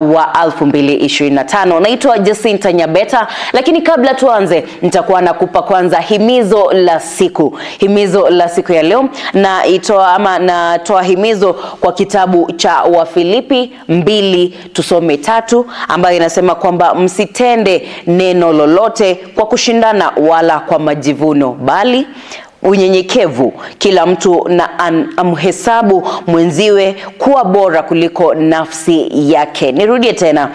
Wa 2025. Naitwa Jacinta Nyabeta, lakini kabla tuanze nitakuwa nakupa kwanza himizo la siku. Himizo la siku ya leo na itoa ama natoa himizo kwa kitabu cha Wafilipi 2:3 ambayo inasema kwamba msitende neno lolote kwa kushindana wala kwa majivuno, bali unyenyekevu kila mtu na amhesabu mwenziwe kuwa bora kuliko nafsi yake. Nirudie tena,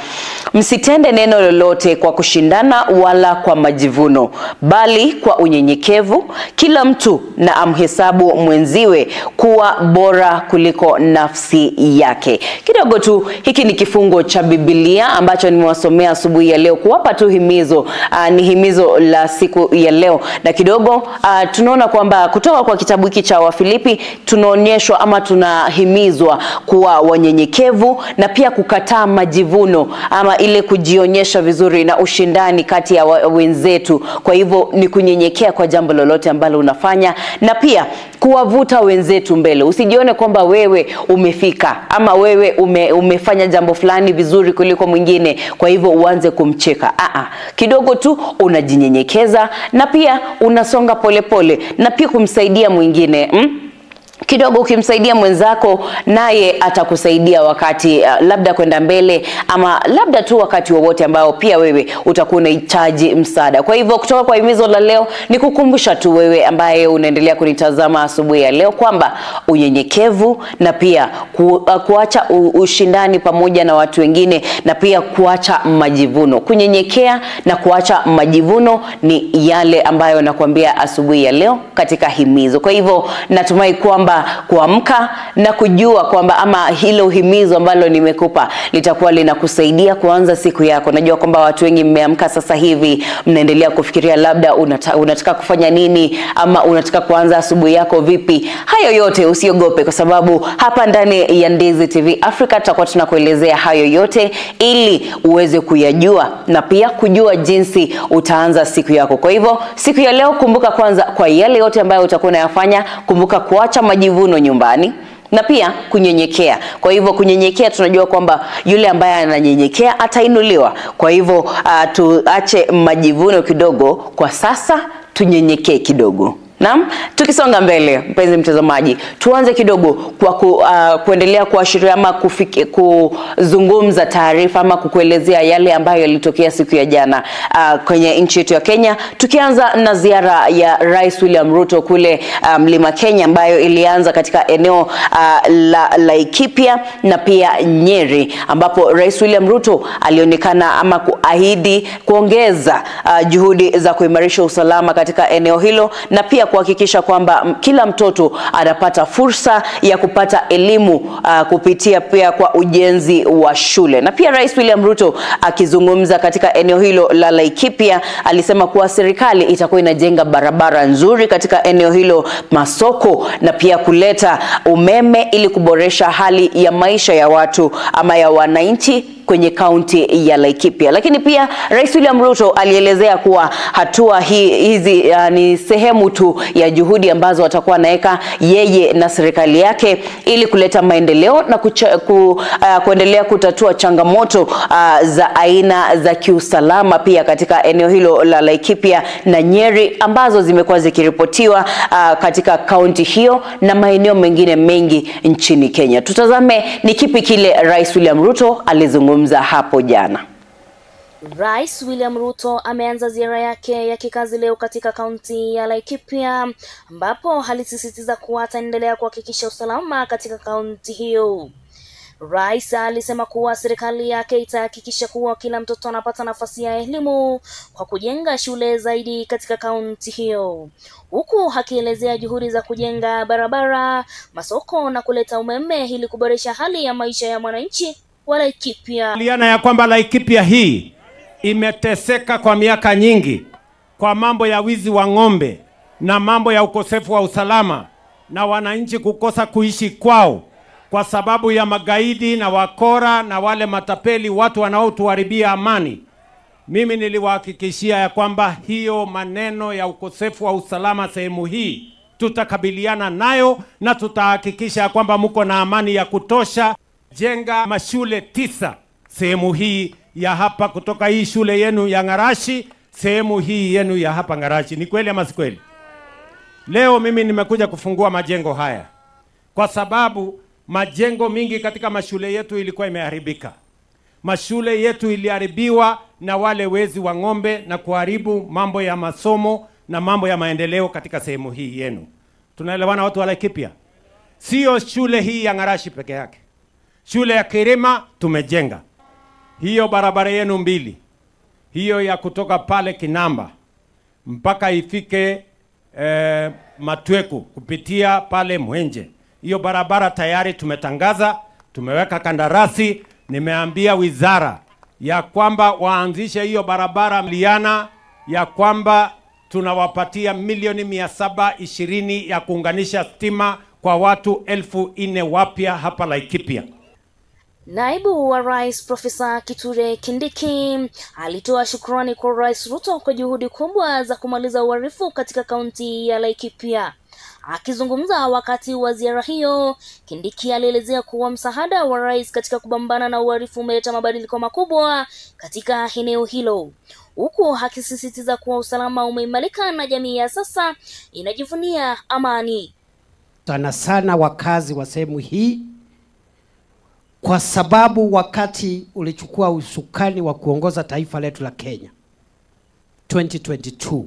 msitende neno lolote kwa kushindana wala kwa majivuno, bali kwa unyenyekevu kila mtu na amhesabu mwenziwe kuwa bora kuliko nafsi yake. Kidogo tu, hiki ni kifungo cha Biblia ambacho nimewasomea asubuhi ya leo kuwapa tu himizo. Ni himizo la siku ya leo, na kidogo tunaona kwamba kutoka kwa kitabu hiki cha Wafilipi tunaonyeshwa ama tunahimizwa kuwa wanyenyekevu na pia kukataa majivuno ama ile kujionyesha vizuri na ushindani kati ya wenzetu. Kwa hivyo ni kunyenyekea kwa jambo lolote ambalo unafanya na pia kuwavuta wenzetu mbele. Usijione kwamba wewe umefika ama wewe umefanya jambo fulani vizuri kuliko mwingine, kwa hivyo uanze kumcheka. Kidogo tu unajinyenyekeza na pia unasonga polepole na pia kumsaidia mwingine. Kidogo ukimsaidia mwenzako naye atakusaidia wakati labda kwenda mbele ama labda tu wakati wowote ambao pia wewe utakuwa unahitaji msaada. Kwa hivyo kutoka kwa himizo la leo ni kukumbusha tu wewe ambaye unaendelea kunitazama asubuhi ya leo kwamba unyenyekevu na pia kuacha ushindani pamoja na watu wengine na pia kuacha majivuno. Kunyenyekea na kuacha majivuno ni yale ambayo nakwambia asubuhi ya leo katika himizo. Kwa hivyo natumai kwamba kuamka na kujua kwamba ama hilo himizo ambalo nimekupa litakuwa linakusaidia kuanza siku yako. Najua kwamba watu wengi mmeamka sasa hivi, mnaendelea kufikiria labda unataka kufanya nini ama unataka kuanza asubuhi yako vipi. Hayo yote usiogope, kwa sababu hapa ndani ya Ndizi TV Africa tutakuwa tunakuelezea hayo yote ili uweze kuyajua na pia kujua jinsi utaanza siku yako. Kwa hivyo siku ya leo, kumbuka kwanza kwa yale yote ambayo utakuwa unayafanya, kumbuka kuacha majivuno nyumbani na pia kunyenyekea. Kwa hivyo kunyenyekea, tunajua kwamba yule ambaye ananyenyekea atainuliwa. Kwa hivyo tuache majivuno kidogo kwa sasa, tunyenyekee kidogo. Naam, tukisonga mbele mpenzi mtazamaji, tuanze kidogo kwa kuendelea kuashiria ama kuzungumza taarifa ama kukuelezea yale ambayo yalitokea siku ya jana kwenye nchi yetu ya Kenya, tukianza na ziara ya Rais William Ruto kule Mlima Kenya ambayo ilianza katika eneo la Laikipia na pia Nyeri, ambapo Rais William Ruto alionekana ama kuahidi kuongeza juhudi za kuimarisha usalama katika eneo hilo na pia kuhakikisha kwamba kila mtoto anapata fursa ya kupata elimu kupitia pia kwa ujenzi wa shule. Na pia Rais William Ruto akizungumza katika eneo hilo la Laikipia alisema kuwa serikali itakuwa inajenga barabara nzuri katika eneo hilo, masoko na pia kuleta umeme ili kuboresha hali ya maisha ya watu ama ya wananchi kwenye kaunti ya Laikipia. Lakini pia Rais William Ruto alielezea kuwa hatua hizi ni sehemu tu ya juhudi ambazo watakuwa naeka yeye na serikali yake ili kuleta maendeleo na kuendelea kutatua changamoto za aina za kiusalama pia katika eneo hilo la Laikipia na Nyeri ambazo zimekuwa zikiripotiwa katika kaunti hiyo na maeneo mengine mengi nchini Kenya. Tutazame ni kipi kile Rais William Ruto alizungumza hapo jana. Rais William Ruto ameanza ziara yake ya kikazi leo katika kaunti ya Laikipia ambapo alisisitiza kuwa ataendelea kuhakikisha usalama katika kaunti hiyo. Rais alisema kuwa serikali yake itahakikisha kuwa kila mtoto anapata nafasi ya elimu kwa kujenga shule zaidi katika kaunti hiyo, huku akielezea juhudi za kujenga barabara, masoko na kuleta umeme ili kuboresha hali ya maisha ya mwananchi wa Laikipia. Liana ya kwamba Laikipia hii imeteseka kwa miaka nyingi kwa mambo ya wizi wa ng'ombe na mambo ya ukosefu wa usalama na wananchi kukosa kuishi kwao kwa sababu ya magaidi na wakora na wale matapeli, watu wanaotuharibia amani. Mimi niliwahakikishia ya kwamba hiyo maneno ya ukosefu wa usalama sehemu hii tutakabiliana nayo na tutahakikisha kwamba mko na amani ya kutosha. Jenga mashule 9 sehemu hii ya hapa, kutoka hii shule yenu ya Ngarashi, sehemu hii yenu ya hapa Ngarashi. Ni kweli ama si kweli? Leo mimi nimekuja kufungua majengo haya kwa sababu majengo mingi katika mashule yetu ilikuwa imeharibika. Mashule yetu iliharibiwa na wale wezi wa ng'ombe na kuharibu mambo ya masomo na mambo ya maendeleo katika sehemu hii yenu. Tunaelewana watu wa Laikipia? Sio shule hii ya Ngarashi peke yake. Shule ya Kirima tumejenga. Hiyo barabara yenu mbili, hiyo ya kutoka pale Kinamba mpaka ifike Matweku kupitia pale Mwenje, hiyo barabara tayari tumetangaza, tumeweka kandarasi. Nimeambia wizara ya kwamba waanzishe hiyo barabara liana, ya kwamba tunawapatia milioni 720 ya kuunganisha stima kwa watu 4,000 wapya hapa Laikipia. Naibu wa Rais Profesa Kithure Kindiki alitoa shukrani kwa Rais Ruto kwa juhudi kubwa za kumaliza uhalifu katika kaunti ya Laikipia. Akizungumza wakati wa ziara hiyo, Kindiki alielezea kuwa msaada wa rais katika kupambana na uhalifu umeleta mabadiliko makubwa katika eneo hilo, huku akisisitiza kuwa usalama umeimarika na jamii ya sasa inajivunia amani. Sana sana wakazi wa sehemu hii, kwa sababu wakati ulichukua usukani wa kuongoza taifa letu la Kenya 2022,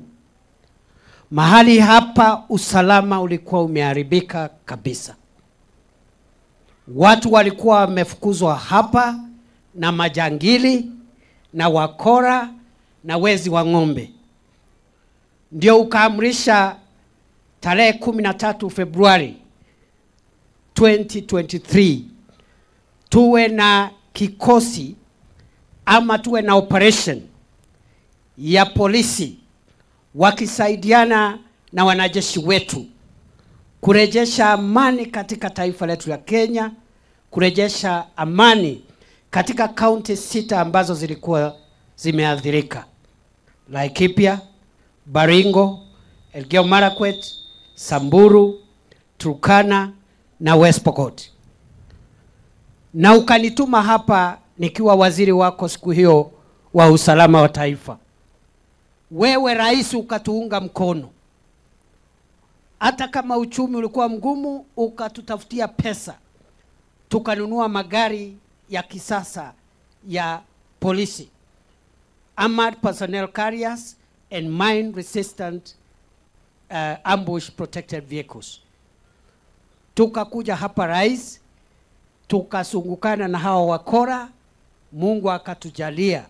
mahali hapa usalama ulikuwa umeharibika kabisa. Watu walikuwa wamefukuzwa hapa na majangili na wakora na wezi wa ng'ombe. Ndio ukaamrisha tarehe 13 Februari 2023 tuwe na kikosi ama tuwe na operation ya polisi wakisaidiana na wanajeshi wetu kurejesha amani katika taifa letu la Kenya, kurejesha amani katika kaunti 6 ambazo zilikuwa zimeathirika: Laikipia, Baringo, Elgeyo Marakwet, Samburu, Turkana na West Pokot. Na ukanituma hapa nikiwa waziri wako siku hiyo wa usalama wa taifa. Wewe rais ukatuunga mkono. Hata kama uchumi ulikuwa mgumu, ukatutafutia pesa. Tukanunua magari ya kisasa ya polisi, armored personnel carriers and mine resistant ambush protected vehicles. Tukakuja hapa rais, tukasungukana na hawa wakora, Mungu akatujalia.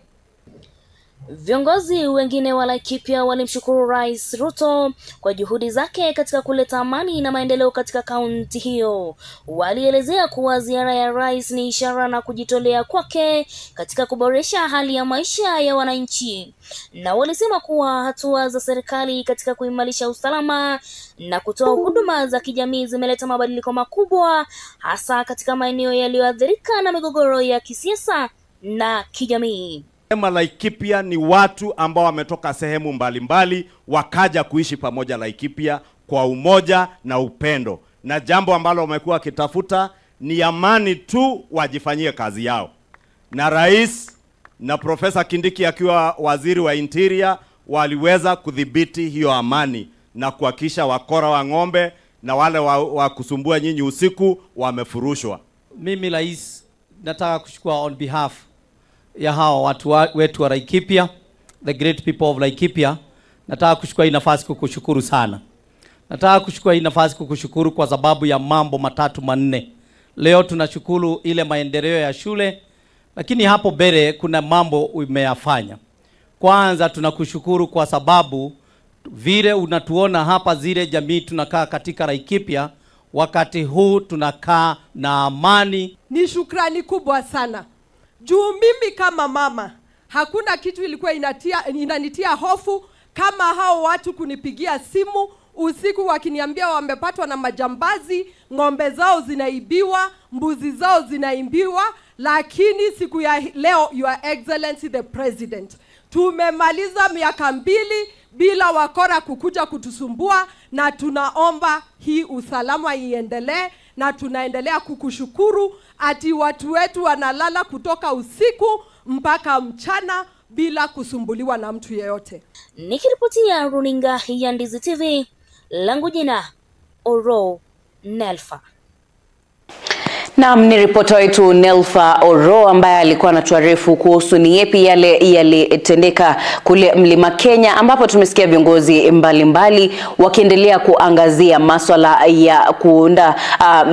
Viongozi wengine wa Laikipia walimshukuru Rais Ruto kwa juhudi zake katika kuleta amani na maendeleo katika kaunti hiyo. Walielezea kuwa ziara ya rais ni ishara na kujitolea kwake katika kuboresha hali ya maisha ya wananchi. Na walisema kuwa hatua za serikali katika kuimarisha usalama na kutoa huduma za kijamii zimeleta mabadiliko makubwa, hasa katika maeneo yaliyoathirika na migogoro ya kisiasa na kijamii. Laikipia ni watu ambao wametoka sehemu mbalimbali wakaja kuishi pamoja Laikipia kwa umoja na upendo. Na jambo ambalo wamekuwa wakitafuta ni amani tu, wajifanyie kazi yao. Na rais na Profesa Kindiki akiwa waziri wa interior waliweza kudhibiti hiyo amani na kuhakikisha wakora wa ng'ombe na wale wa kusumbua nyinyi usiku wamefurushwa. Mimi rais nataka kuchukua on behalf ya hawa watu wetu wa Laikipia, the great people of Laikipia, nataka kuchukua hii nafasi kukushukuru sana. Nataka kuchukua hii nafasi kukushukuru kwa sababu ya mambo matatu manne. Leo tunashukuru ile maendeleo ya shule, lakini hapo mbele kuna mambo umeyafanya. Kwanza tunakushukuru kwa sababu vile unatuona hapa, zile jamii tunakaa katika Laikipia, wakati huu tunakaa na amani. Ni shukrani kubwa sana. Juu mimi kama mama, hakuna kitu ilikuwa inanitia hofu kama hao watu kunipigia simu usiku wakiniambia wamepatwa na majambazi, ng'ombe zao zinaibiwa, mbuzi zao zinaibiwa. Lakini siku ya leo, Your Excellency the President, tumemaliza miaka 2 bila wakora kukuja kutusumbua, na tunaomba hii usalama iendelee na tunaendelea kukushukuru ati watu wetu wanalala kutoka usiku mpaka mchana bila kusumbuliwa na mtu yeyote. Nikiripotia runinga ya Ndizi TV, langu jina Oro Nelfa. Naam, ni ripota wetu Nelfa Oro ambaye alikuwa anatuarifu kuhusu ni yepi yale yalitendeka kule Mlima Kenya, ambapo tumesikia viongozi mbalimbali wakiendelea kuangazia masuala ya kuunda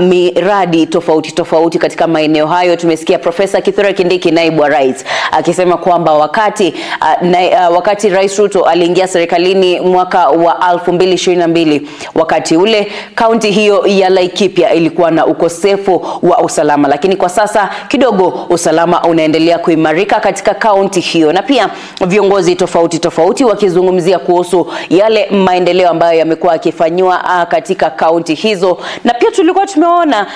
miradi tofauti tofauti katika maeneo hayo. Tumesikia Profesa Kithure Kindiki, naibu wa rais, akisema kwamba wakati Rais Ruto aliingia serikalini mwaka wa 2022, wakati ule kaunti hiyo ya Laikipia ilikuwa na ukosefu wa usalama, lakini kwa sasa kidogo usalama unaendelea kuimarika katika kaunti hiyo. Na pia viongozi tofauti tofauti wakizungumzia kuhusu yale maendeleo ambayo yamekuwa yakifanywa katika kaunti hizo. Na pia tulikuwa tumeona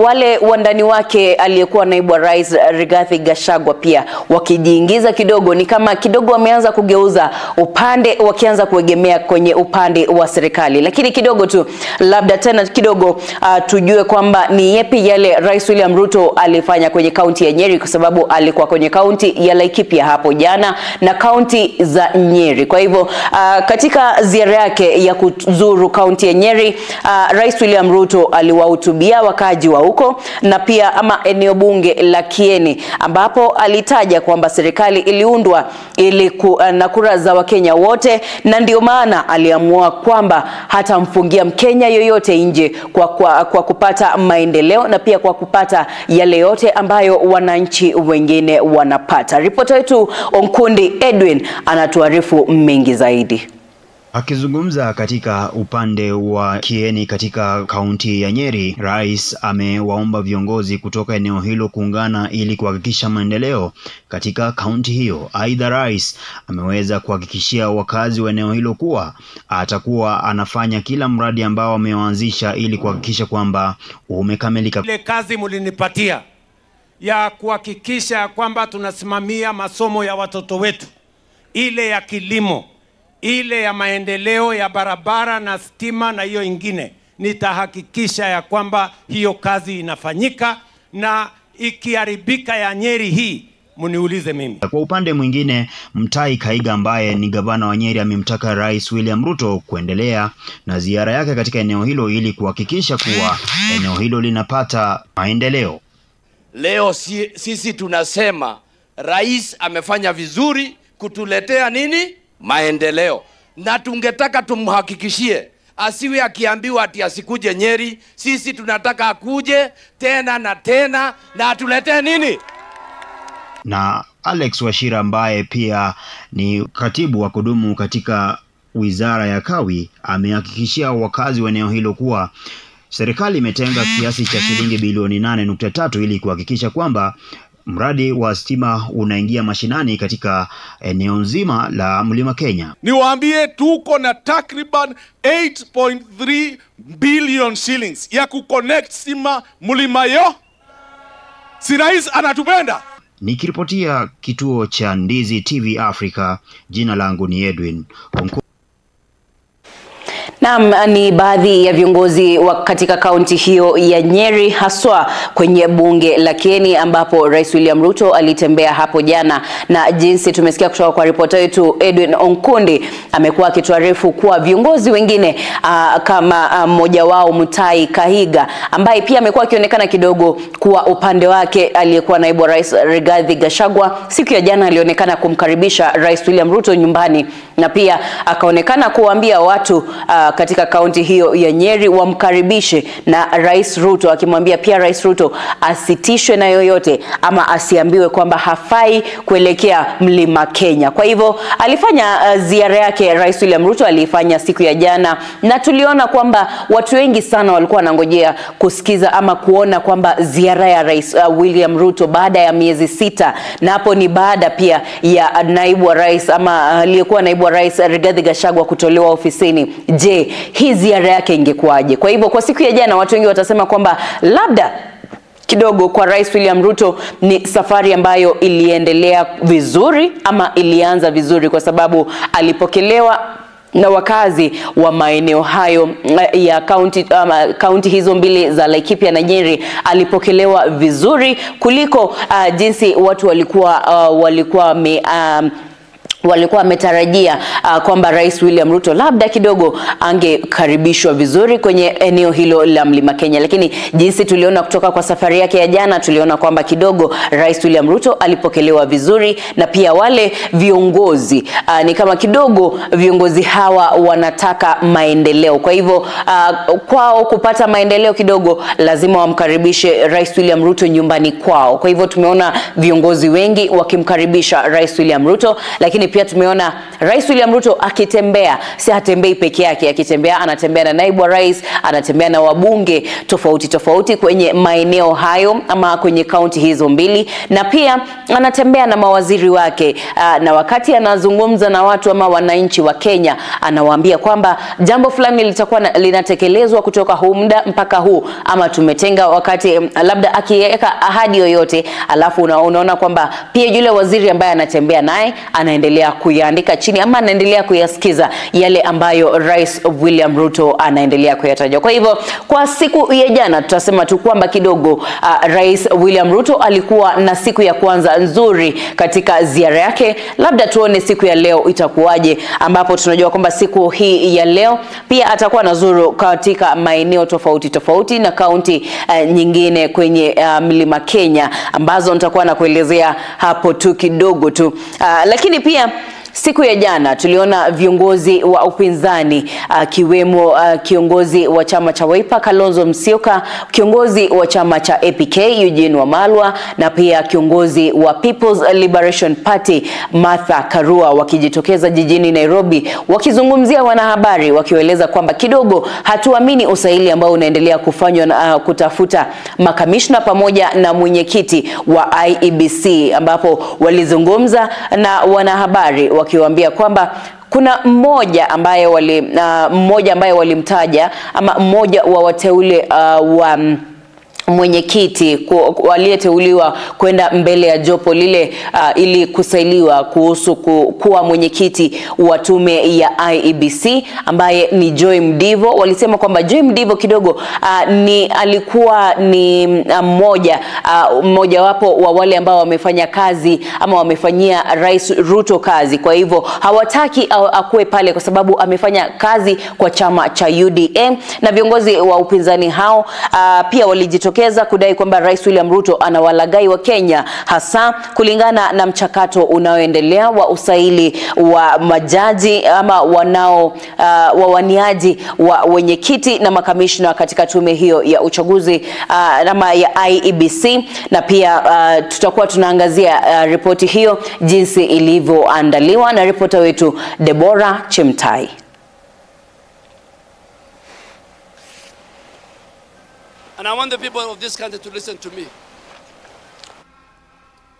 wale wandani wake aliyekuwa naibu wa rais Rigathi Gachagua pia wakijiingiza kidogo, ni kama kidogo wameanza kugeuza upande, wakianza kuegemea kwenye upande wa serikali. Lakini kidogo tu labda tena kidogo tujue kwamba ni yepi yale Rais William Ruto alifanya kwenye kaunti ya Nyeri, kwa sababu alikuwa kwenye kaunti ya Laikipia hapo jana na kaunti za Nyeri. Kwa hivyo katika ziara yake ya kuzuru kaunti ya Nyeri, Rais William Ruto aliwahutubia wakaji wa huko na pia ama eneo bunge la Kieni, ambapo alitaja kwamba serikali iliundwa ili na kura za Wakenya wote, na ndio maana aliamua kwamba hatamfungia Mkenya yoyote nje kwa kupata maendeleo na pia kwa kupata yale yote ambayo wananchi wengine wanapata. Ripota wetu Onkundi Edwin anatuarifu mengi zaidi. Akizungumza katika upande wa Kieni katika kaunti ya Nyeri, rais amewaomba viongozi kutoka eneo hilo kuungana ili kuhakikisha maendeleo katika kaunti hiyo. Aidha, rais ameweza kuhakikishia wakazi wa eneo hilo kuwa atakuwa anafanya kila mradi ambao ameanzisha ili kuhakikisha kwamba umekamilika. Ile kazi mlinipatia ya kuhakikisha kwamba tunasimamia masomo ya watoto wetu, ile ya kilimo, ile ya maendeleo ya barabara na stima na hiyo ingine, nitahakikisha ya kwamba hiyo kazi inafanyika, na ikiharibika ya Nyeri hii mniulize mimi. Kwa upande mwingine, Mutahi Kahiga ambaye ni gavana wa Nyeri amemtaka Rais William Ruto kuendelea na ziara yake katika eneo hilo ili kuhakikisha kuwa eneo hilo linapata maendeleo. Leo sisi tunasema rais amefanya vizuri kutuletea nini? Maendeleo. Na tungetaka tumhakikishie asiwe akiambiwa ati asikuje Nyeri. Sisi tunataka akuje tena na tena na atuletee nini? Na Alex Wachira ambaye pia ni katibu wa kudumu katika Wizara ya Kawi amehakikishia wakazi wa eneo hilo kuwa serikali imetenga kiasi cha shilingi bilioni 8.3 ili kuhakikisha kwamba mradi wa stima unaingia mashinani katika eneo nzima la Mlima Kenya. Niwaambie tuko na takriban 8.3 billion shillings ya kuconnect stima mlima yo. Si rais anatupenda? Nikiripotia kituo cha Ndizi TV Africa, jina langu ni Edwin Onko. Naam, ni baadhi ya viongozi wa katika kaunti hiyo ya Nyeri, haswa kwenye bunge la Kieni ambapo Rais William Ruto alitembea hapo jana, na jinsi tumesikia kutoka kwa ripota wetu Edwin Onkundi, amekuwa akituarifu kuwa viongozi wengine kama mmoja wao Mutahi Kahiga, ambaye pia amekuwa akionekana kidogo kuwa upande wake aliyekuwa naibu wa rais Rigathi Gachagua, siku ya jana alionekana kumkaribisha Rais William Ruto nyumbani, na pia akaonekana kuambia watu katika kaunti hiyo ya Nyeri wamkaribishe na Rais Ruto, akimwambia pia Rais Ruto asitishwe na yoyote ama asiambiwe kwamba hafai kuelekea Mlima Kenya. Kwa hivyo alifanya ziara yake Rais William Ruto alifanya siku ya jana, na tuliona kwamba watu wengi sana walikuwa wanangojea kusikiza ama kuona kwamba ziara ya Rais William Ruto baada ya miezi 6, na hapo ni baada pia ya naibu wa rais ama aliyekuwa naibu wa rais Rigathi Gachagua kutolewa ofisini. Je, hii ziara yake ingekuwaje? Kwa hivyo kwa siku ya jana watu wengi watasema kwamba labda kidogo kwa Rais William Ruto ni safari ambayo iliendelea vizuri ama ilianza vizuri, kwa sababu alipokelewa na wakazi wa maeneo hayo ya kaunti hizo mbili za Laikipia na Nyeri alipokelewa vizuri kuliko jinsi watu walikuwa wametarajia kwamba Rais William Ruto labda kidogo angekaribishwa vizuri kwenye eneo hilo la Mlima Kenya. Lakini jinsi tuliona kutoka kwa safari yake ya jana, tuliona kwamba kidogo Rais William Ruto alipokelewa vizuri, na pia wale viongozi ni kama kidogo viongozi hawa wanataka maendeleo. Kwa hivyo kwao kupata maendeleo kidogo lazima wamkaribishe Rais William Ruto nyumbani kwao. Kwa hivyo tumeona viongozi wengi wakimkaribisha Rais William Ruto, lakini pia tumeona Rais William Ruto akitembea, si hatembei peke yake, akitembea anatembea na naibu wa rais, anatembea na wabunge tofauti tofauti kwenye maeneo hayo ama kwenye kaunti hizo mbili, na pia anatembea na mawaziri wake, na wakati anazungumza na watu ama wananchi wa Kenya anawaambia kwamba jambo fulani litakuwa linatekelezwa kutoka huu muda mpaka huu, ama tumetenga wakati, labda akiweka ahadi yoyote, alafu unaona kwamba pia yule waziri ambaye anatembea naye anaendelea kuyaandika chini ama anaendelea kuyasikiza yale ambayo Rais William Ruto anaendelea kuyataja. Kwa hivyo kwa siku ya jana tutasema tu kwamba kidogo Rais William Ruto alikuwa na siku ya kwanza nzuri katika ziara yake. Labda tuone siku ya leo itakuwaje, ambapo tunajua kwamba siku hii ya leo pia atakuwa anazuru katika maeneo tofauti tofauti na kaunti nyingine kwenye Mlima Kenya ambazo nitakuwa nakuelezea hapo tu kidogo tu. Lakini pia siku ya jana tuliona viongozi wa upinzani kiwemo kiongozi wa chama cha Wiper Kalonzo Musyoka, kiongozi wa chama cha APK Eugene Wamalwa, na pia kiongozi wa People's Liberation Party Martha Karua wakijitokeza jijini Nairobi wakizungumzia wanahabari wakieleza kwamba kidogo hatuamini usaili ambao unaendelea kufanywa na kutafuta makamishna pamoja na mwenyekiti wa IEBC, ambapo walizungumza na wanahabari wakiwaambia kwamba kuna mmoja ambaye walimtaja ama mmoja wa wateule wa mwenyekiti aliyeteuliwa kwenda mbele ya jopo lile ili kusailiwa kuhusu kuwa mwenyekiti wa tume ya IEBC ambaye ni Joy Mdivo. Walisema kwamba Joy Mdivo kidogo ni alikuwa ni mmoja wapo wa wale ambao wamefanya kazi ama wamefanyia Rais Ruto kazi. Kwa hivyo hawataki akuwe pale kwa sababu amefanya kazi kwa chama cha UDA. Na viongozi wa upinzani hao pia walijitokeza kudai kwamba Rais William Ruto anawalaghai wa Kenya, hasa kulingana na mchakato unaoendelea wa usaili wa majaji ama wawaniaji wa wenyekiti na makamishna katika tume hiyo ya uchaguzi ama ya IEBC. Na pia tutakuwa tunaangazia ripoti hiyo jinsi ilivyoandaliwa na ripota wetu Deborah Chemtai. And I want the people of this country to listen to me.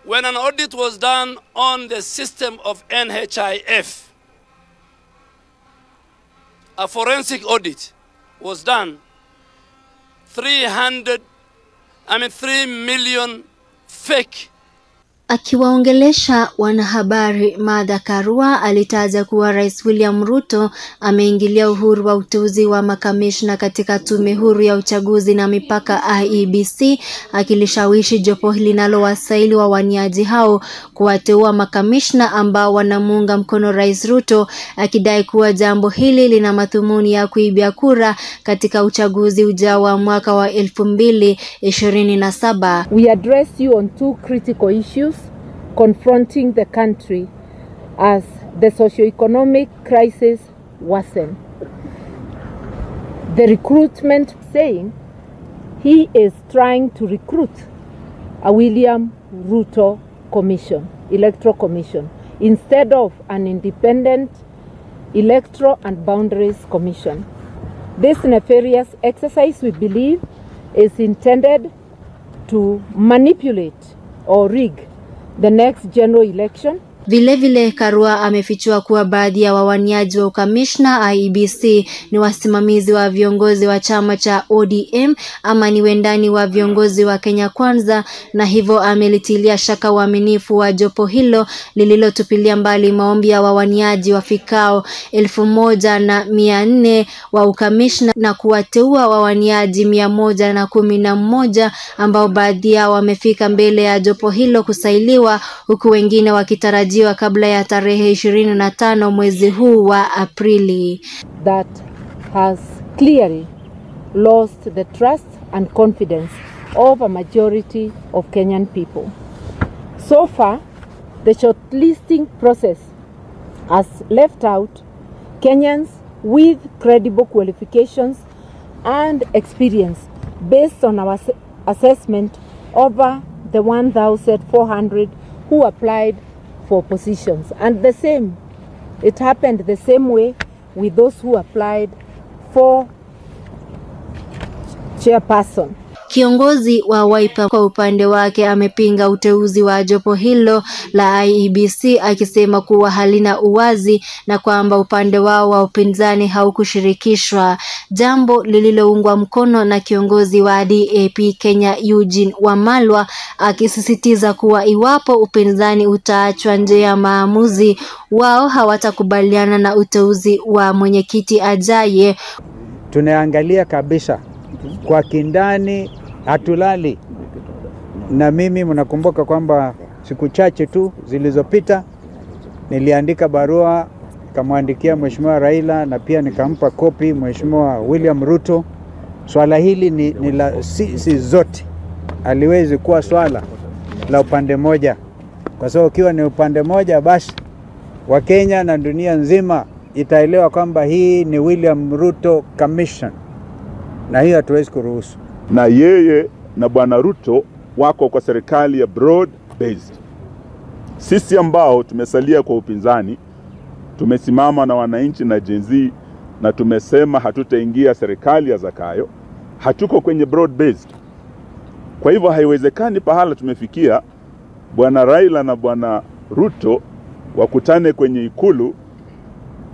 When an audit was done on the system of NHIF, a forensic audit was done, 3 million fake. Akiwaongelesha wanahabari, Martha Karua alitaja kuwa Rais William Ruto ameingilia uhuru wa uteuzi wa makamishna katika tume huru ya uchaguzi na mipaka IEBC, akilishawishi jopo linalowasaili wawaniaji hao kuwateua makamishna ambao wanamuunga mkono Rais Ruto, akidai kuwa jambo hili lina madhumuni ya kuibia kura katika uchaguzi ujao wa mwaka wa 2027. We address you on two critical issues confronting the country as the socio-economic crisis worsens. The recruitment, saying he is trying to recruit a William Ruto Commission, Electoral Commission, instead of an independent Electoral and Boundaries Commission. This nefarious exercise, we believe, is intended to manipulate or rig the next general election. Vilevile, Karua amefichua kuwa baadhi ya wawaniaji wa ukamishna IEBC ni wasimamizi wa viongozi wa chama cha ODM ama ni wendani wa viongozi wa Kenya Kwanza, na hivyo amelitilia shaka uaminifu wa jopo hilo lililotupilia mbali maombi ya wawaniaji wafikao 1400 wa ukamishna na kuwateua wawaniaji 111 ambao baadhi yao wamefika mbele ya jopo hilo kusailiwa, huku wengine wakitarajiwa kabla ya tarehe 25 mwezi huu wa Aprili. That has clearly lost the trust and confidence of a majority of Kenyan people. So far, the shortlisting process has left out Kenyans with credible qualifications and experience based on our assessment over the 1,400 who applied for positions. And the same, it happened the same way with those who applied for chairperson. Kiongozi wa Wiper kwa upande wake amepinga uteuzi wa jopo hilo la IEBC akisema kuwa halina uwazi na kwamba upande wao wa upinzani haukushirikishwa, jambo lililoungwa mkono na kiongozi wa DAP Kenya Eugene Wamalwa akisisitiza kuwa iwapo upinzani utaachwa nje ya maamuzi, wao hawatakubaliana na uteuzi wa mwenyekiti ajaye. Tunaangalia kabisa kwa kindani, hatulali. Na mimi mnakumbuka kwamba siku chache tu zilizopita niliandika barua nikamwandikia Mheshimiwa Raila na pia nikampa kopi Mheshimiwa William Ruto. Swala hili ni la sisi zote, haliwezi kuwa swala la upande moja, kwa sababu ukiwa ni upande moja basi Wakenya na dunia nzima itaelewa kwamba hii ni William Ruto Commission, na hiyo hatuwezi kuruhusu. Na yeye na Bwana Ruto wako kwa serikali ya broad based. Sisi ambao tumesalia kwa upinzani tumesimama na wananchi na Gen Z na tumesema hatutaingia serikali ya Zakayo, hatuko kwenye broad based. Kwa hivyo haiwezekani pahala tumefikia Bwana Raila na Bwana Ruto wakutane kwenye ikulu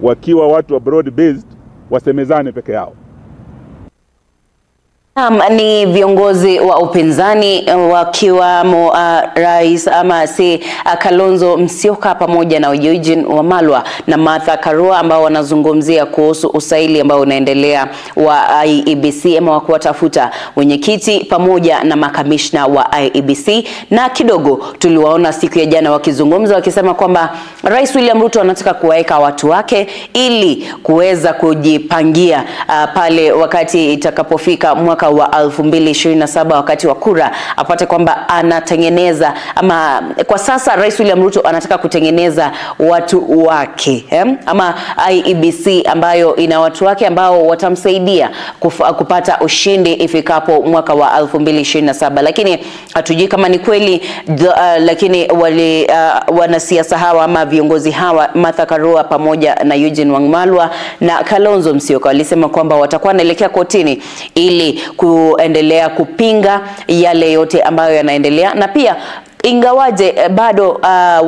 wakiwa watu wa broad based wasemezane peke yao. Ni viongozi wa upinzani wakiwamo Rais ama si Kalonzo Musyoka pamoja na Eugene Wamalwa na Martha Karua ambao wanazungumzia kuhusu usaili ambao unaendelea wa IEBC ama wa kuwatafuta wenyekiti pamoja na makamishna wa IEBC. Na kidogo tuliwaona siku ya jana wakizungumza wakisema kwamba Rais William Ruto anataka kuwaeka watu wake ili kuweza kujipangia pale wakati itakapofika mwaka wa 2027 wakati wa kura, apate kwamba anatengeneza ama kwa sasa Rais William Ruto anataka kutengeneza watu wake ama IEBC ambayo ina watu wake ambao watamsaidia kupata ushindi ifikapo mwaka wa 2027. Lakini hatujui kama ni kweli, lakini wale wanasiasa hawa ama viongozi hawa Martha Karua pamoja na Eugene Wamalwa na Kalonzo Musyoka walisema kwamba watakuwa wanaelekea kotini ili kuendelea kupinga yale yote ambayo yanaendelea. Na pia ingawaje bado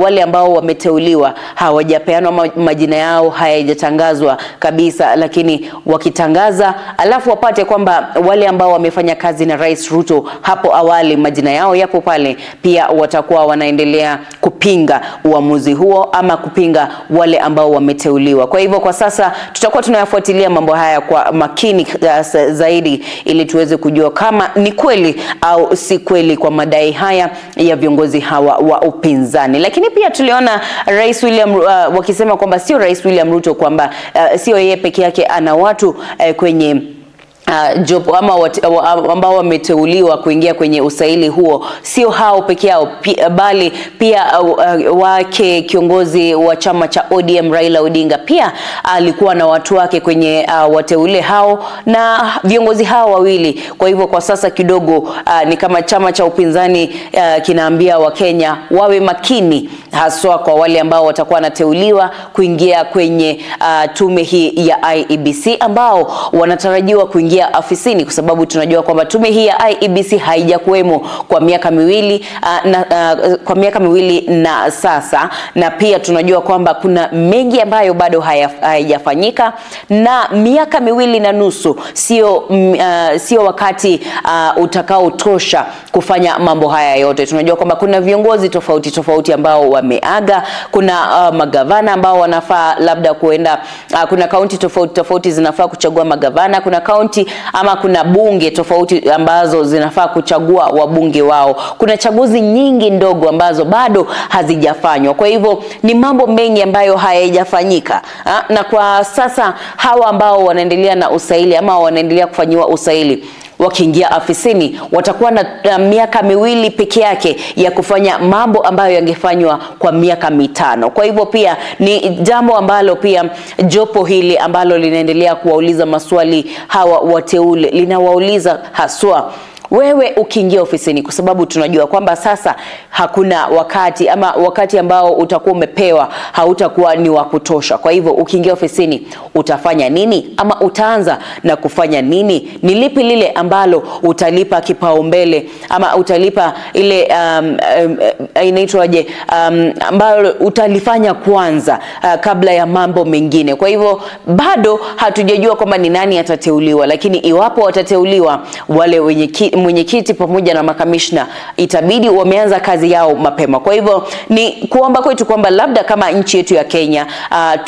wale ambao wameteuliwa hawajapeanwa majina yao, hayajatangazwa kabisa, lakini wakitangaza alafu wapate kwamba wale ambao wamefanya kazi na Rais Ruto hapo awali majina yao yapo pale, pia watakuwa wanaendelea kupinga uamuzi huo ama kupinga wale ambao wameteuliwa. Kwa hivyo kwa sasa tutakuwa tunayafuatilia mambo haya kwa makini zaidi ili tuweze kujua kama ni kweli au si kweli kwa madai haya ya viongozi hawa wa upinzani. Lakini pia tuliona Rais William wakisema kwamba sio Rais William Ruto, kwamba sio yeye peke yake ana watu kwenye jopo ama ambao wameteuliwa kuingia kwenye usaili huo, sio hao peke yao, bali pia wake kiongozi wa chama cha ODM Raila Odinga pia alikuwa na watu wake kwenye wateule hao na viongozi hao wawili. Kwa hivyo kwa sasa kidogo ni kama chama cha upinzani kinaambia Wakenya wawe makini, haswa kwa wale ambao watakuwa wanateuliwa kuingia kwenye tume hii ya IEBC ambao wanatarajiwa kuingia wakiingia afisini, kwa sababu tunajua kwamba tume hii ya IEBC haijakuwemo kwa miaka miwili kwa miaka miwili na sasa, na pia tunajua kwamba kuna mengi ambayo bado hayajafanyika, na miaka 2.5 sio wakati utakaotosha kufanya mambo haya yote. Tunajua kwamba kuna viongozi tofauti tofauti ambao wameaga, kuna magavana ambao wanafaa labda kuenda, kuna kaunti tofauti tofauti zinafaa kuchagua magavana, kuna kaunti ama kuna bunge tofauti ambazo zinafaa kuchagua wabunge wao. Kuna chaguzi nyingi ndogo ambazo bado hazijafanywa. Kwa hivyo ni mambo mengi ambayo hayajafanyika. Na kwa sasa hawa ambao wanaendelea na usaili ama wanaendelea kufanyiwa usaili, wakiingia afisini watakuwa na miaka 2 peke yake ya kufanya mambo ambayo yangefanywa kwa miaka 5. Kwa hivyo pia ni jambo ambalo pia jopo hili ambalo linaendelea kuwauliza maswali hawa wateule linawauliza haswa, wewe ukiingia ofisini, kwa sababu tunajua kwamba sasa hakuna wakati ama wakati ambao utakuwa umepewa hautakuwa ni wa kutosha. Kwa hivyo ukiingia ofisini utafanya nini ama utaanza na kufanya nini? Ni lipi lile ambalo utalipa kipaumbele ama utalipa ile inaitwaje, ambalo utalifanya kwanza kabla ya mambo mengine. Kwa hivyo bado hatujajua kwamba ni nani atateuliwa, lakini iwapo watateuliwa wale wenye mwenyekiti pamoja na makamishna, itabidi wameanza kazi yao mapema. Kwa hivyo ni kuomba kwetu kwamba labda kama nchi yetu ya Kenya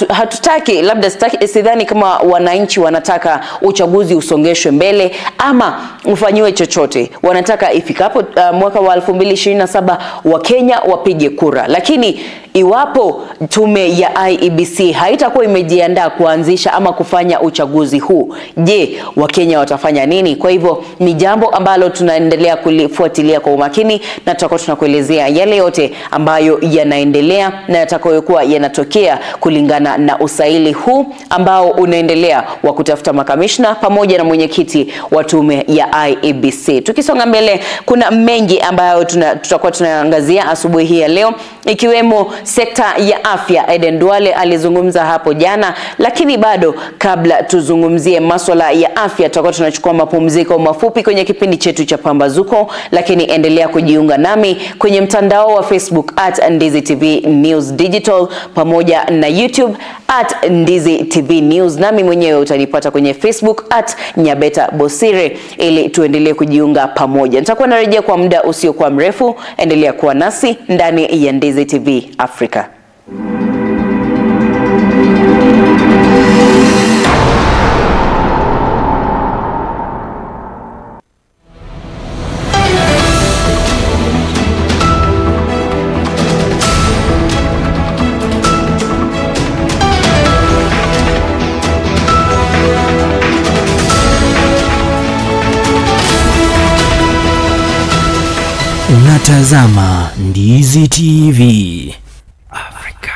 hatutaki, labda sidhani kama wananchi wanataka uchaguzi usongeshwe mbele ama ufanyiwe chochote. Wanataka ifikapo mwaka wa 2027 wa Kenya wapige kura. Lakini iwapo tume ya IEBC haitakuwa imejiandaa kuanzisha ama kufanya uchaguzi huu, je, Wakenya watafanya nini? Kwa hivyo ni jambo ambalo tunaendelea kulifuatilia kwa umakini, na tutakuwa tunakuelezea yale yote ambayo yanaendelea na yatakayokuwa yanatokea kulingana na usaili huu ambao unaendelea wa kutafuta makamishna pamoja na mwenyekiti wa tume ya IEBC. Tukisonga mbele, kuna mengi ambayo tutakuwa tunaangazia asubuhi hii ya leo, ikiwemo sekta ya afya. Eden Duale alizungumza hapo jana, lakini bado kabla tuzungumzie masuala ya afya tutakuwa tunachukua mapumziko mafupi kwenye kipindi chetu cha Pambazuko, lakini endelea kujiunga nami kwenye mtandao wa Facebook @Ndizi TV News Digital pamoja na YouTube @Ndizi TV News, nami mwenyewe utanipata kwenye Facebook @Nyabeta Bosire ili tuendelee kujiunga pamoja. Nitakuwa narejea kwa muda usiokuwa mrefu. Endelea kuwa nasi ndani ya Ndizi TV Africa. Unatazama Ndizi TV Afrika.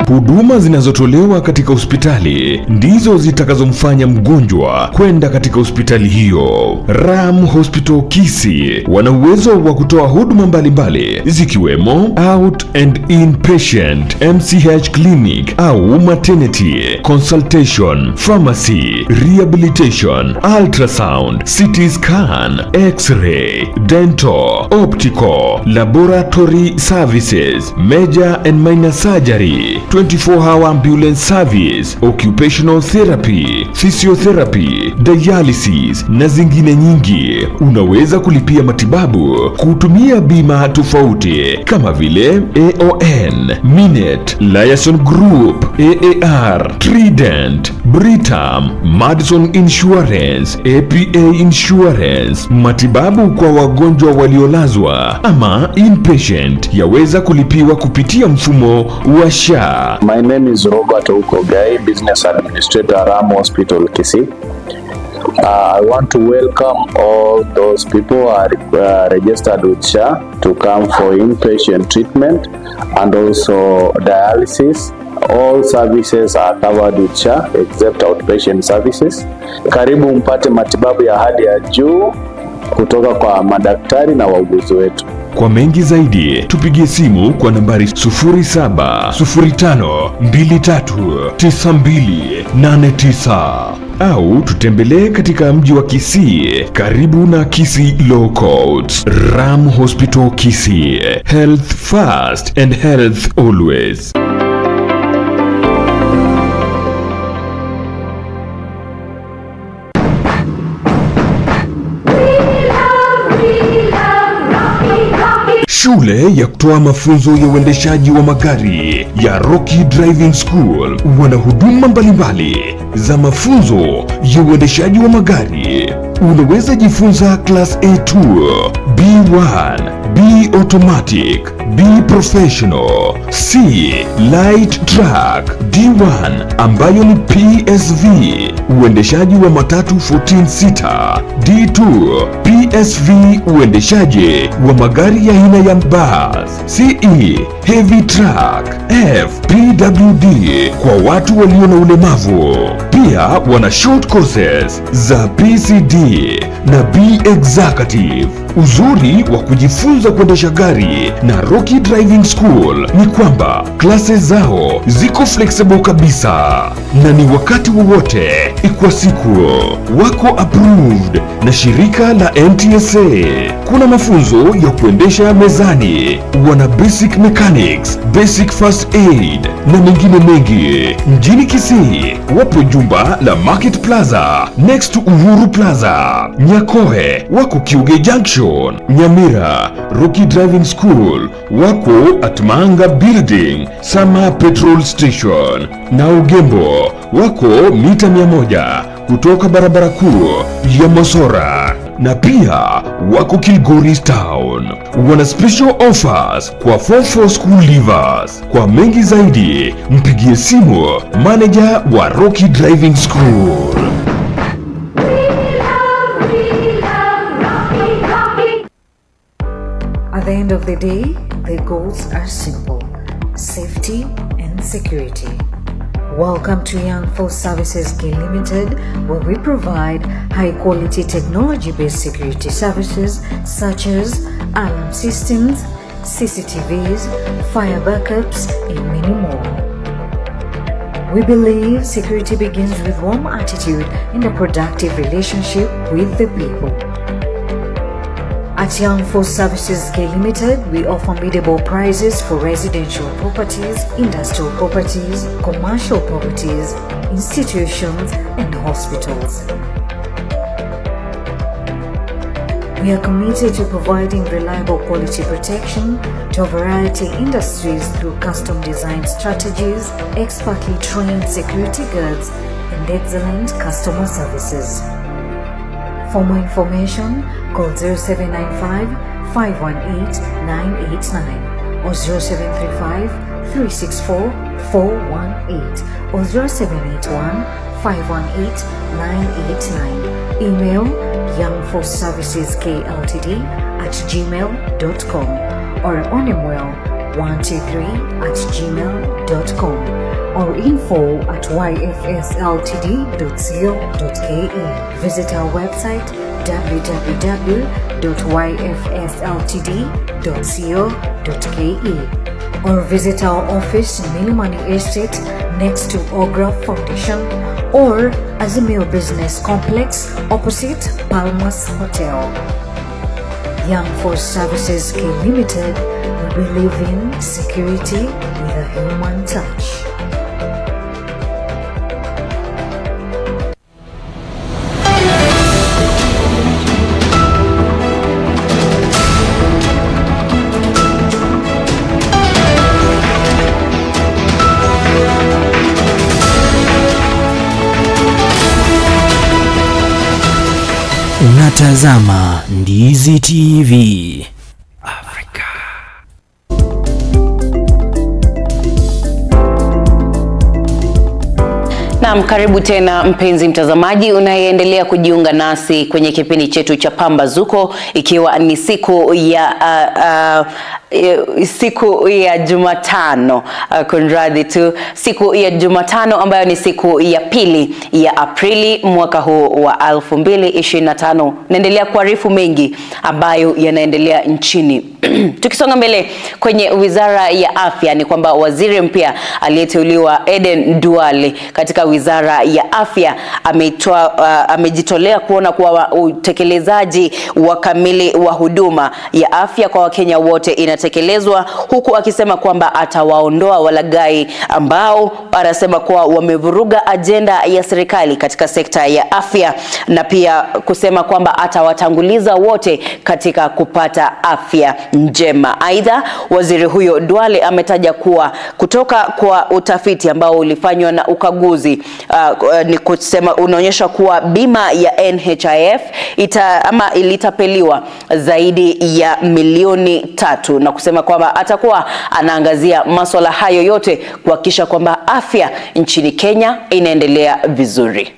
Huduma zinazotolewa katika hospitali ndizo zitakazomfanya mgonjwa kwenda katika hospitali hiyo. Ram Hospital Kisii wana uwezo wa kutoa huduma mbalimbali zikiwemo out and inpatient, MCH clinic au maternity, consultation, pharmacy, rehabilitation, ultrasound, CT scan, x-ray, dental, optical, laboratory services, major and minor surgery, 24-hour ambulance service, occupational therapy, physiotherapy, dialysis na zingine nyingi. Unaweza kulipia matibabu kutumia bima tofauti kama vile AON, Minet, Liaison Group, AAR, Trident, Britam, Madison Insurance, APA Insurance. Matibabu kwa wagonjwa waliolazwa ama inpatient yaweza kulipiwa kupitia mfumo wa SHA. My name is Robert Okogai, Business Administrator, Ram Hospital, Kisii. I want to welcome all those people who are registered with SHA to come for inpatient treatment and also dialysis. All services are covered with SHA except outpatient services. Karibu mpate matibabu ya hali ya juu kutoka kwa madaktari na wauguzi wetu. Kwa mengi zaidi tupigie simu kwa nambari 0705239289. au tutembelee katika mji wa Kisii karibu na Kisii Law Courts. Ram Hospital Kisii, health first and health always. Shule ya kutoa mafunzo ya uendeshaji wa magari ya Rocky Driving School wana huduma mbalimbali za mafunzo ya uendeshaji wa magari. Unaweza jifunza Class A2, B1, B Automatic, B Professional, C Light Truck, D1 ambayo ni PSV, uendeshaji wa matatu 14 seater, D2 PSV, uendeshaji wa magari ya aina ya bus, CE Heavy Truck, F PWD kwa watu walio na ulemavu. Pia wana short courses za PCD na B Executive. Uzuri wa kujifunza kuendesha gari na Rocky Driving School ni kwamba classes zao ziko flexible kabisa na ni wakati wowote kwa siku. Wako approved na shirika la NTSA. Kuna mafunzo ya kuendesha mezani, wana basic mechanics, basic first aid na mengine mengi. Mjini Kisii wapo jumba la Market Plaza next to Uhuru Plaza. Nyakoe wako Kiuge Junction. Nyamira, Rocky Driving School wako at Manga Building, Sama Petrol Station. Na Ugembo wako mita 100 kutoka barabara kuu ya Mosora. Na pia wako Kilgoris Town. Wana special offers kwa 44 school leavers. Kwa mengi zaidi mpigie simu manager wa Rocky Driving School. At the end of the day, the goals are simple: safety and security. Welcome to Young Force Services K Limited, where we provide high-quality technology-based security services such as alarm systems, CCTVs, fire backups, and many more. We believe security begins with warm attitude and a productive relationship with the people. At Young Force Services K Limited, we offer biddable prices for residential properties, industrial properties, commercial properties, institutions, and hospitals. We are committed to providing reliable quality protection to a variety of industries through custom design strategies, expertly trained security guards, and excellent customer services. For more information, call 0795 518 989 or 0735 364 418 or 0781 518 989. Email youngforceserviceskltd@gmail.com or onemwell123@gmail.com or info@yfsltd.co.ke. Visit our website www.yfsltd.co.ke or visit our office in Milimani Estate next to Ogra Foundation or Azimio Business Complex opposite Palmas Hotel. Young Force Services K Limited, we believe in security with a human touch. Unatazama Ndizi TV Afrika. Naam, karibu tena mpenzi mtazamaji unayeendelea kujiunga nasi kwenye kipindi chetu cha Pambazuko, ikiwa ni siku ya Siku ya Jumatano, kunradhi tu, siku ya Jumatano ambayo ni siku ya pili ya Aprili mwaka huu wa 2025. Naendelea kuarifu mengi ambayo yanaendelea nchini. Tukisonga mbele kwenye Wizara ya Afya ni kwamba waziri mpya aliyeteuliwa Aden Duale katika Wizara ya Afya amejitolea kuona kuwa utekelezaji wa kamili wa huduma ya afya kwa Wakenya wote inatekelezwa, huku akisema kwamba atawaondoa walaghai ambao anasema kuwa wamevuruga ajenda ya serikali katika sekta ya afya, na pia kusema kwamba atawatanguliza wote katika kupata afya njema. Aidha, waziri huyo Duale ametaja kuwa kutoka kwa utafiti ambao ulifanywa na ukaguzi ni kusema unaonyesha kuwa bima ya NHIF ilitapeliwa zaidi ya milioni 3, na kusema kwamba atakuwa anaangazia masuala hayo yote kuhakikisha kwamba afya nchini Kenya inaendelea vizuri.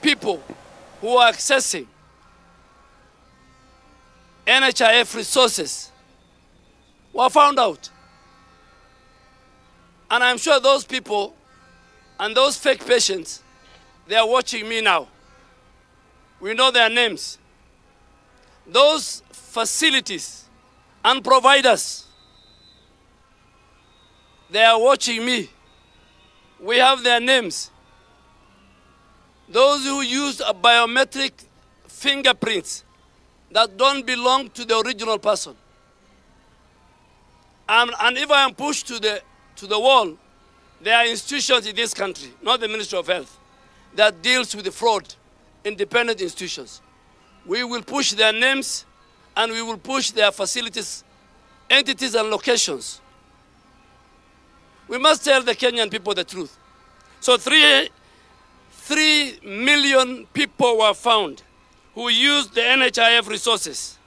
People who are accessing NHIF resources were found out. And I'm sure those people and those fake patients, they are watching me now. We know their names. Those facilities and providers, they are watching me. We have their names. Those who used a biometric fingerprints that don't belong to the original person. And if I am pushed to the wall, there are institutions in this country, not the Ministry of Health, that deals with the fraud, independent institutions. We will push their names and we will push their facilities, entities and locations. We must tell the Kenyan people the truth. So 3 million people were found who used the NHIF resources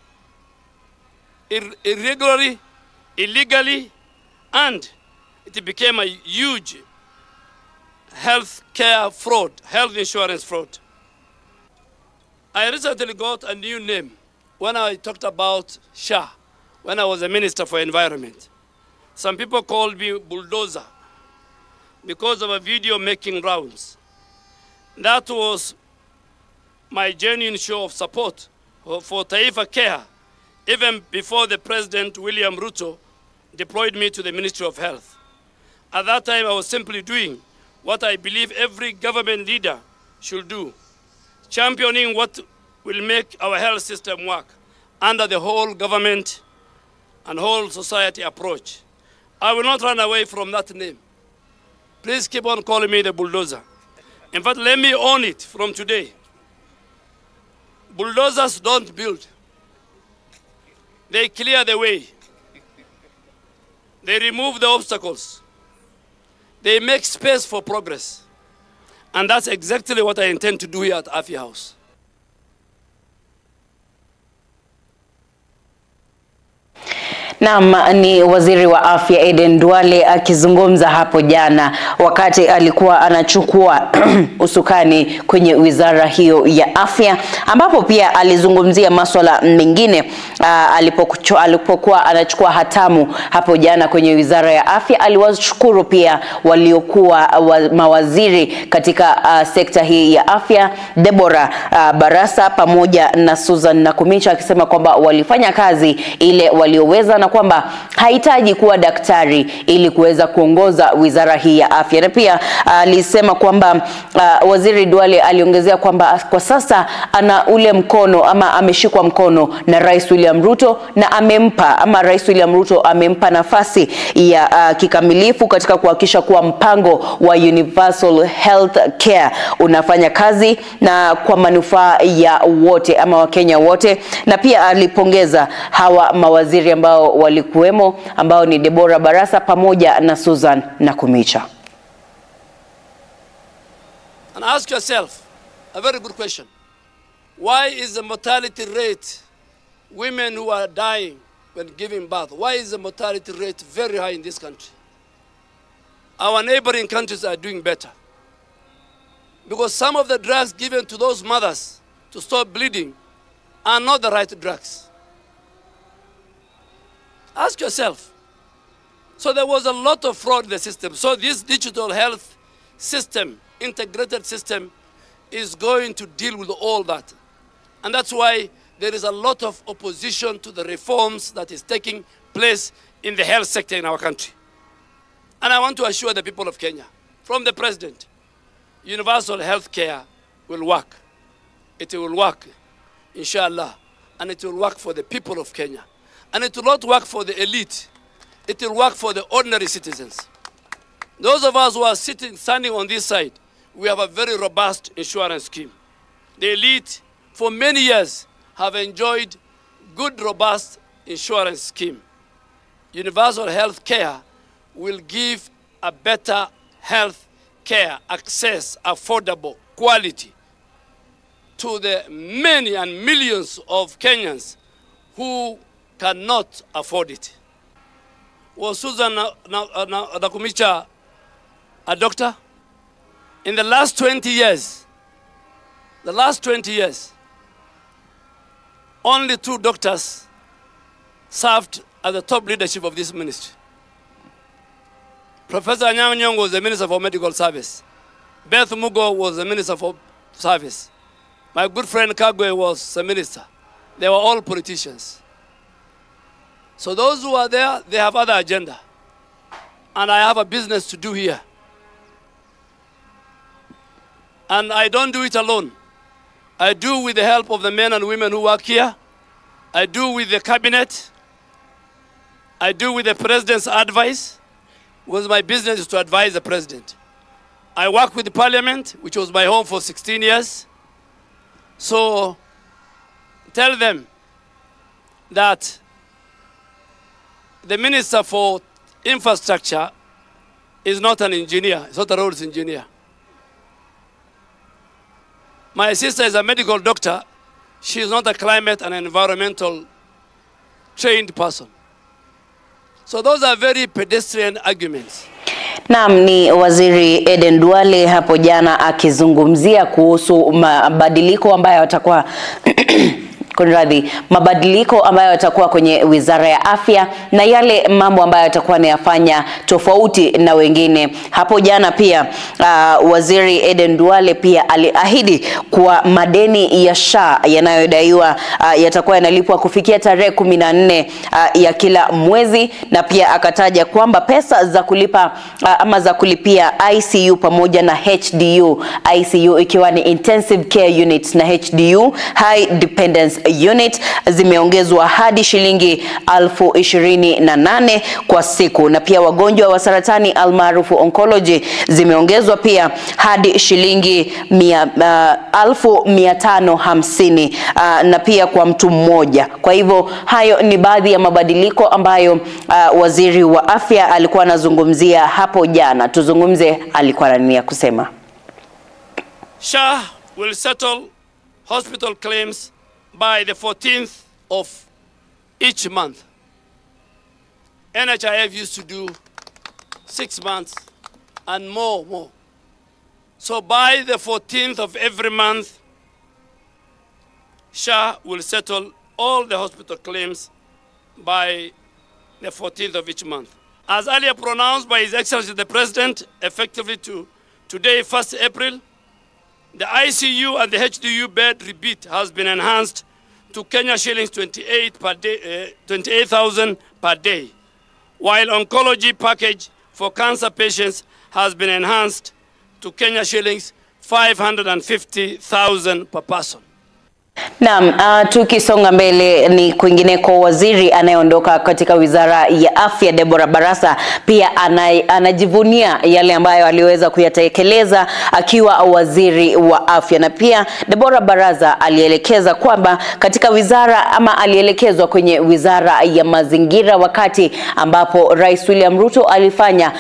irregularly, illegally, and it became a huge health care fraud, health insurance fraud. I recently got a new name when I talked about SHA, when I was a minister for environment. Some people called me bulldozer because of a video making rounds. That was my genuine show of support for Taifa Care, even before the President William Ruto deployed me to the Ministry of Health. At that time, I was simply doing what I believe every government leader should do, championing what will make our health system work under the whole government and whole society approach. I will not run away from that name. Please keep on calling me the bulldozer. In fact, let me own it from today. Bulldozers don't build. They clear the way. They remove the obstacles. They make space for progress. And that's exactly what I intend to do here at Afya House. Naam, ni waziri wa afya Aden Duale akizungumza hapo jana wakati alikuwa anachukua usukani kwenye wizara hiyo ya afya, ambapo pia alizungumzia masuala mengine alipokuwa anachukua hatamu hapo jana kwenye wizara ya afya. Aliwashukuru pia waliokuwa mawaziri katika sekta hii ya afya, Deborah Barasa pamoja na Susan Nakumicha, akisema kwamba walifanya kazi ile walioweza na kwamba hahitaji kuwa daktari ili kuweza kuongoza wizara hii ya afya. Na pia alisema kwamba waziri Duale aliongezea kwamba kwa sasa ana ule mkono ama ameshikwa mkono na Rais William Ruto, na amempa ama Rais William Ruto amempa nafasi ya kikamilifu katika kuhakikisha kuwa mpango wa Universal Health Care unafanya kazi na kwa manufaa ya wote ama Wakenya wote. Na pia alipongeza hawa mawaziri ambao walikuwemo, ambao ni Deborah Barasa pamoja na Susan Nakumicha. And ask yourself a very good question. Why is the mortality rate, women who are dying when giving birth, why is the mortality rate very high in this country? Our neighboring countries are doing better. Because some of the drugs given to those mothers to stop bleeding are not the right drugs. Ask yourself. So there was a lot of fraud in the system. So this digital health system, integrated system, is going to deal with all that. And that's why there is a lot of opposition to the reforms that is taking place in the health sector in our country. And I want to assure the people of Kenya, from the president, universal health care will work. It will work, inshallah. And it will work for the people of Kenya. And it will not work for the elite. It will work for the ordinary citizens. Those of us who are standing on this side, we have a very robust insurance scheme. The elite, for many years, have enjoyed good, robust insurance scheme. Universal health care will give a better health care, access, affordable, quality to the many and millions of Kenyans who cannot afford it. Was Susan Nakhumicha a doctor? In the last 20 years, only 2 doctors served at the top leadership of this ministry. Professor Anyang' Nyong'o was the Minister for Medical Service. Beth Mugo was the Minister for Service. My good friend Kagwe was the minister. They were all politicians. So those who are there, they have other agenda. And I have a business to do here. And I don't do it alone. I do with the help of the men and women who work here. I do with the cabinet. I do with the president's advice, because my business is to advise the president. I work with the parliament, which was my home for 16 years. So tell them that the minister for infrastructure is not an engineer, it's not a roads engineer. My sister is a medical doctor. She is not a climate and environmental trained person. So those are very pedestrian arguments. Naam, ni Waziri Eden Duale hapo jana akizungumzia kuhusu mabadiliko ambayo watakuwa kunradhi, mabadiliko ambayo yatakuwa kwenye Wizara ya Afya na yale mambo ambayo yatakuwa yanafanya tofauti na wengine. Hapo jana pia Waziri Eden Duale pia aliahidi kuwa madeni ya SHA yanayodaiwa yatakuwa yanalipwa kufikia tarehe 14 ya kila mwezi, na pia akataja kwamba pesa za kulipa ama za kulipia ICU pamoja na HDU, ICU ikiwa ni Intensive Care Unit na HDU High Dependence Unit, zimeongezwa hadi shilingi 28,000 kwa siku, na pia wagonjwa wa saratani almaarufu oncology zimeongezwa pia hadi shilingi 550,000 na pia kwa mtu mmoja. Kwa hivyo hayo ni baadhi ya mabadiliko ambayo waziri wa afya alikuwa anazungumzia hapo jana. Tuzungumze alikuwa na nini ya kusema. SHA will settle hospital claims by the 14th of each month. NHIF used to do 6 months and more. So by the 14th of every month, SHA will settle all the hospital claims by the 14th of each month. As earlier pronounced by His Excellency the President, effectively to today, 1st April, the ICU and the HDU bed rebate has been enhanced to Kenya shillings 28,000 per day, while oncology package for cancer patients has been enhanced to Kenya shillings 550,000 per person. Naam, tukisonga mbele ni kwingineko, waziri anayeondoka katika Wizara ya Afya Deborah Barasa pia anajivunia yale ambayo aliweza kuyatekeleza akiwa waziri wa afya. Na pia Deborah Barasa alielekeza kwamba katika wizara ama alielekezwa kwenye Wizara ya Mazingira wakati ambapo Rais William Ruto alifanya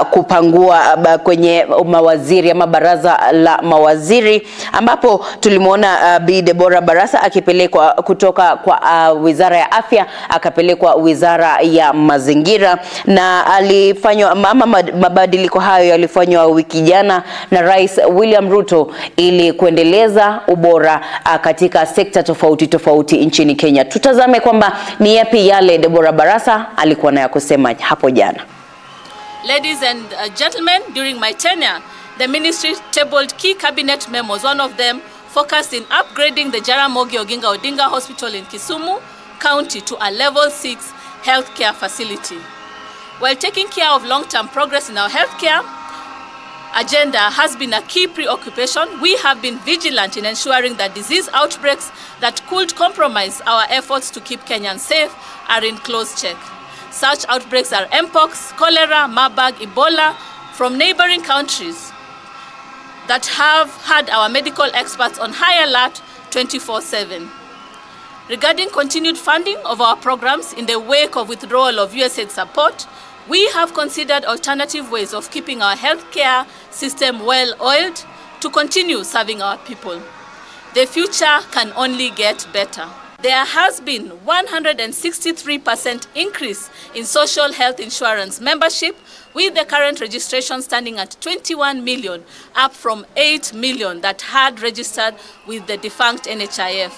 kupangua kwenye mawaziri ama baraza la mawaziri, ambapo tulimuona Bi Deborah Barasa akipelekwa kutoka kwa Wizara ya Afya akapelekwa Wizara ya Mazingira, na alifanywa mabadiliko hayo yalifanywa wiki jana na Rais William Ruto ili kuendeleza ubora katika sekta tofauti tofauti nchini Kenya. Tutazame kwamba ni yapi yale Deborah Barasa alikuwa nayo kusema hapo jana. Ladies and gentlemen, during my tenure, the ministry tabled key cabinet memos, one of them focused in upgrading the Jaramogi Oginga Odinga Hospital in Kisumu County to a level 6 healthcare facility. While taking care of long-term progress in our healthcare agenda has been a key preoccupation, we have been vigilant in ensuring that disease outbreaks that could compromise our efforts to keep Kenyans safe are in close check. Such outbreaks are Mpox, cholera, Marburg, Ebola from neighboring countries that have had our medical experts on high alert 24/7. Regarding continued funding of our programs in the wake of withdrawal of USAID support, we have considered alternative ways of keeping our healthcare system well-oiled to continue serving our people. The future can only get better. There has been 163% increase in social health insurance membership, with the current registration standing at 21 million, up from 8 million that had registered with the defunct NHIF.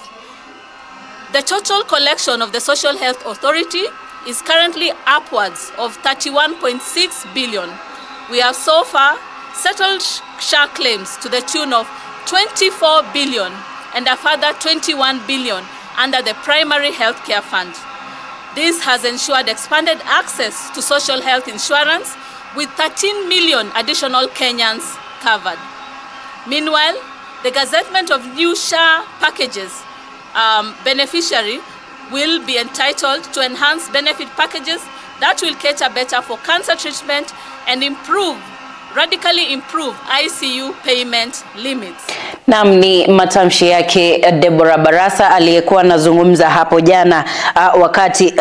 The total collection of the Social Health Authority is currently upwards of 31.6 billion. We have so far settled SHA claims to the tune of 24 billion and a further 21 billion under the Primary Healthcare Fund. This has ensured expanded access to social health insurance with 13 million additional Kenyans covered. Meanwhile, the gazettement of new SHA packages beneficiary will be entitled to enhance benefit packages that will cater better for cancer treatment and radically improve ICU payment limits. Naam, ni matamshi yake Deborah Barasa aliyekuwa anazungumza hapo jana wakati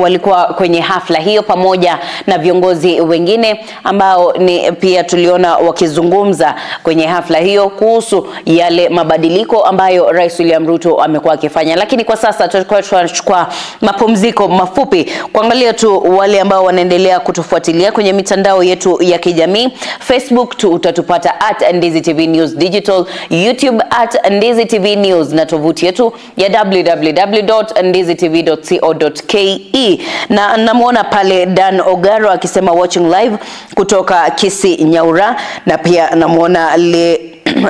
walikuwa kwenye hafla hiyo pamoja na viongozi wengine ambao ni pia tuliona wakizungumza kwenye hafla hiyo kuhusu yale mabadiliko ambayo Rais William Ruto amekuwa akifanya. Lakini kwa sasa tutakuwa tunachukua mapumziko mafupi kuangalia tu wale ambao wanaendelea kutufuatilia kwenye mitandao yetu ya kijamii. Facebook tu utatupata @Ndizi TV News Digital, YouTube @Ndizi TV News na tovuti yetu ya www.ndizitv.co.ke. Na namuona pale Dan Ogaro akisema watching live kutoka Kisii Nyaura, na pia namuona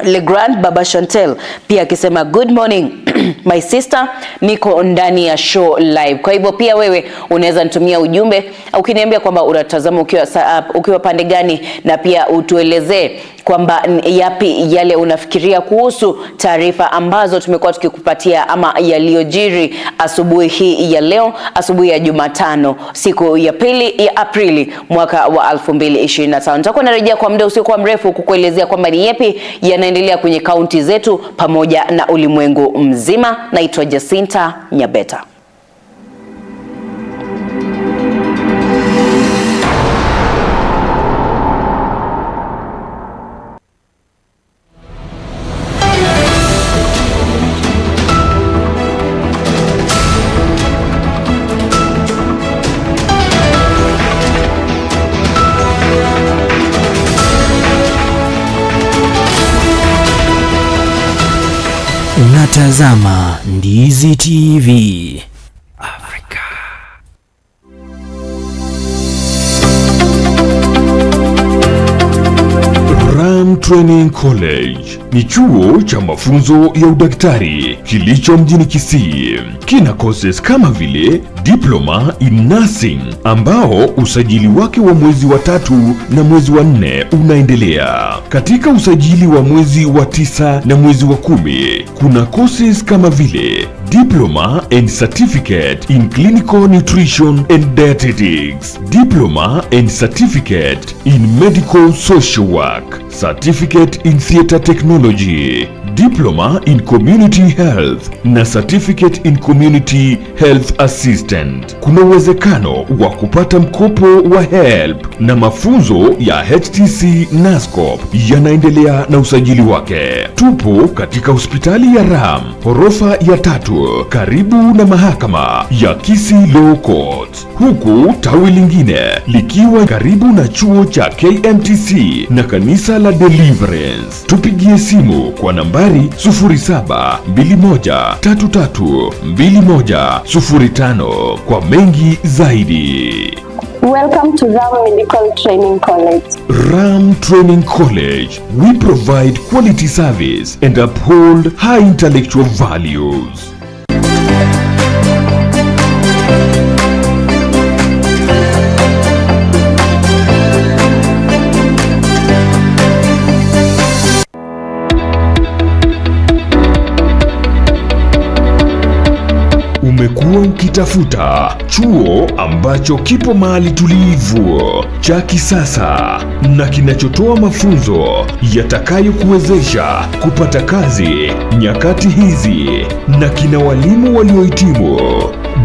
Legrand Baba Chantel pia akisema good morning my sister, niko ndani ya show live. Kwa hivyo pia wewe unaweza nitumia ujumbe ukiniambia kwamba unatazama ukiwa pande gani, na pia utuelezee kwamba yapi yale unafikiria kuhusu taarifa ambazo tumekuwa tukikupatia ama yaliyojiri asubuhi hii ya leo, asubuhi ya Jumatano, siku ya pili ya Aprili mwaka wa 2025. Nitakuwa narejea kwa muda usiokuwa mrefu kukuelezea kwamba ni yapi yanaendelea kwenye kaunti zetu pamoja na ulimwengu mzima. Naitwa Jacinta Nyabeta. Unatazama Ndizi TV Afrika. Ram Training College ni chuo cha mafunzo ya udaktari kilicho mjini Kisii. Kina courses kama vile Diploma in Nursing ambao usajili wake wa mwezi wa 3 na mwezi wa 4 unaendelea. Katika usajili wa mwezi wa 9 na mwezi wa 10 kuna courses kama vile Diploma and Certificate in Clinical Nutrition and Dietetics, Diploma and Certificate in Medical Social Work, Certificate in Theater Technology, Diploma in Community Health na Certificate in Community Health Assistant. Assistant. Kuna uwezekano wa kupata mkopo wa HELB na mafunzo ya HTC NASCOP yanaendelea na usajili wake. Tupo katika hospitali ya Ram, ghorofa ya 3, karibu na mahakama ya Kisii Law Court, huku tawi lingine likiwa karibu na chuo cha KMTC na kanisa la Deliverance. Tupigie simu kwa nambari 0721332105 kwa mengi zaidi. Welcome to Ram Medical Training College. Ram Training College, we provide quality service and uphold high intellectual values. Umekuwa ukitafuta chuo ambacho kipo mahali tulivu, cha kisasa na kinachotoa mafunzo yatakayokuwezesha kupata kazi nyakati hizi na kina walimu waliohitimu.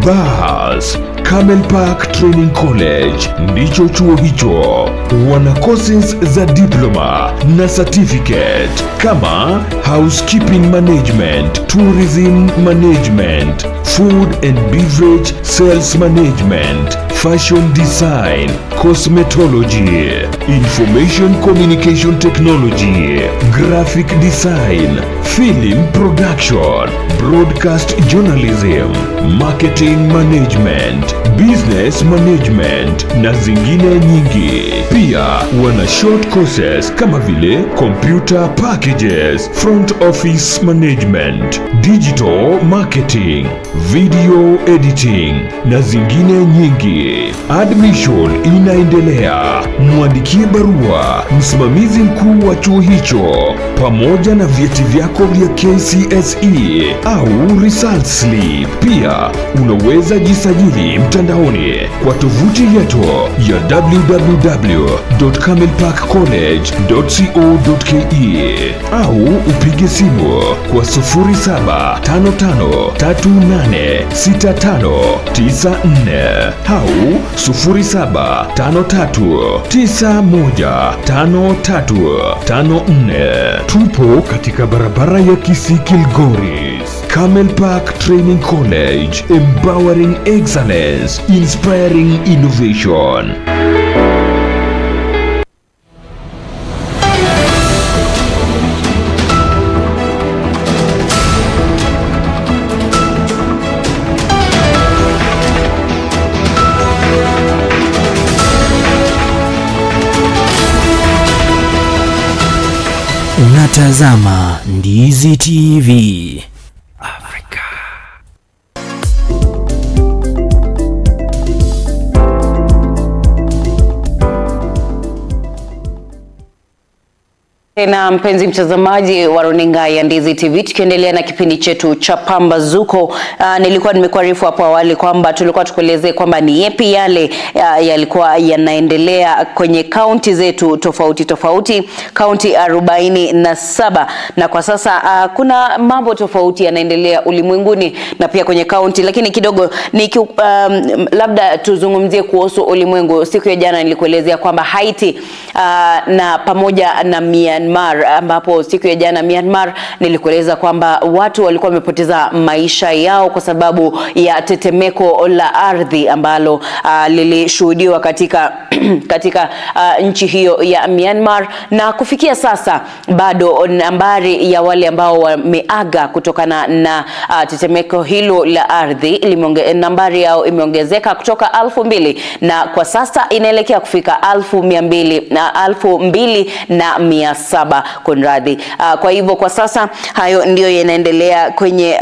Bas, Camel Park Training College ndicho chuo hicho. Wana courses za diploma na certificate kama housekeeping management, tourism management, food and beverage sales management, fashion design, cosmetology, information communication technology, graphic design, film production, broadcast journalism, marketing management, business management na zingine nyingi. Pia wana short courses kama vile computer packages, front office management, digital marketing, video editing na zingine nyingi. Admission inaendelea. Mwandikie barua msimamizi mkuu wa chuo hicho pamoja na vyeti vyako vya KCSE au result slip. Pia unaweza jisajili mtandaoni kwa tovuti yetu ya www.camelparkcollege.co.ke au upige simu kwa 0755386594 au 0753915354. Tupo katika barabara ya Kisii Kilgoris. Camel Park Training College, empowering excellence, inspiring innovation. Unatazama Ndizi TV. Afrika. Tena mpenzi mtazamaji wa runinga ya Ndizi TV, tukiendelea na kipindi chetu cha Pambazuko. Nilikuwa nimekuarifu hapo awali kwamba tulikuwa tukuelezee kwamba ni yepi yale yalikuwa yanaendelea kwenye kaunti zetu tofauti tofauti, kaunti 47, na kwa sasa kuna mambo tofauti yanaendelea ulimwenguni na pia kwenye kaunti, lakini kidogo ni labda tuzungumzie kuhusu ulimwengu. Siku ya jana nilikuelezea kwamba Haiti na pamoja na Myanmar, ambapo siku ya jana Myanmar nilikueleza kwamba watu walikuwa wamepoteza maisha yao kwa sababu ya tetemeko la ardhi ambalo lilishuhudiwa katika katika nchi hiyo ya Myanmar, na kufikia sasa bado nambari ya wale ambao wameaga kutokana na tetemeko hilo la ardhi nambari yao imeongezeka kutoka 2000 na kwa sasa inaelekea kufika 1200 na 2700 kunradhi. Kwa hivyo kwa sasa hayo ndio yanaendelea kwenye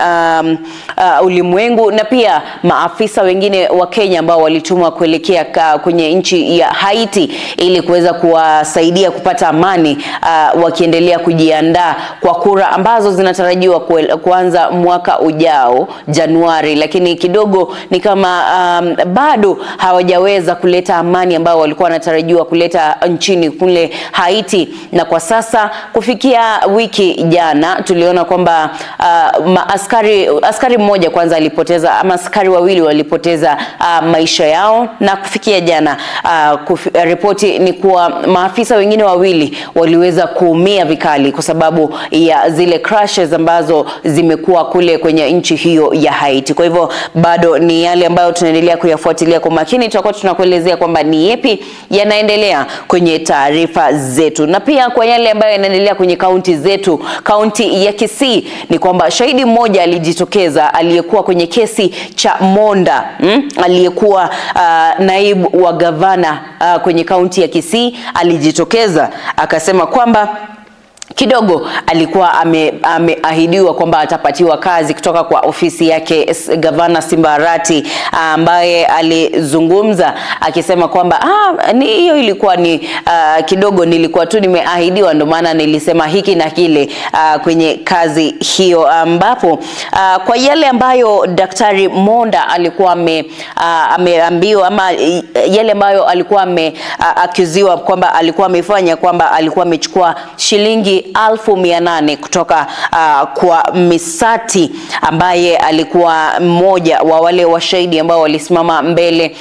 ulimwengu, na pia maafisa wengine wa Kenya ambao walitumwa kuelekea kwenye nchi ya Haiti ili kuweza kuwasaidia kupata amani, wakiendelea kujiandaa kwa kura ambazo zinatarajiwa kuanza mwaka ujao Januari, lakini kidogo ni kama bado hawajaweza kuleta amani ambao walikuwa wanatarajiwa kuleta nchini kule Haiti, na kwa sasa sasa kufikia wiki jana tuliona kwamba askari mmoja kwanza alipoteza, ama askari wawili walipoteza maisha yao, na kufikia jana ripoti ni kuwa maafisa wengine wawili waliweza kuumia vikali kwa sababu ya zile crashes ambazo zimekuwa kule kwenye nchi hiyo ya Haiti. Kwa hivyo bado ni yale ambayo tunaendelea kuyafuatilia kwa makini, tutakuwa tunakuelezea kwamba ni yepi yanaendelea kwenye taarifa zetu. Na pia kwa yale ambayo yanaendelea kwenye kaunti zetu, kaunti ya Kisii, ni kwamba shahidi mmoja alijitokeza aliyekuwa kwenye kesi cha Monda, aliyekuwa naibu wa gavana kwenye kaunti ya Kisii, alijitokeza akasema kwamba kidogo alikuwa ameahidiwa kwamba atapatiwa kazi kutoka kwa ofisi yake gavana Simba Arati, ambaye alizungumza akisema kwamba hiyo ilikuwa ni kidogo nilikuwa tu nimeahidiwa, ndio maana nilisema hiki na kile kwenye kazi hiyo, ambapo kwa yale ambayo Daktari Monda alikuwa ameambiwa ama yale ambayo alikuwa ameakuziwa kwamba alikuwa amefanya, kwamba alikuwa amechukua shilingi 1800 kutoka kwa Misati ambaye alikuwa mmoja wa wale washahidi ambao walisimama mbele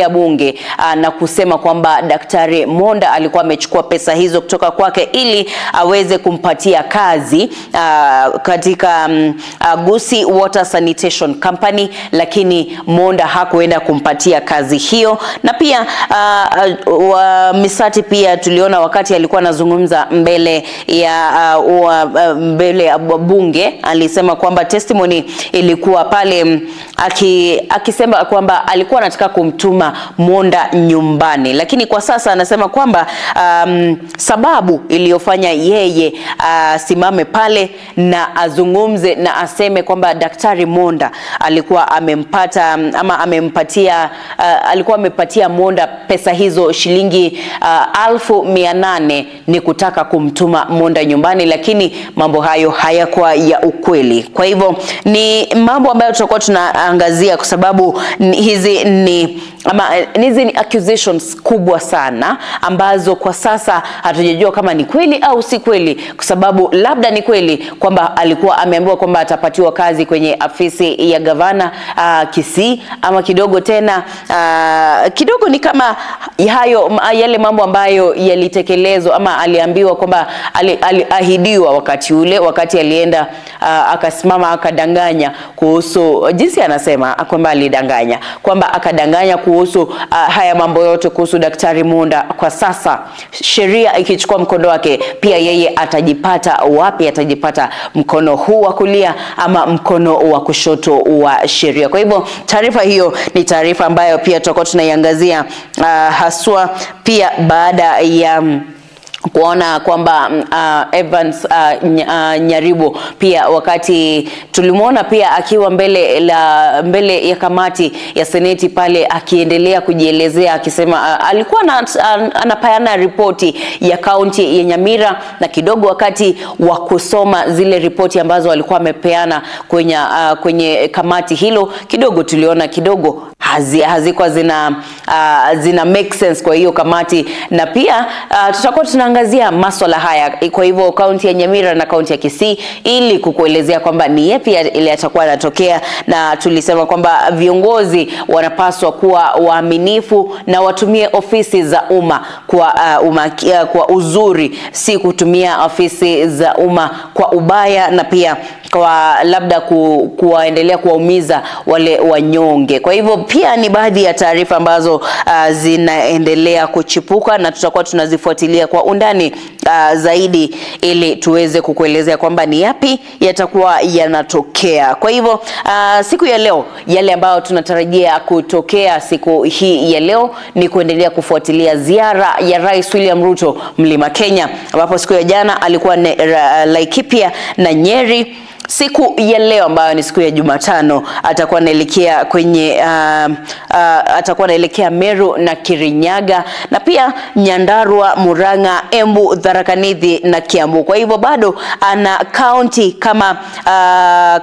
ya bunge na kusema kwamba Daktari Monda alikuwa amechukua pesa hizo kutoka kwake ili aweze kumpatia kazi katika Gusii Water Sanitation Company, lakini Monda hakuenda kumpatia kazi hiyo. Na pia Misati pia tuliona wakati alikuwa anazungumza mbele ya bunge alisema kwamba testimony ilikuwa pale akisema kwamba alikuwa anataka kumtuma Monda nyumbani, lakini kwa sasa anasema kwamba sababu iliyofanya yeye simame pale na azungumze na aseme kwamba Daktari Monda alikuwa amempata ama amempatia alikuwa amepatia Monda pesa hizo shilingi 1800 ni kutaka kumtuma Monda nyumbani, lakini mambo hayo hayakuwa ya ukweli. Kwa hivyo ni mambo ambayo tutakuwa tunaangazia kwa sababu hizi ni accusations kubwa sana ambazo kwa sasa hatujajua kama ni kweli au si kweli, kwa sababu labda ni kweli kwamba alikuwa ameambiwa kwamba atapatiwa kazi kwenye afisi ya gavana Kisii, ama kidogo tena kidogo ni kama hayo yale mambo ambayo yalitekelezwa ama aliambiwa kwamba aliahidiwa wakati ule, wakati alienda akasimama akadanganya kuhusu jinsi anasema kwamba alidanganya, kwamba akadanganya kuhusu haya mambo yote kuhusu Daktari Monda. Kwa sasa sheria ikichukua mkondo wake, pia yeye atajipata wapi? Atajipata mkono huu wa kulia ama mkono wa kushoto wa sheria. Kwa hivyo taarifa hiyo ni taarifa ambayo pia tutakuwa tunaiangazia haswa pia baada ya kuona kwamba Evans Nyaribo pia wakati tulimuona pia akiwa mbele ya kamati ya seneti pale akiendelea kujielezea akisema alikuwa anapeana ripoti ya kaunti ya Nyamira, na kidogo wakati wa kusoma zile ripoti ambazo alikuwa amepeana kwenye kamati hilo, kidogo tuliona kidogo hazikuwa zina make sense kwa hiyo kamati. Na pia tutakuwa tunaangazia masuala haya, kwa hivyo kaunti ya Nyamira na kaunti ya Kisii, ili kukuelezea kwamba ni yapi ile yatakuwa yanatokea. Na tulisema kwamba viongozi wanapaswa kuwa waaminifu na watumie ofisi za umma kwa uzuri, si kutumia ofisi za umma kwa ubaya na pia kwa labda kuwaendelea kuwaumiza wale wanyonge. Kwa hivyo pia ni baadhi ya taarifa ambazo zinaendelea kuchipuka na tutakuwa tunazifuatilia kwa undani zaidi ili tuweze kukuelezea kwamba ni yapi yatakuwa yanatokea. Kwa hivyo siku ya leo, yale ambayo tunatarajia kutokea siku hii ya leo ni kuendelea kufuatilia ziara ya Rais William Ruto Mlima Kenya, ambapo siku ya jana alikuwa Laikipia na Nyeri. Siku ya leo ambayo ni siku ya Jumatano atakuwa anaelekea kwenye atakuwa anaelekea Meru na Kirinyaga, na pia Nyandarua, Murang'a, Embu, Tharaka Tharaka Nithi na Kiambu. Kwa hivyo bado ana kaunti kama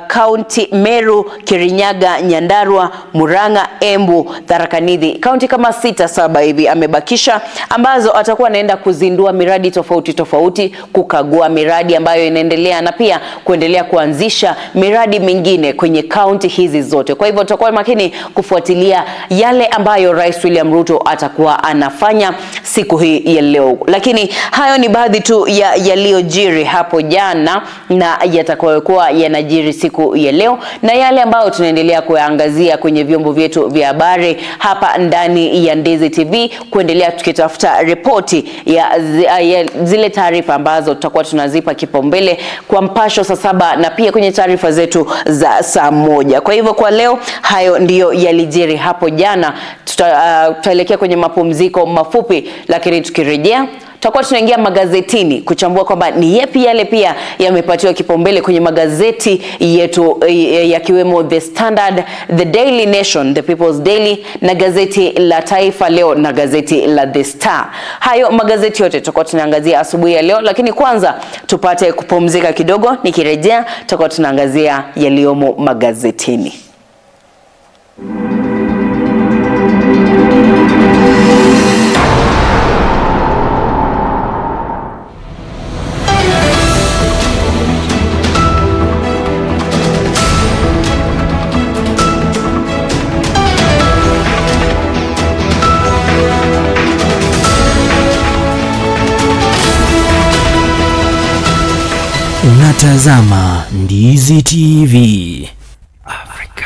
kaunti Meru, Kirinyaga, Nyandarua, Murang'a, Embu, Tharaka Nithi. Kaunti kama 6-7 hivi amebakisha, ambazo atakuwa anaenda kuzindua miradi tofauti tofauti, kukagua miradi ambayo inaendelea na pia kuendelea kuanzisha miradi mingine kwenye kaunti hizi zote. Kwa hivyo tutakuwa makini kufuatilia yale ambayo Rais William Ruto atakuwa anafanya siku hii ya leo. Lakini hayo ni baadhi tu ya yaliyojiri hapo jana na yatakayokuwa yanajiri siku ya leo, na yale ambayo tunaendelea kuangazia kwenye vyombo vyetu vya habari hapa ndani ya Ndizi TV, kuendelea tukitafuta ripoti ya zile taarifa ambazo tutakuwa tunazipa kipaumbele kwa mpasho saa 7 na pia kwenye taarifa zetu za saa 1. Kwa hivyo kwa leo hayo ndiyo yalijiri hapo jana. Tutaelekea kwenye mapumziko mafupi, lakini tukirejea tutakuwa tunaingia magazetini kuchambua kwamba ni yapi yale pia yamepatiwa kipaumbele kwenye magazeti yetu, yakiwemo The Standard, The Daily Nation, The People's Daily na gazeti la Taifa Leo na gazeti la The Star. Hayo magazeti yote tutakuwa tunaangazia asubuhi ya leo, lakini kwanza tupate kupumzika kidogo. Nikirejea tutakuwa tunaangazia yaliyomo magazetini. Unatazama Ndizi TV Afrika.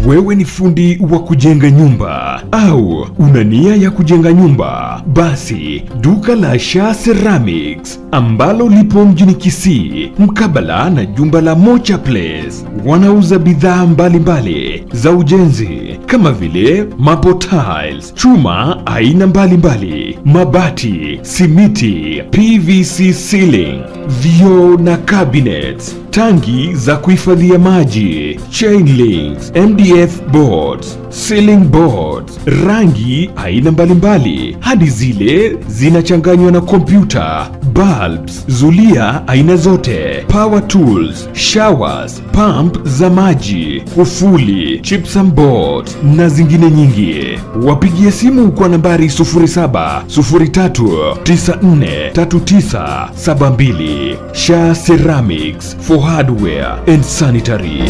Wewe ni fundi wa kujenga nyumba au una nia ya kujenga nyumba? Basi duka la Sha Ceramics ambalo lipo mjini Kisii mkabala na jumba la Mocha Place wanauza bidhaa mbalimbali za ujenzi kama vile marble tiles, chuma aina mbalimbali, mabati, simiti, PVC ceiling, vioo na cabinets, tangi za kuhifadhia maji, chain links, MDF boards, ceiling boards, rangi aina mbalimbali hadi zile zinachanganywa na kompyuta, bulbs, zulia aina zote, power tools, showers, pump za maji, kufuli, gypsum boards na zingine nyingi. Wapigie simu kwa nambari 0703943972. Sha Ceramics for hardware and sanitary.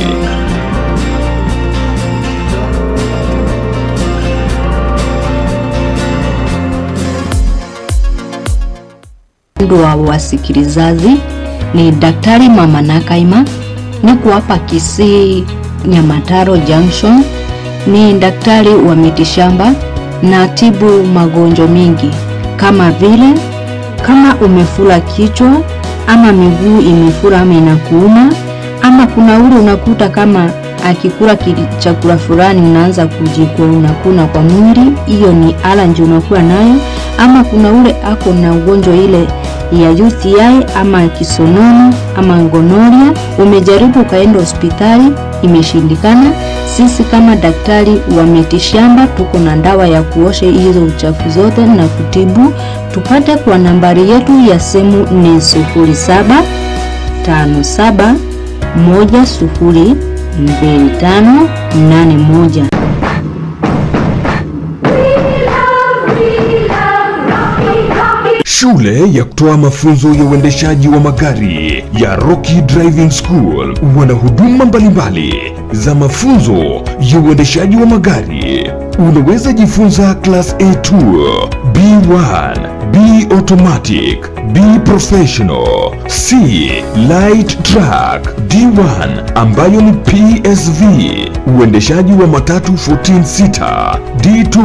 Wa wasikilizaji, ni Daktari Mama Nakaima, niko hapa Kisii Nyamataro Junction. Ni daktari wa mitishamba na tibu magonjwa mingi kama vile kama umefura kichwa ama miguu imefura ama inakuuma, ama kuna ule unakuta kama akikula chakula fulani unaanza kujikua unakuna kwa mwili, hiyo ni allergy unakuwa nayo. Ama kuna ule ako na ugonjwa ile ya UTI ama kisonono ama gonorrhea, umejaribu ukaenda hospitali imeshindikana. Sisi kama daktari wa mitishamba tuko na dawa ya kuosha hizo uchafu zote na kutibu. Tupate kwa nambari yetu ya simu ni 0757102581. Shule ya kutoa mafunzo ya uendeshaji wa magari ya Rocky Driving School wana huduma mbalimbali za mafunzo ya uendeshaji wa magari. Unaweza jifunza Class A2, B1, B Automatic, B Professional, C Light Truck, D1 ambayo ni PSV, uendeshaji wa matatu 14 seater, D2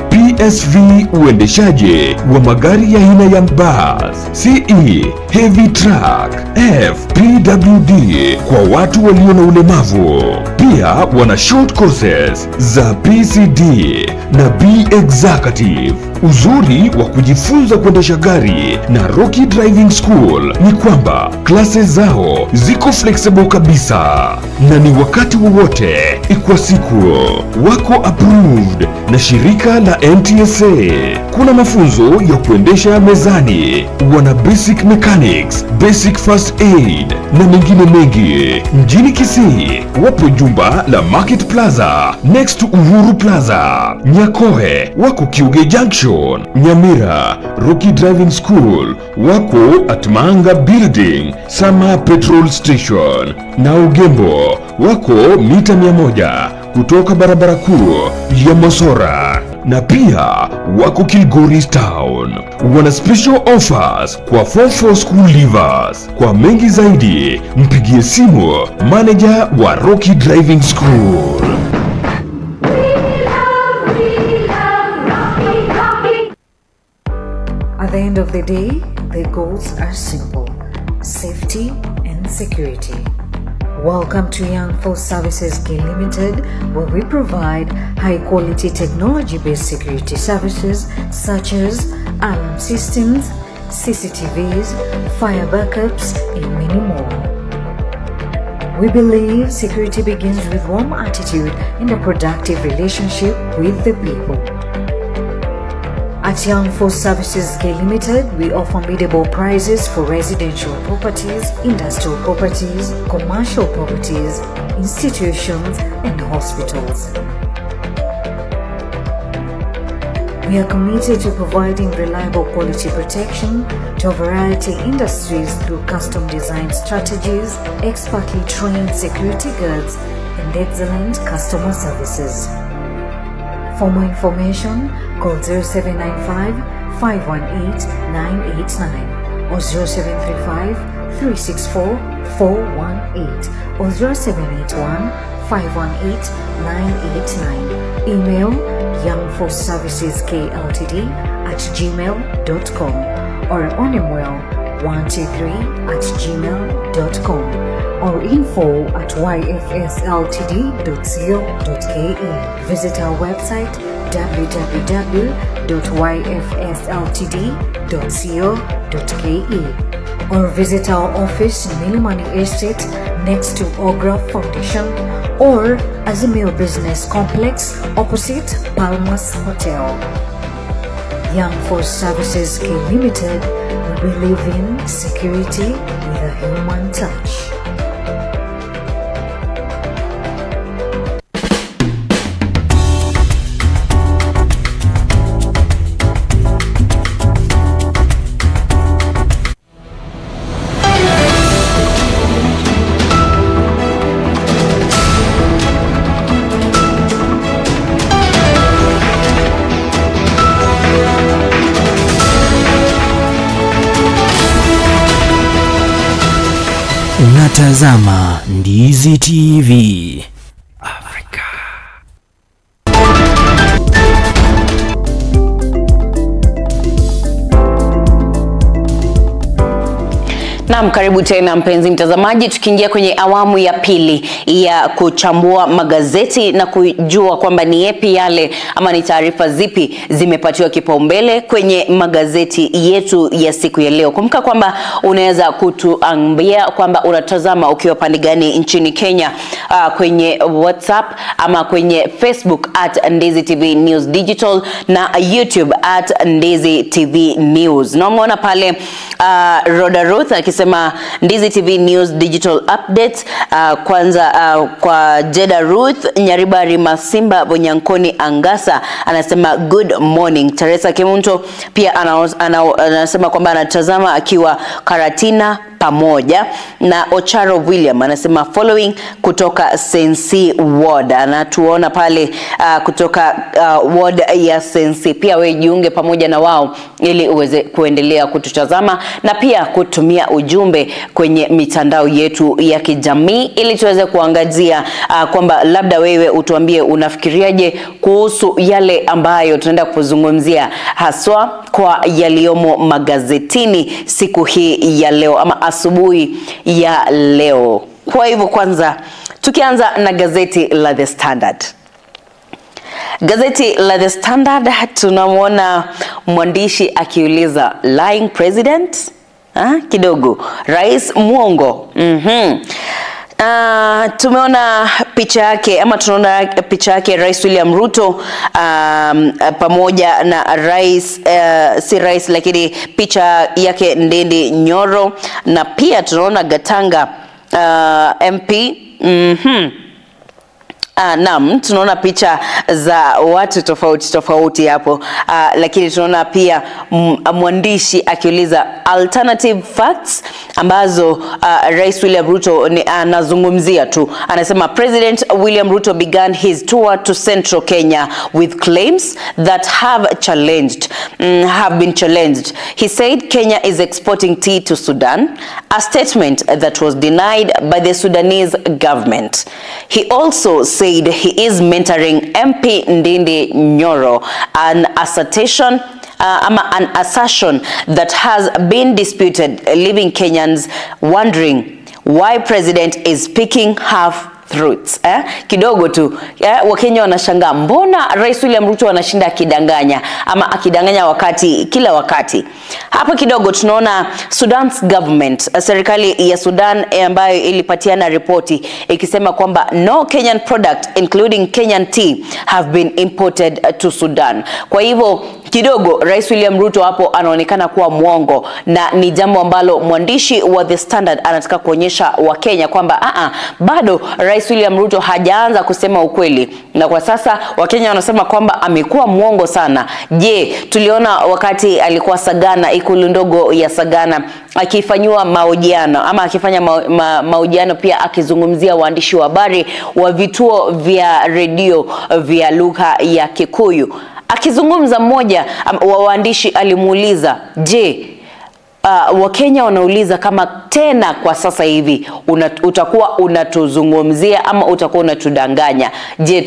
PSV, uendeshaji wa magari ya aina ya bus, CE Heavy Truck, F PWD kwa watu walio na ulemavu. Pia wana short courses za PCD na B Executive. Uzuri wa kujifunza kuendesha gari na Rocky Driving School ni kwamba classes zao ziko flexible kabisa. na ni wakati wowote kwa siku. Wako approved na shirika la NTSA. Kuna mafunzo ya kuendesha mezani, wana basic mechanics, basic first aid na mengine mengi. Mjini Kisii wapo jumba la Market Plaza next to Uhuru Plaza. Nyakoe wako Kiuge Junction. Nyamira Rocky Driving School wako at Manga Building, Sama Petrol Station. Na Ugembo wako mita 100 kutoka barabara kuu ya Mosora. Na pia wako Kilgoris Town. Wana special offers kwa Form 4 school leavers. Kwa mengi zaidi mpigie simu manager wa Rocky Driving School. At the end of the day, the goals are simple: safety and security. Welcome to Young Force Services K Limited, where we provide high-quality technology-based security services such as alarm systems, CCTVs, fire backups, and many more. We believe security begins with warm attitude and a productive relationship with the people. At Young Force Services K Limited, we offer biddable prices for residential properties, industrial properties, commercial properties, institutions, and hospitals. We are committed to providing reliable quality protection to a variety of industries through custom design strategies, expertly trained security guards, and excellent customer services. For more information, call 0795 518 989 or 0735 364 418 or 0781 518 989. Email youngforceserviceskltd@gmail.com or onimwell123@gmail.com or info@yfsltd.co.ke. Visit our website www.yfsltd.co.ke or visit our office in Milimani Estate next to Ogra Foundation or Azimio Business Complex opposite Palmas Hotel. Young Force Services K Limited, we believe in security with a human touch. Unatazama Ndizi TV Afrika. Naam, karibu tena mpenzi mtazamaji, tukiingia kwenye awamu ya pili ya kuchambua magazeti na kujua kwamba ni yapi yale ama ni taarifa zipi zimepatiwa kipaumbele kwenye magazeti yetu ya siku ya leo. Kumbuka kwamba unaweza kutuambia kwamba unatazama ukiwa pande gani nchini Kenya kwenye WhatsApp ama kwenye Facebook at Ndizi TV News Digital na YouTube at Ndizi TV News. Na umeona pale Roda Ruth akisema Ndizi TV News Digital Updates. Kwanza kwa Jeda Ruth Nyaribari Masimba Bonyankoni Angasa anasema good morning. Teresa Kimunto pia anasema kwamba anatazama akiwa Karatina pamoja na Ocharo William anasema following kutoka Sensi Ward. Anatuona pale kutoka ward ya Sensi. Pia wewe jiunge pamoja na wao ili uweze kuendelea kututazama na pia kutumia ujumbe kwenye mitandao yetu ya kijamii ili tuweze kuangazia kwamba labda wewe utuambie unafikiriaje kuhusu yale ambayo tunaenda kuzungumzia haswa kwa yaliyomo magazetini siku hii ya leo ama asubuhi ya leo. Kwa hivyo kwanza tukianza na gazeti la The Standard. Gazeti la The Standard tunamuona mwandishi akiuliza lying president? Kidogo rais muongo. Tumeona picha yake ama tunaona picha yake Rais William Ruto pamoja na rais si rais lakini picha yake Ndindi Nyoro, na pia tunaona Gatanga MP. Naam, tunaona picha za watu tofauti tofauti hapo, lakini tunaona pia mwandishi akiuliza alternative facts ambazo Rais William Ruto anazungumzia tu. Anasema President William Ruto began his tour to Central Kenya with claims that have been challenged. He said Kenya is exporting tea to Sudan, a statement that was denied by the Sudanese government. He also said he is mentoring MP Ndindi Nyoro, an assertion that has been disputed, leaving Kenyans wondering why president is speaking half truths. Kidogo tu Wakenya wanashangaa mbona Rais William Ruto anashinda akidanganya ama akidanganya wakati kila wakati. Hapa kidogo tunaona Sudan's government, serikali ya Sudan ambayo ilipatiana ripoti ikisema kwamba no Kenyan product including Kenyan tea have been imported to Sudan. Kwa hivyo kidogo Rais William Ruto hapo anaonekana kuwa mwongo, na ni jambo ambalo mwandishi wa The Standard anataka kuonyesha Wakenya kwamba bado Rais William Ruto hajaanza kusema ukweli, na kwa sasa Wakenya wanasema kwamba amekuwa mwongo sana. Je, tuliona wakati alikuwa Sagana, ikulu ndogo ya Sagana, akifanywa mahojiano ama akifanya mahojiano pia akizungumzia waandishi wa habari wa vituo vya redio vya lugha ya Kikuyu. Akizungumza mmoja wa waandishi alimuuliza, je, Wakenya wanauliza kama tena kwa sasa hivi utakuwa unatuzungumzia ama utakuwa unatudanganya. Je,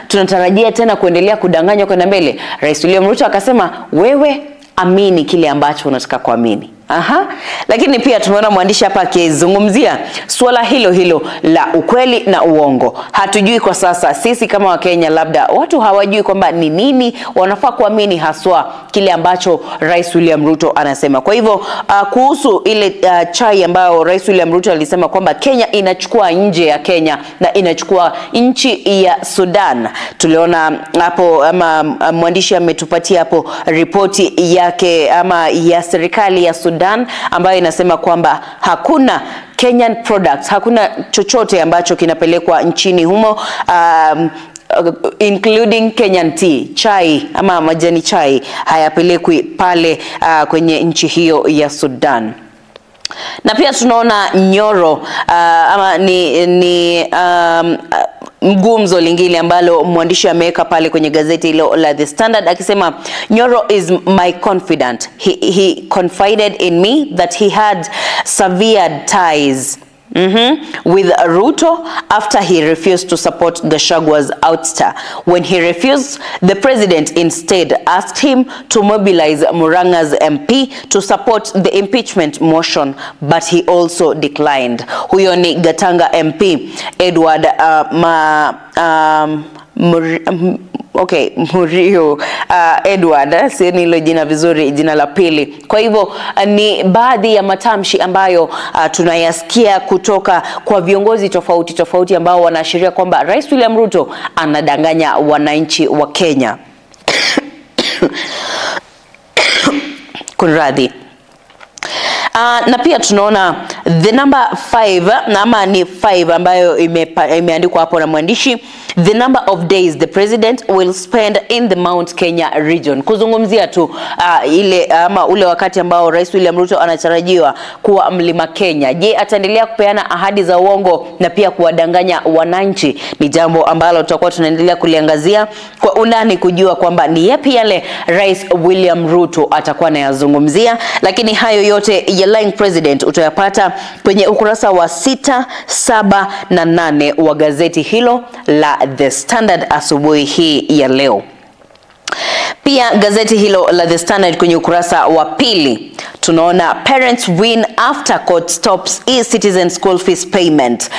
tunatarajia tena kuendelea kudanganywa kwenda mbele? Rais William Ruto akasema wewe amini kile ambacho unataka kuamini. Aha. Lakini pia tumeona mwandishi hapa akizungumzia swala hilo hilo la ukweli na uongo. Hatujui kwa sasa sisi kama Wakenya, labda watu hawajui kwamba ni nini wanafaa kuamini haswa kile ambacho Rais William Ruto anasema. Kwa hivyo kuhusu ile chai ambayo Rais William Ruto alisema kwamba Kenya inachukua nje ya Kenya na inachukua nchi ya Sudan. Tuliona hapo ama mwandishi ametupatia hapo ripoti yake ama ya serikali ya Sudan ambayo inasema kwamba hakuna Kenyan products, hakuna chochote ambacho kinapelekwa nchini humo, including Kenyan tea, chai ama majani chai hayapelekwi pale kwenye nchi hiyo ya Sudan. Na pia tunaona Nyoro ama ni mgumzo lingine ambalo mwandishi ameweka pale kwenye gazeti hilo la The Standard akisema Nyoro is my confidant. He confided in me that he had severed ties with Ruto after he refused to support Gachagua's ouster. When he refused, the president instead asked him to mobilize Muranga's MP to support the impeachment motion, but he also declined. Huyo ni Gatanga MP Edward Murio Edward, sioni hilo jina vizuri, jina la pili. Kwa hivyo ni baadhi ya matamshi ambayo tunayasikia kutoka kwa viongozi tofauti tofauti ambao wanaashiria kwamba Rais William Ruto anadanganya wananchi wa Kenya. Kunradhi. Na pia tunaona the number 5 na ama ni 5 ambayo imeandikwa hapo na mwandishi, the number of days the president will spend in the Mount Kenya region. Kuzungumzia tu ile ama ule wakati ambao Rais William Ruto anatarajiwa kuwa Mlima Kenya. Je, ataendelea kupeana ahadi za uongo na pia kuwadanganya wananchi? Ni jambo ambalo tutakuwa tunaendelea kuliangazia kwa undani kujua kwamba ni yapi yale Rais William Ruto atakuwa anayazungumzia. Lakini hayo yote ya lying president utayapata kwenye ukurasa wa 6, 7 na 8 wa gazeti hilo la The Standard asubuhi hii ya leo. Pia gazeti hilo la The Standard kwenye ukurasa wa pili tunaona parents win after court stops e-citizen school fees payment.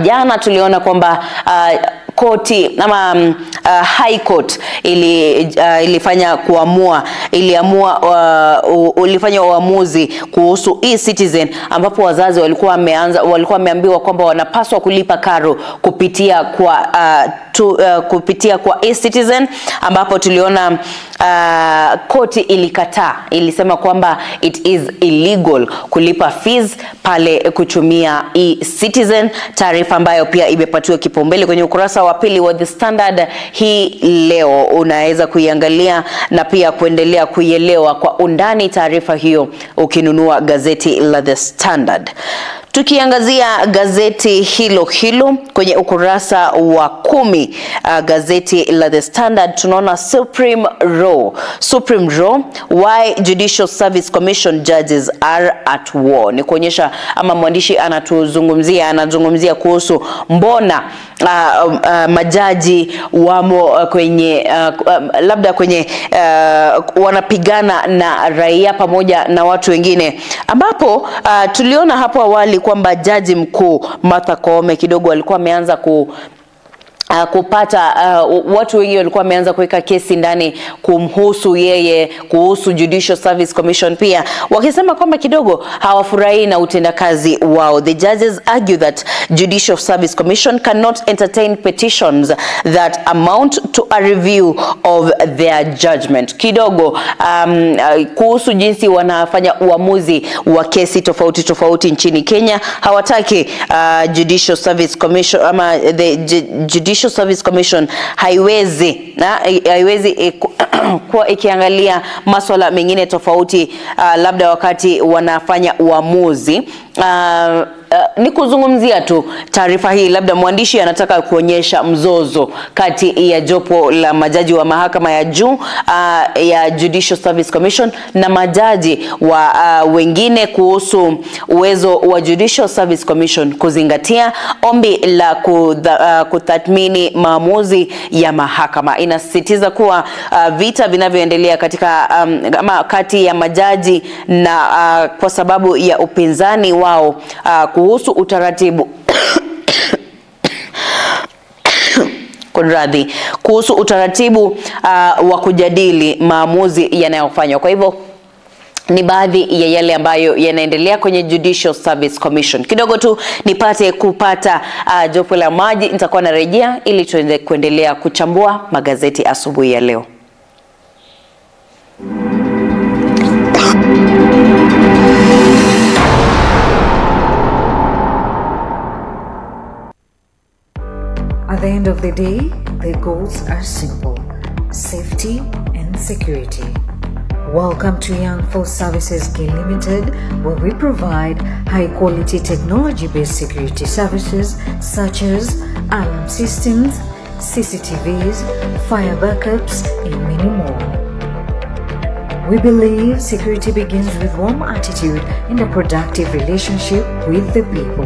Jana tuliona kwamba koti ama High Court ilifanya kuamua, iliamua ulifanya uamuzi kuhusu e-Citizen, ambapo wazazi walikuwa wameambiwa kwamba wanapaswa kulipa karo kupitia kwa kupitia kwa e-Citizen, ambapo tuliona koti ilikataa, ilisema kwamba it is illegal kulipa fees pale kutumia e-Citizen, taarifa ambayo pia imepatiwa kipaumbele kwenye ukurasa wa pili wa The Standard hii leo. Unaweza kuiangalia na pia kuendelea kuielewa kwa undani taarifa hiyo ukinunua gazeti la The Standard. Tukiangazia gazeti hilo hilo kwenye ukurasa wa 10, gazeti la The Standard, tunaona Supreme Row, why Judicial Service Commission judges are at war. Ni kuonyesha ama mwandishi anazungumzia kuhusu mbona majaji wamo kwenye labda kwenye wanapigana na raia pamoja na watu wengine, ambapo tuliona hapo awali kwamba jaji mkuu Martha Koome kidogo alikuwa ameanza kupata watu wengi walikuwa wameanza kuweka kesi ndani kumhusu yeye, kuhusu Judicial Service Commission pia, wakisema kwamba kidogo hawafurahi na utendakazi wao. The judges argue that Judicial Service Commission cannot entertain petitions that amount to a review of their judgment. Kidogo kuhusu jinsi wanafanya uamuzi wa kesi tofauti tofauti nchini Kenya, hawataki Judicial Service Commission ama the Judicial Service Commission haiwezi kuwa ikiangalia masuala mengine tofauti labda wakati wanafanya uamuzi. Ni kuzungumzia tu taarifa hii, labda mwandishi anataka kuonyesha mzozo kati ya jopo la majaji wa mahakama ya juu ya Judicial Service Commission na majaji wa wengine kuhusu uwezo wa Judicial Service Commission kuzingatia ombi la kutathmini maamuzi ya mahakama. Inasisitiza kuwa vita vinavyoendelea katika ama kati ya majaji na kwa sababu ya upinzani wao kuhusu utaratibu kunradhi, kuhusu utaratibu wa kujadili maamuzi yanayofanywa. Kwa hivyo ni baadhi ya yale ambayo yanaendelea kwenye Judicial Service Commission. Kidogo tu nipate kupata jopo la maji, nitakuwa narejea ili tuendelee kuendelea kuchambua magazeti asubuhi ya leo. At the end of the day, the goals are simple: safety and security. Welcome to Young Force Services K Limited, where we provide high-quality technology-based security services such as alarm systems, CCTVs, fire backups, and many more. We believe security begins with warm attitude and a productive relationship with the people.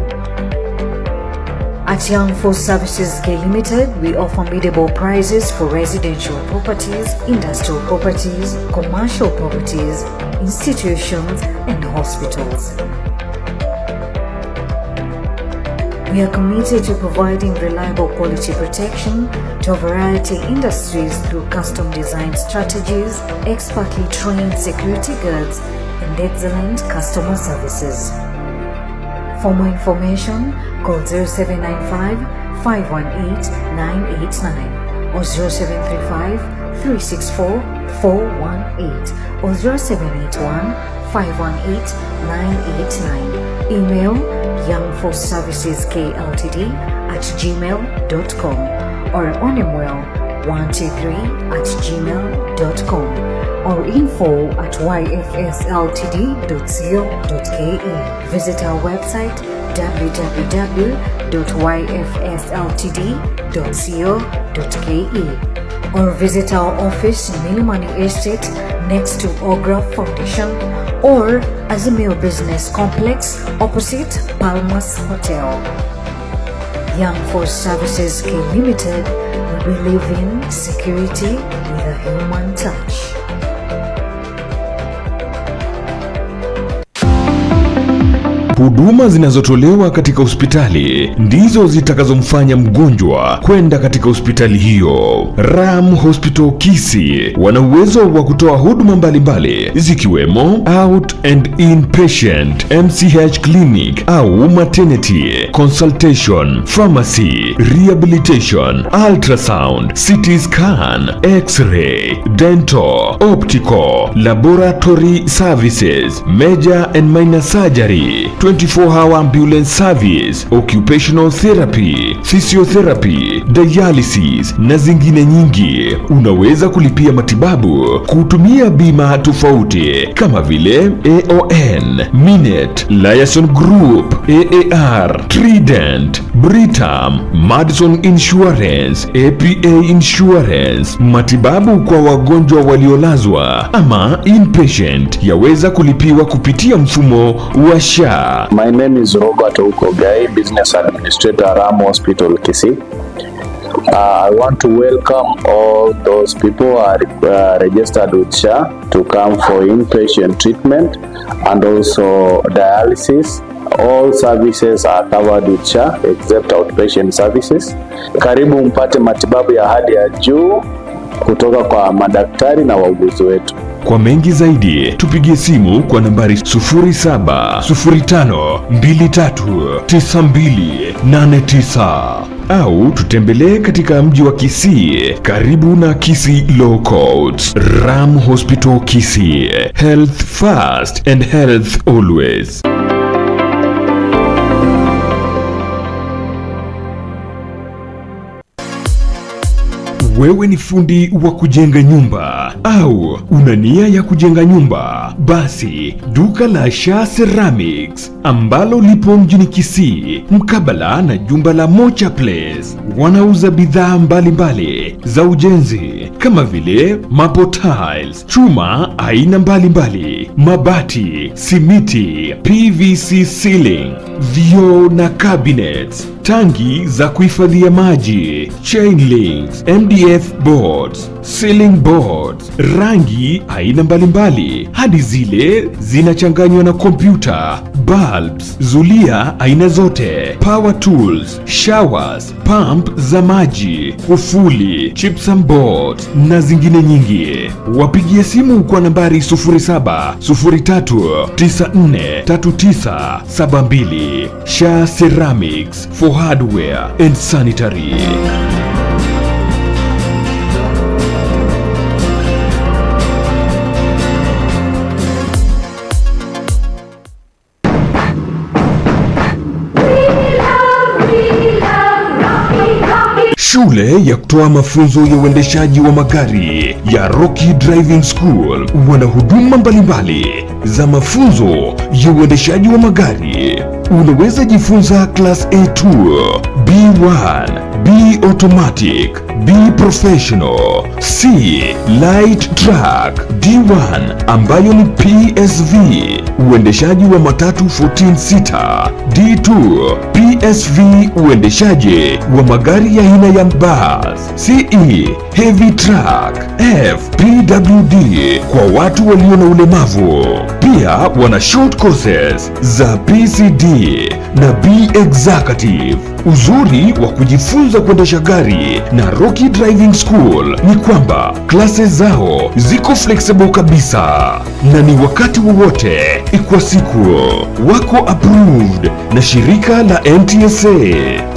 At Young Force Services K Limited, we offer biddable prices for residential properties, industrial properties, commercial properties, institutions, and hospitals. We are committed to providing reliable quality protection to a variety of industries through custom design strategies, expertly trained security guards, and excellent customer services. For more information, call 0795 518 989 or 0735 364 418 or 0781 518 989. Email youngforceserviceskltd@gmail.com or onemwell123@gmail.com or info@yfsltd.co.ke. Visit our website www.yfsltd.co.ke or visit our office in Milimani Estate next to Ogra Foundation or Azimio Business Complex opposite Palmas Hotel. Young Force Services K Limited, we believe in security with a human touch. Huduma zinazotolewa katika hospitali ndizo zitakazomfanya mgonjwa kwenda katika hospitali hiyo. Ram Hospital Kisii wana uwezo wa kutoa huduma mbalimbali zikiwemo out and inpatient, MCH clinic au maternity, consultation, pharmacy, rehabilitation, ultrasound, CT scan, x-ray, dental, optical, laboratory services, major and minor surgery, 24-hour ambulance service, occupational therapy, physiotherapy, dialysis na zingine nyingi. Unaweza kulipia matibabu kutumia bima tofauti kama vile AON, Minet, Liaison Group, AAR, Trident, Britam, Madison Insurance, APA Insurance. Matibabu kwa wagonjwa waliolazwa ama inpatient yaweza kulipiwa kupitia mfumo wa SHA. My name is Robert Okogai, Business Administrator, Ram Hospital, Kisii. I want to welcome all those people who are registered with SHA to come for inpatient treatment and also dialysis. All services are covered with SHA except outpatient services. Karibu mpate matibabu ya hali ya juu kutoka kwa madaktari na wauguzi wetu. Kwa mengi zaidi, tupigie simu kwa nambari 0705239289 au tutembelee katika mji wa Kisii karibu na Kisii Law Courts. Ram Hospital Kisii, health first and health always. Wewe ni fundi wa kujenga nyumba au una nia ya kujenga nyumba? Basi duka la Sha Ceramics ambalo lipo mjini Kisii mkabala na jumba la Mocha Place wanauza bidhaa mbalimbali za ujenzi kama vile maple tiles, chuma aina mbalimbali, mabati, simiti, PVC ceiling, vioo na cabinets, tangi za kuhifadhia maji, chain links, MDF boards, ceiling boards, rangi aina mbalimbali hadi zile zinachanganywa na kompyuta, bulbs, zulia aina zote, power tools, showers, pump za maji, kufuli, gypsum boards na zingine nyingi. Wapigie simu kwa nambari 0703943972. Sha Ceramics for hardware and sanitary. Shule ya kutoa mafunzo ya uendeshaji wa magari ya Rocky Driving School wana huduma mbalimbali za mafunzo ya uendeshaji wa magari. Unaweza jifunza Class A2, B1, B Automatic, B Professional, C Light Truck, D1 ambayo ni PSV, uendeshaji wa matatu 14 seater, D2 PSV, uendeshaji wa magari ya aina ya bus, CE Heavy Truck, F PWD kwa watu walio na ulemavu. Pia wana short courses za PCD na B Executive. Uzuri wa kujifunza kuendesha gari na Rocky Driving School ni kwamba classes zao ziko flexible kabisa na ni wakati wowote kwa siku. Wako approved na shirika la NTSA.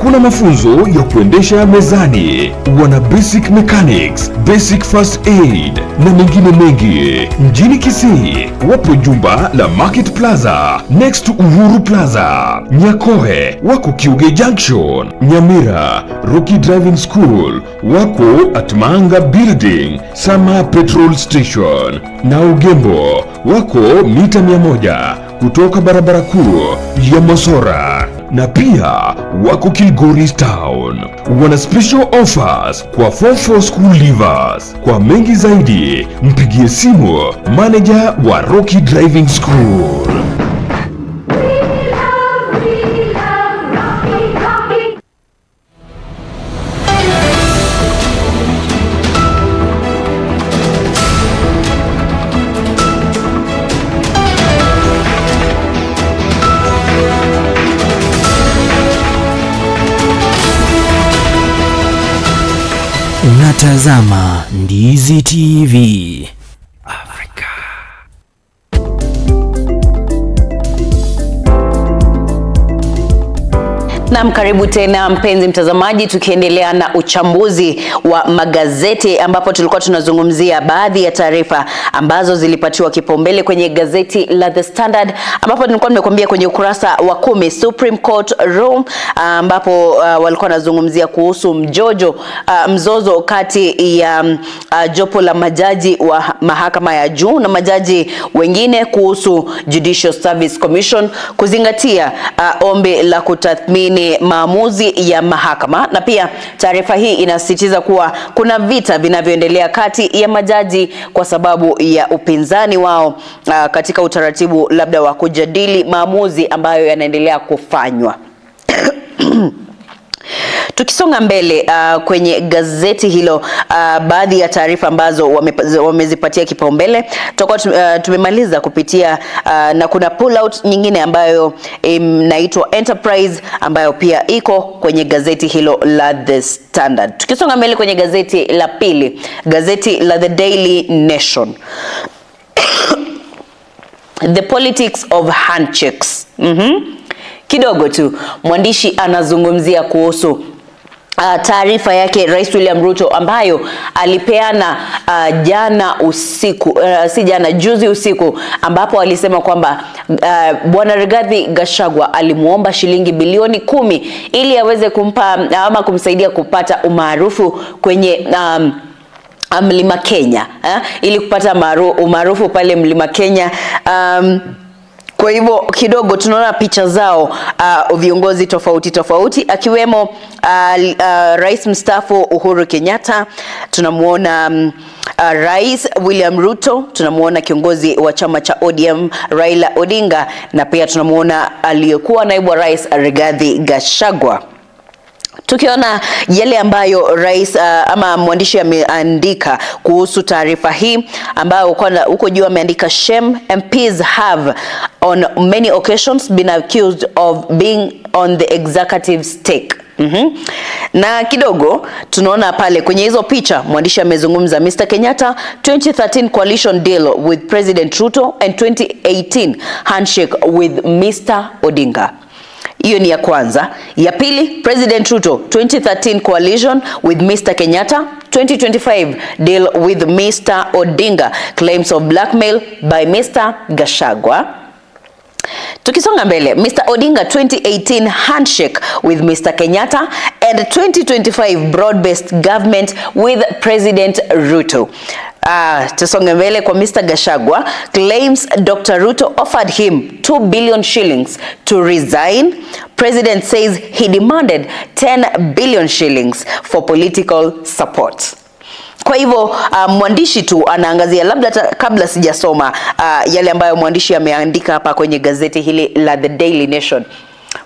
Kuna mafunzo ya kuendesha mezani, wana basic mechanics, basic first aid na mengine mengi. Mjini Kisii wapo jumba la Market Plaza next to Uhuru Plaza. Nyakoe wako Kiuge Junction. Nyamira Rocky Driving School wako at Manga Building, Sama Petrol Station. Na Ugembo wako mita 100 kutoka barabara kuu ya Mosora. Na pia wako Kilgoris Town. Wana special offers kwa 44 school leavers. Kwa mengi zaidi mpigie simu manager wa Rocky Driving School. Unatazama Ndizi TV. Afrika. Naam, karibu tena mpenzi mtazamaji, tukiendelea na uchambuzi wa magazeti ambapo tulikuwa tunazungumzia baadhi ya taarifa ambazo zilipatiwa kipaumbele kwenye gazeti la The Standard, ambapo nilikuwa nimekuambia kwenye ukurasa wa 10 Supreme Court Room, ambapo walikuwa wanazungumzia kuhusu mzozo kati ya jopo la majaji wa mahakama ya juu na majaji wengine kuhusu Judicial Service Commission kuzingatia ombi la kutathmini maamuzi ya mahakama. Na pia taarifa hii inasisitiza kuwa kuna vita vinavyoendelea kati ya majaji kwa sababu ya upinzani wao katika utaratibu labda wa kujadili maamuzi ambayo yanaendelea kufanywa. Tukisonga mbele kwenye gazeti hilo, baadhi ya taarifa ambazo wamezipatia kipaumbele tutakuwa tumemaliza kupitia, na kuna pull out nyingine ambayo inaitwa Enterprise ambayo pia iko kwenye gazeti hilo la The Standard. Tukisonga mbele kwenye gazeti la pili, gazeti la The Daily Nation. The politics of handshakes. Kidogo tu mwandishi anazungumzia kuhusu taarifa yake Rais William Ruto ambayo alipeana jana usiku, si jana, juzi usiku, ambapo alisema kwamba Bwana Rigathi Gachagua alimuomba shilingi bilioni 10 ili aweze kumpa ama kumsaidia kupata umaarufu kwenye Mlima Kenya, ili kupata umaarufu pale Mlima Kenya. Kwa hivyo kidogo tunaona picha zao viongozi tofauti tofauti akiwemo Rais mstaafu Uhuru Kenyatta, tunamuona Rais William Ruto, tunamuona kiongozi wa chama cha ODM Raila Odinga, na pia tunamuona aliyekuwa naibu wa rais Rigathi Gachagua. Tukiona yale ambayo rais ama mwandishi ameandika kuhusu taarifa hii ambayo huko juu ameandika shame MPs have on many occasions been accused of being on the executive stake. Na kidogo tunaona pale kwenye hizo picha mwandishi amezungumza Mr. Kenyatta 2013 coalition deal with President Ruto and 2018 handshake with Mr. Odinga. Hiyo ni ya kwanza. Ya pili, President Ruto 2013 coalition with Mr. Kenyatta, 2025 deal with Mr. Odinga, claims of blackmail by Mr. Gachagua. Tukisonga mbele, Mr. Odinga 2018 handshake with Mr. Kenyatta and 2025 broad-based government with President Ruto. Tusonge mbele kwa Mr. Gachagua claims Dr. Ruto offered him 2 billion shillings to resign. President says he demanded 10 billion shillings for political support. Kwa hivyo mwandishi tu anaangazia, labda kabla sijasoma yale ambayo mwandishi ameandika hapa kwenye gazeti hili la The Daily Nation.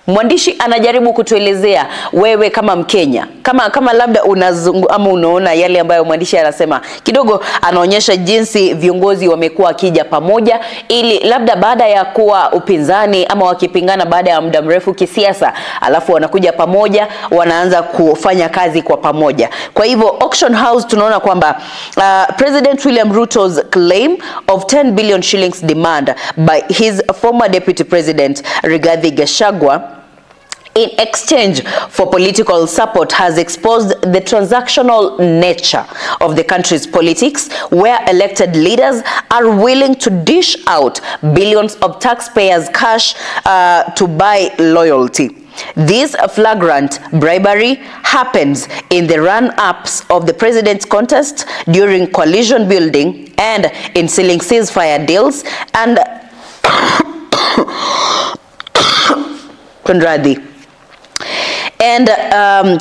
Mwandishi anajaribu kutuelezea wewe kama Mkenya, kama labda ama unaona yale ambayo mwandishi anasema. Kidogo anaonyesha jinsi viongozi wamekuwa wakija pamoja ili labda baada ya kuwa upinzani ama wakipingana baada ya muda mrefu kisiasa, alafu wanakuja pamoja, wanaanza kufanya kazi kwa pamoja. Kwa hivyo Auction House tunaona kwamba President William Ruto's claim of 10 billion shillings demand by his former deputy president Rigathi Gachagua in exchange for political support has exposed the transactional nature of the country's politics, where elected leaders are willing to dish out billions of taxpayers' cash to buy loyalty. This flagrant bribery happens in the run-ups of the president's contest, during coalition building, and in sealing ceasefire deals and Konradi. And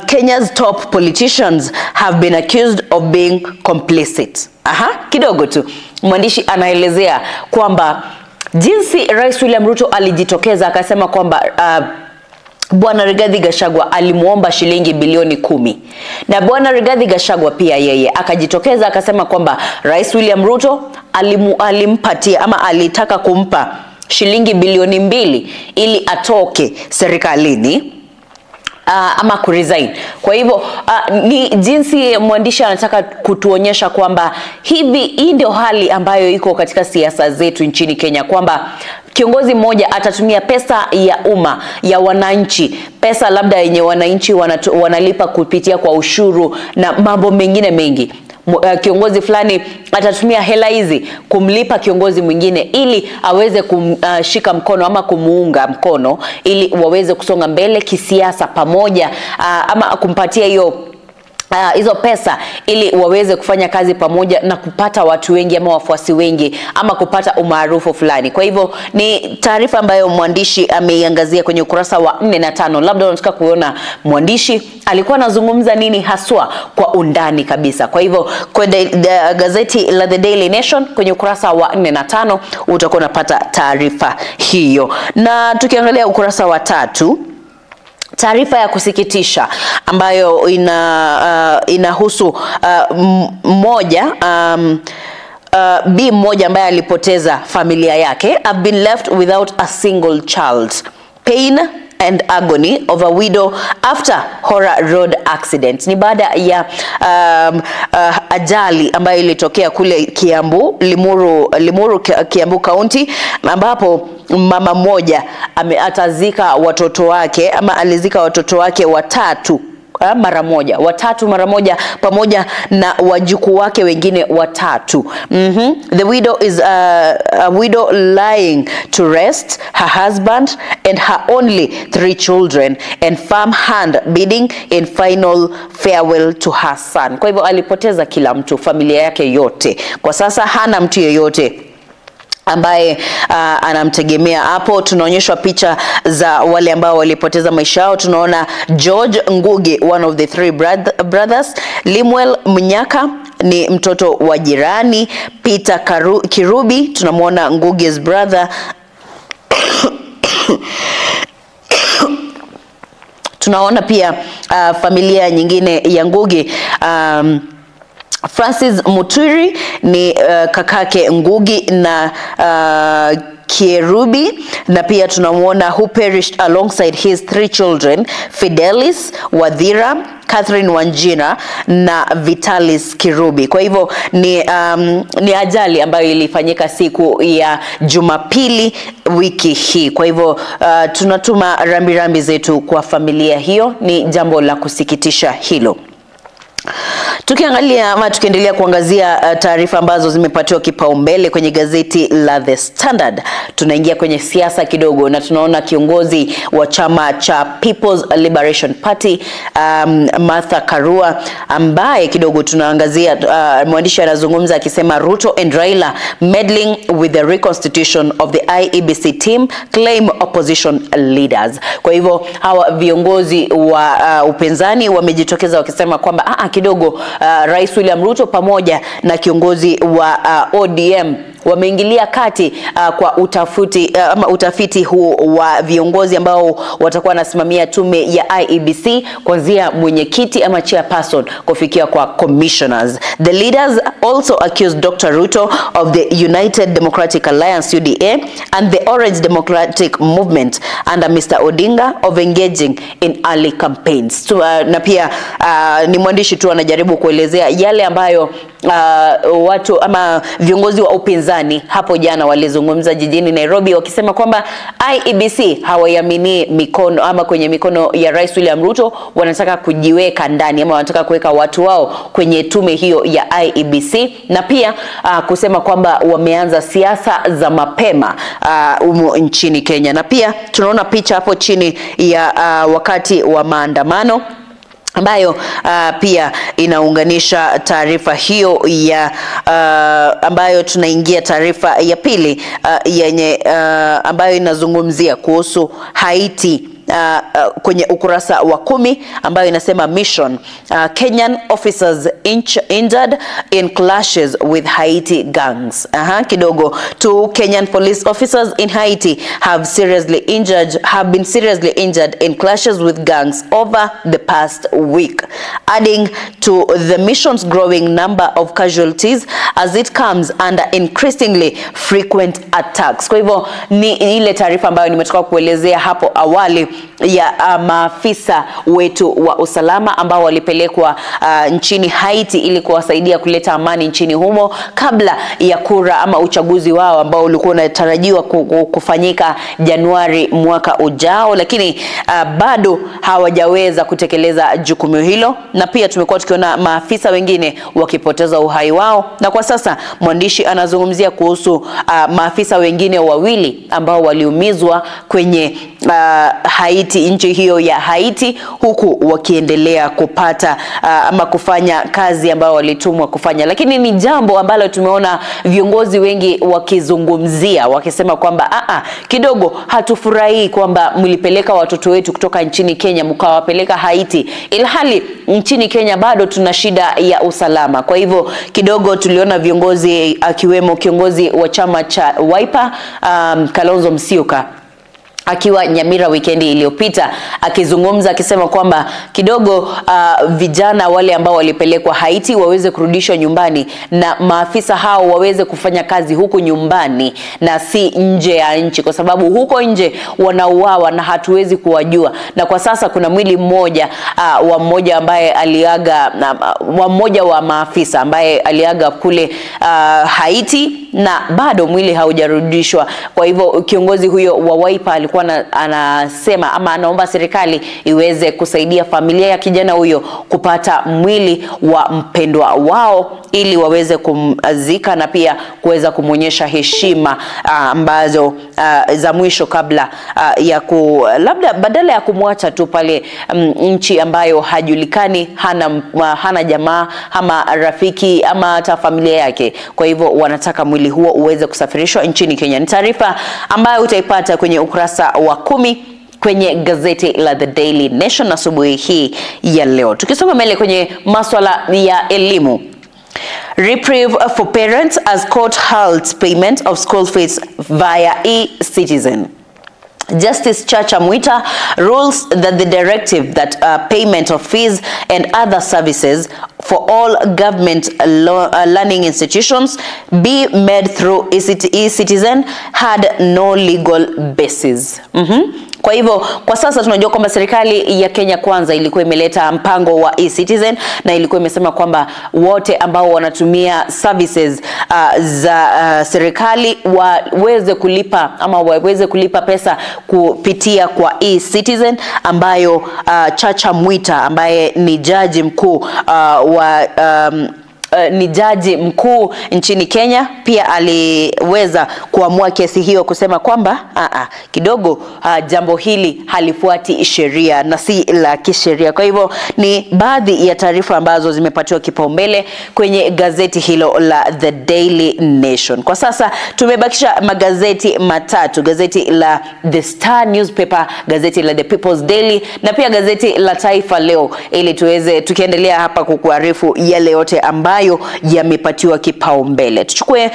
Kenya's top politicians have been accused of being complicit. Kidogo tu mwandishi anaelezea kwamba jinsi Rais William Ruto alijitokeza akasema kwamba Bwana Rigathi Gachagua alimuomba shilingi bilioni 10. Na Bwana Rigathi Gachagua pia yeye akajitokeza akasema kwamba Rais William Ruto alimpatia ama alitaka kumpa shilingi bilioni 2 ili atoke serikalini. Ama kuresign. Kwa hivyo ni jinsi mwandishi anataka kutuonyesha kwamba hivi hii ndio hali ambayo iko katika siasa zetu nchini Kenya, kwamba kiongozi mmoja atatumia pesa ya umma ya wananchi, pesa labda yenye wananchi wanalipa kupitia kwa ushuru na mambo mengine mengi. Kiongozi fulani atatumia hela hizi kumlipa kiongozi mwingine ili aweze kumshika mkono ama kumuunga mkono ili waweze kusonga mbele kisiasa pamoja, ama kumpatia hiyo hizo pesa ili waweze kufanya kazi pamoja na kupata watu wengi ama wafuasi wengi ama kupata umaarufu fulani. Kwa hivyo ni taarifa ambayo mwandishi ameiangazia kwenye ukurasa wa 4 na 5. Labda unataka kuona mwandishi alikuwa anazungumza nini haswa kwa undani kabisa. Kwa hivyo kwa gazeti la The Daily Nation kwenye ukurasa wa 4 na 5 utakuwa unapata taarifa hiyo. Na tukiangalia ukurasa wa 3, taarifa ya kusikitisha ambayo inahusu bi mmoja ambaye alipoteza familia yake. I've been left without a single child. Pain and agony of a widow after horror road accident. Ni baada ya ajali ambayo ilitokea kule Kiambu, Limuru Kiambu County, ambapo mama mmoja atazika watoto wake ama alizika watoto wake watatu mara moja, watatu mara moja pamoja na wajukuu wake wengine watatu. The widow is a widow lying to rest her husband and her only 3 children and farm hand bidding in final farewell to her son. Kwa hivyo alipoteza kila mtu, familia yake yote. Kwa sasa hana mtu yeyote ambaye anamtegemea. Hapo tunaonyeshwa picha za wale ambao walipoteza maisha yao. Tunaona George Ngugi, one of the 3 brothers, Limuel Mnyaka ni mtoto wa jirani, Peter Kirubi tunamuona Ngugi's brother. Tunaona pia familia nyingine ya Ngugi, Francis Muturi ni kakake Ngugi na Kierubi, na pia tunamuona who perished alongside his 3 children, Fidelis Wadhira, Catherine Wanjira na Vitalis Kirubi. Kwa hivyo ni ajali ambayo ilifanyika siku ya Jumapili wiki hii. Kwa hivyo tunatuma rambirambi zetu kwa familia hiyo, ni jambo la kusikitisha hilo. Tukiangalia ama tukiendelea kuangazia taarifa ambazo zimepatiwa kipaumbele kwenye gazeti la The Standard, tunaingia kwenye siasa kidogo na tunaona kiongozi wa chama cha People's Liberation Party Martha Karua, ambaye kidogo tunaangazia mwandishi anazungumza akisema Ruto and Raila meddling with the reconstitution of the IEBC team claim opposition leaders. Kwa hivyo hawa viongozi wa upinzani wamejitokeza wakisema kwamba kidogo Rais William Ruto pamoja na kiongozi wa ODM wameingilia kati kwa utafiti huu wa viongozi ambao watakuwa wanasimamia tume ya IEBC kuanzia mwenyekiti ama chairperson kufikia kwa commissioners. The leaders also accused Dr. Ruto of the United Democratic Alliance UDA and the Orange Democratic Movement under Mr. Odinga of engaging in early campaigns. So, na pia ni mwandishi tu anajaribu kuelezea yale ambayo watu ama viongozi wa upinzani hapo jana walizungumza jijini Nairobi wakisema kwamba IEBC hawaiamini mikono ama kwenye mikono ya Rais William Ruto, wanataka kujiweka ndani ama wanataka kuweka watu wao kwenye tume hiyo ya IEBC, na pia kusema kwamba wameanza siasa za mapema humu nchini Kenya. Na pia tunaona picha hapo chini ya wakati wa maandamano ambayo pia inaunganisha taarifa hiyo ya ambayo tunaingia taarifa ya pili yenye ambayo inazungumzia kuhusu Haiti kwenye ukurasa wa 10 ambayo inasema mission Kenyan officers injured in clashes with Haiti gangs. Kidogo 2 Kenyan police officers in Haiti have been seriously injured in clashes with gangs over the past week, adding to the mission's growing number of casualties as it comes under increasingly frequent attacks. Kwa hivyo ni ile taarifa ambayo nimetoka kuelezea hapo awali ya maafisa wetu wa usalama ambao walipelekwa nchini Haiti ili kuwasaidia kuleta amani nchini humo kabla ya kura ama uchaguzi wao ambao ulikuwa unatarajiwa kufanyika Januari mwaka ujao, lakini bado hawajaweza kutekeleza jukumu hilo, na pia tumekuwa tukiona maafisa wengine wakipoteza uhai wao. Na kwa sasa mwandishi anazungumzia kuhusu maafisa wengine wawili ambao waliumizwa kwenye Haiti, nchi hiyo ya Haiti, huku wakiendelea kupata ama kufanya kazi ambayo walitumwa kufanya. Lakini ni jambo ambalo tumeona viongozi wengi wakizungumzia wakisema kwamba kidogo hatufurahii kwamba mlipeleka watoto wetu kutoka nchini Kenya mkawapeleka Haiti, ilhali nchini Kenya bado tuna shida ya usalama. Kwa hivyo kidogo tuliona viongozi akiwemo kiongozi wa chama cha Wiper Kalonzo Musyoka akiwa Nyamira wikendi iliyopita akizungumza akisema kwamba kidogo vijana wale ambao walipelekwa Haiti waweze kurudishwa nyumbani na maafisa hao waweze kufanya kazi huku nyumbani na si nje ya nchi, kwa sababu huko nje wanauawa na hatuwezi kuwajua. Na kwa sasa kuna mwili mmoja wa mmoja ambaye aliaga, wa mmoja wa maafisa ambaye aliaga kule Haiti na bado mwili haujarudishwa. Kwa hivyo kiongozi huyo wa Wiper alikuwa anasema ama anaomba serikali iweze kusaidia familia ya kijana huyo kupata mwili wa mpendwa wao ili waweze kumzika na pia kuweza kumuonyesha heshima ambazo za mwisho kabla ya labda badala ya kumwacha tu pale nchi ambayo hajulikani, hana jamaa ama rafiki ama hata familia yake. Kwa hivyo wanataka mwili huo uweze kusafirishwa nchini Kenya. Ni taarifa ambayo utaipata kwenye ukurasa wa 10 kwenye gazeti la The Daily Nation asubuhi hii ya leo. Tukisonga mbele kwenye masuala ya elimu. Reprieve for parents as court halts payment of school fees via e-citizen. Justice Chacha Mwita rules that the directive that payment of fees and other services for all government learning institutions be made through e-citizen had no legal basis. Kwa hivyo kwa sasa tunajua kwamba serikali ya Kenya Kwanza ilikuwa imeleta mpango wa e-citizen na ilikuwa imesema kwamba wote ambao wanatumia services za serikali waweze kulipa ama waweze kulipa pesa kupitia kwa e-citizen, ambayo Chacha Mwita ambaye ni jaji mkuu ni jaji mkuu nchini Kenya pia aliweza kuamua kesi hiyo kusema kwamba kidogo jambo hili halifuati sheria na si la kisheria. Kwa hivyo ni baadhi ya taarifa ambazo zimepatiwa kipaumbele kwenye gazeti hilo la The Daily Nation. Kwa sasa tumebakisha magazeti matatu, gazeti la The Star Newspaper, gazeti la The People's Daily na pia gazeti la Taifa Leo, ili tuweze tukiendelea hapa kukuarifu yale yote ambayo yamepatiwa kipaumbele. Tuchukue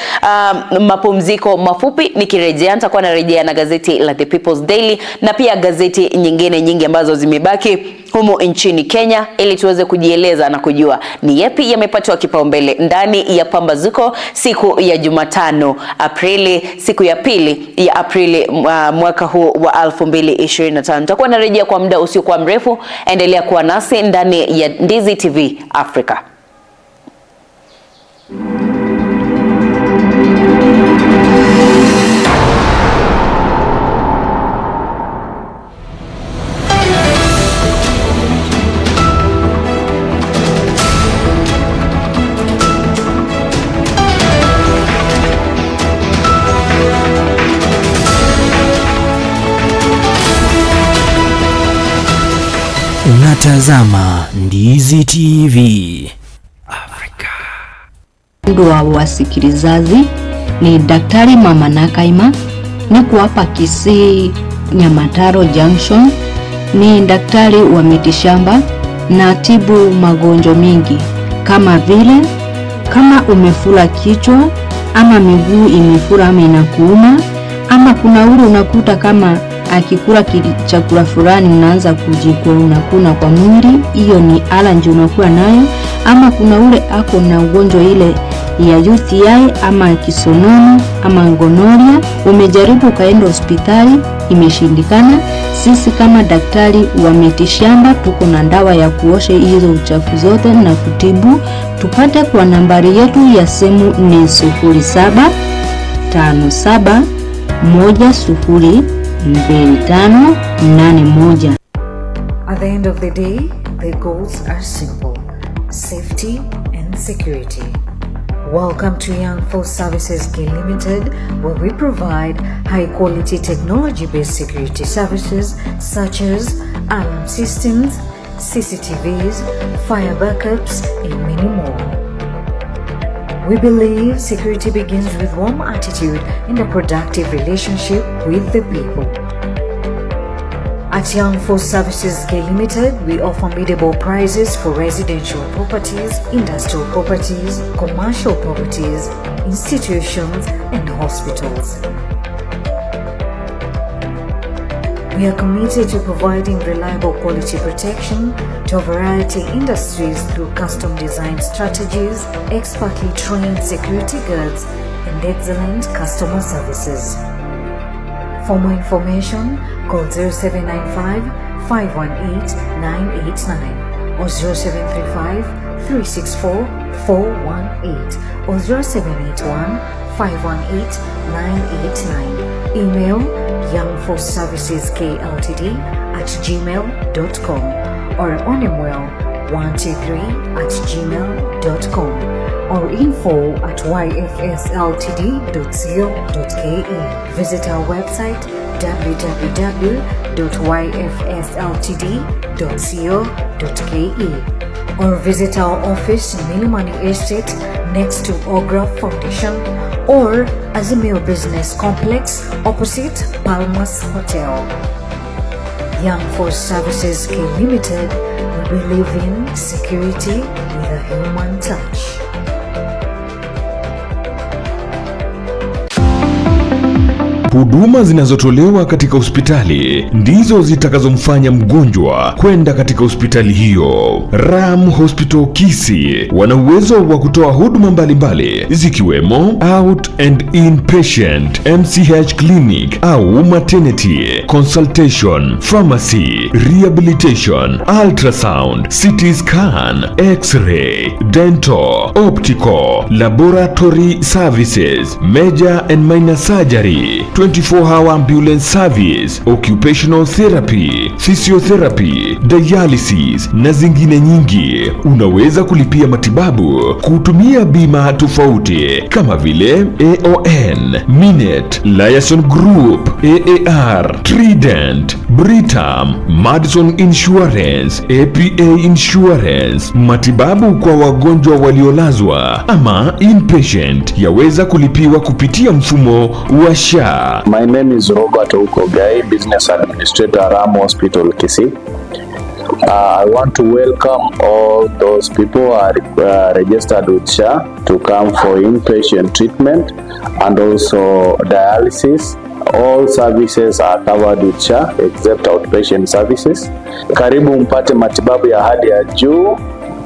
mapumziko mafupi, nikirejea nitakuwa narejea na gazeti la The People's Daily na pia gazeti nyingine nyingi ambazo zimebaki humu nchini Kenya, ili tuweze kujieleza na kujua ni yapi yamepatiwa kipaumbele ndani ya Pambazuko siku ya Jumatano, Aprili, siku ya pili ya Aprili mwaka huu wa 2025. Nitakuwa narejea kwa muda usiokuwa mrefu. Endelea kuwa nasi ndani ya Ndizi TV Africa. Unatazama Ndizi TV Afrika. Wa wasikilizaji ni Daktari Mama Nakaima, niko hapa Kisii Nyamataro Junction. Ni daktari wa mitishamba na tibu magonjwa mingi kama vile kama umefura kichwa ama miguu imefura ama inakuuma, ama kuna ule unakuta kama akikula chakula fulani unaanza kujikua unakuna kwa mwili, hiyo ni allergy unakuwa nayo. Ama kuna ule ako na ugonjwa ile ya UTI ama kisonono ama gonoria, umejaribu ukaenda hospitali imeshindikana, sisi kama daktari wa mitishamba tuko na dawa ya kuosha hizo uchafu zote na kutibu. Tupate kwa nambari yetu ya simu ni 0757 102581. At the end of the day, the goals are simple: safety and security. Welcome to Young Force Services K Limited, where we provide high-quality technology-based security services such as alarm systems, CCTVs, fire backups, and many more. We believe security begins with warm attitude and a productive relationship with the people. At Young Force Services K Limited, we offer biddable prices for residential properties, industrial properties, commercial properties, institutions, and hospitals. We are committed to providing reliable quality protection to a variety of industries through custom design strategies, expertly trained security guards, and excellent customer services. For more information, call 0795 518 989 or 0735 364 418 or 0781 518 989. Email youngforceserviceskltd@gmail.com or onemwell123@gmail.com or info@yfsltd.co.ke. Visit our website www.yfsltd.co.ke or visit our office in Milimani Estate next to Ogra Foundation or Azimio Business Complex opposite Palmas Hotel. Young Force Services K Limited, we believe in security with a human touch. Huduma zinazotolewa katika hospitali ndizo zitakazomfanya mgonjwa kwenda katika hospitali hiyo. Ram Hospital Kisii wana uwezo wa kutoa huduma mbalimbali zikiwemo out and inpatient, MCH clinic au maternity, consultation, pharmacy, rehabilitation, ultrasound, CT scan, x-ray, dental, optical, laboratory services, major and minor surgery, 24-hour ambulance service, occupational therapy, physiotherapy, dialysis na zingine nyingi. Unaweza kulipia matibabu kutumia bima tofauti kama vile AON, Minet, Liaison Group, AAR, Trident, Britam, Madison Insurance, APA Insurance. Matibabu kwa wagonjwa waliolazwa ama inpatient yaweza kulipiwa kupitia mfumo wa SHA. My name is Robert Okogai, Business Administrator, Ram Hospital, Kisii. I want to welcome all those people who are registered with SHA to come for inpatient treatment and also dialysis. All services are covered with SHA except outpatient services. Karibu mpate matibabu ya hali ya juu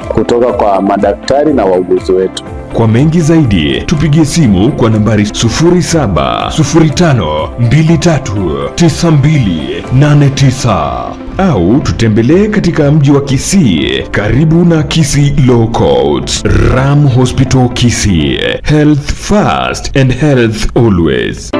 kutoka kwa madaktari na wauguzi wetu. Kwa mengi zaidi, tupigie simu kwa nambari 0705239289 au tutembelee katika mji wa Kisii karibu na Kisii Law Courts. Ram Hospital Kisii, health first and health always.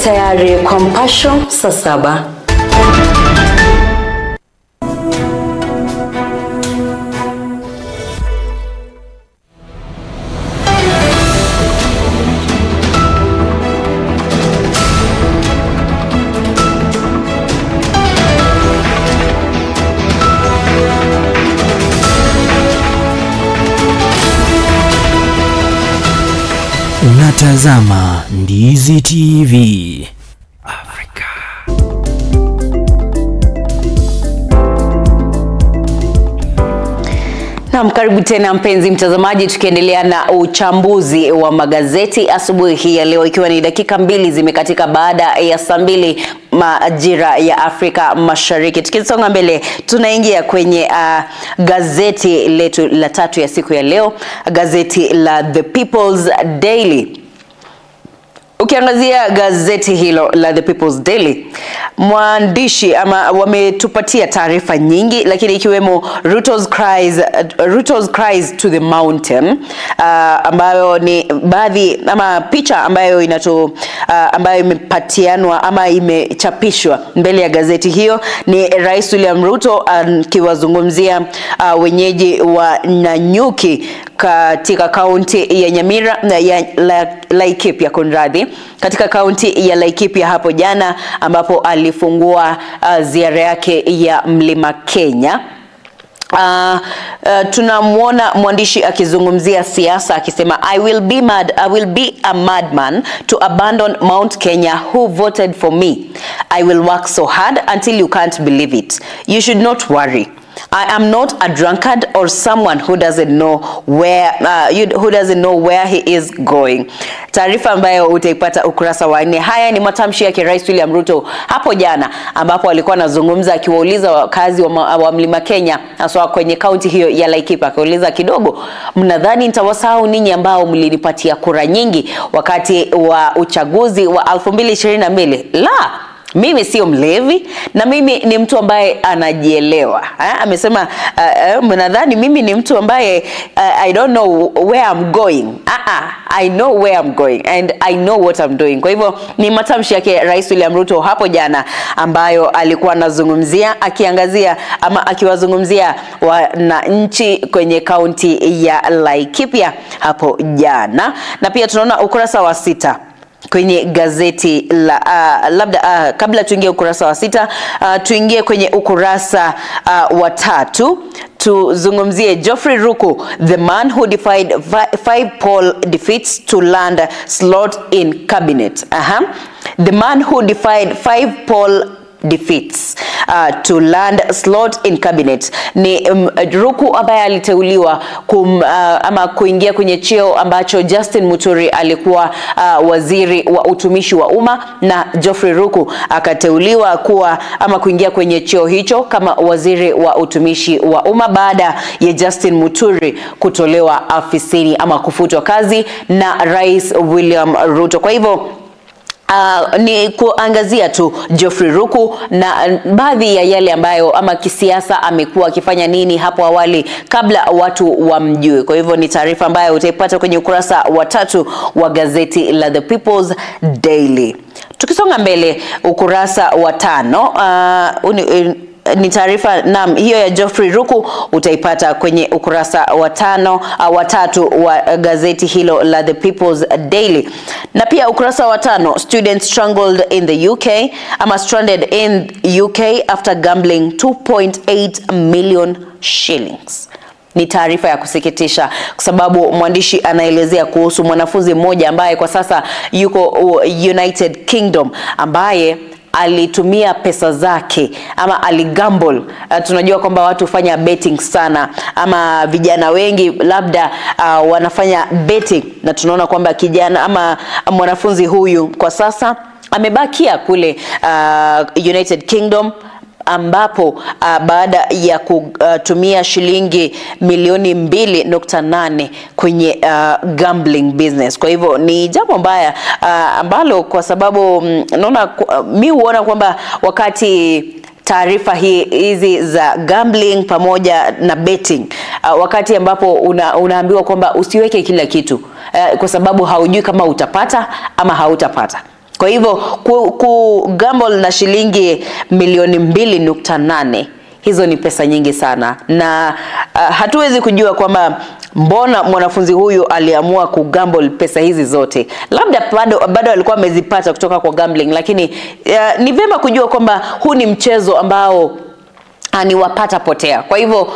Tayari kwa mpasho saa 7. Unatazama Ndizi TV Afrika. Naam, karibu tena mpenzi mtazamaji, tukiendelea na uchambuzi wa magazeti asubuhi hii ya leo, ikiwa ni dakika 2 zimekatika baada ya saa 2 majira ya Afrika Mashariki. Tukisonga mbele, tunaingia kwenye gazeti letu la tatu ya siku ya leo, gazeti la The People's Daily. Ukiangazia gazeti hilo la The People's Daily, mwandishi ama wametupatia taarifa nyingi, lakini ikiwemo Ruto's cries to the mountain, ambayo ni baadhi ama picha ambayo ambayo imepatianwa ama imechapishwa mbele ya gazeti hiyo. Ni Rais William Ruto akiwazungumzia wenyeji wa Nanyuki katika kaunti ya Nyamira ya Laikipia, kunradhi, katika kaunti ya Laikipia hapo jana, ambapo alifungua ziara yake ya Mlima Kenya. Tunamuona mwandishi akizungumzia siasa akisema, I will be a madman to abandon Mount Kenya who voted for me. I will work so hard until you can't believe it. You should not worry. I am not a drunkard or someone who doesn't know where he is going. Taarifa ambayo utaipata ukurasa wa 4. Haya ni matamshi yake Rais William Ruto hapo jana, ambapo alikuwa anazungumza akiwauliza wakazi wa Mlima Kenya, haswa kwenye kaunti hiyo ya Laikipia, akiuliza kidogo, mnadhani nitawasahau ninyi ambao mlinipatia kura nyingi wakati wa uchaguzi wa 2022? La, mimi sio mlevi na mimi ni mtu ambaye anajielewa. Amesema mnadhani mimi ni mtu ambaye I don't know where I'm going. I know where I'm going and I know what I'm doing. Kwa hivyo ni matamshi yake Rais William Ruto hapo jana, ambayo alikuwa anazungumzia akiangazia ama akiwazungumzia wananchi kwenye kaunti ya Laikipia hapo jana. Na pia tunaona ukurasa wa 6 kwenye gazeti la labda kabla tuingie ukurasa wa 6, tuingie kwenye ukurasa wa 3, tuzungumzie Geoffrey Ruku, the man who defied 5 poll defeats to land slot in cabinet. The man who defied 5 poll defeats to land slot in cabinet ni Ruku ambaye aliteuliwa ama kuingia kwenye cheo ambacho Justin Muturi alikuwa waziri wa utumishi wa umma, na Geoffrey Ruku akateuliwa kuwa ama kuingia kwenye cheo hicho kama waziri wa utumishi wa umma baada ya Justin Muturi kutolewa afisini ama kufutwa kazi na Rais William Ruto. Kwa hivyo ni kuangazia tu Geoffrey Ruku na baadhi ya yale ambayo ama kisiasa amekuwa akifanya nini hapo awali kabla watu wamjue. Kwa hivyo ni taarifa ambayo utaipata kwenye ukurasa wa 3 wa gazeti la The People's Daily. Tukisonga mbele ukurasa wa 5, ni taarifa naam hiyo ya Geoffrey Ruku utaipata kwenye ukurasa wa 5 wa 3 wa gazeti hilo la The People's Daily. Na pia ukurasa wa 5, students strangled in the UK ama stranded in UK after gambling 2.8 million shillings. Ni taarifa ya kusikitisha kwa sababu mwandishi anaelezea kuhusu mwanafunzi mmoja ambaye kwa sasa yuko United Kingdom, ambaye alitumia pesa zake ama aligamble. Tunajua kwamba watu hufanya betting sana, ama vijana wengi labda wanafanya betting, na tunaona kwamba kijana ama mwanafunzi huyu kwa sasa amebakia kule United Kingdom, ambapo baada ya kutumia shilingi milioni 2.8 kwenye gambling business. Kwa hivyo ni jambo mbaya ambalo kwa sababu naona mi huona kwamba wakati taarifa hizi za gambling pamoja na betting, wakati ambapo unaambiwa kwamba usiweke kila kitu kwa sababu haujui kama utapata ama hautapata. Kwa hivyo ku gamble na shilingi milioni 2.8, hizo ni pesa nyingi sana, na hatuwezi kujua kwamba mbona mwanafunzi huyu aliamua kugamble pesa hizi zote. Labda bado alikuwa amezipata kutoka kwa gambling, lakini ni vyema kujua kwamba huu ni mchezo ambao ni wapata potea. Kwa hivyo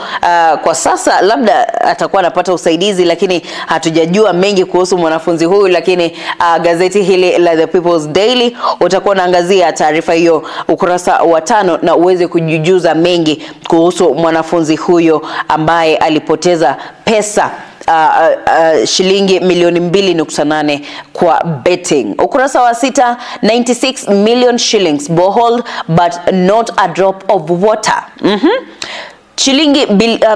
kwa sasa labda atakuwa anapata usaidizi, lakini hatujajua mengi kuhusu mwanafunzi huyu. Lakini gazeti hili la The People's Daily utakuwa unaangazia taarifa hiyo ukurasa wa 5 na uweze kujijuza mengi kuhusu mwanafunzi huyo ambaye alipoteza pesa shilingi milioni 2.8 kwa betting. Ukurasa wa 6, 96 million shillings borehole but not a drop of water. Shilingi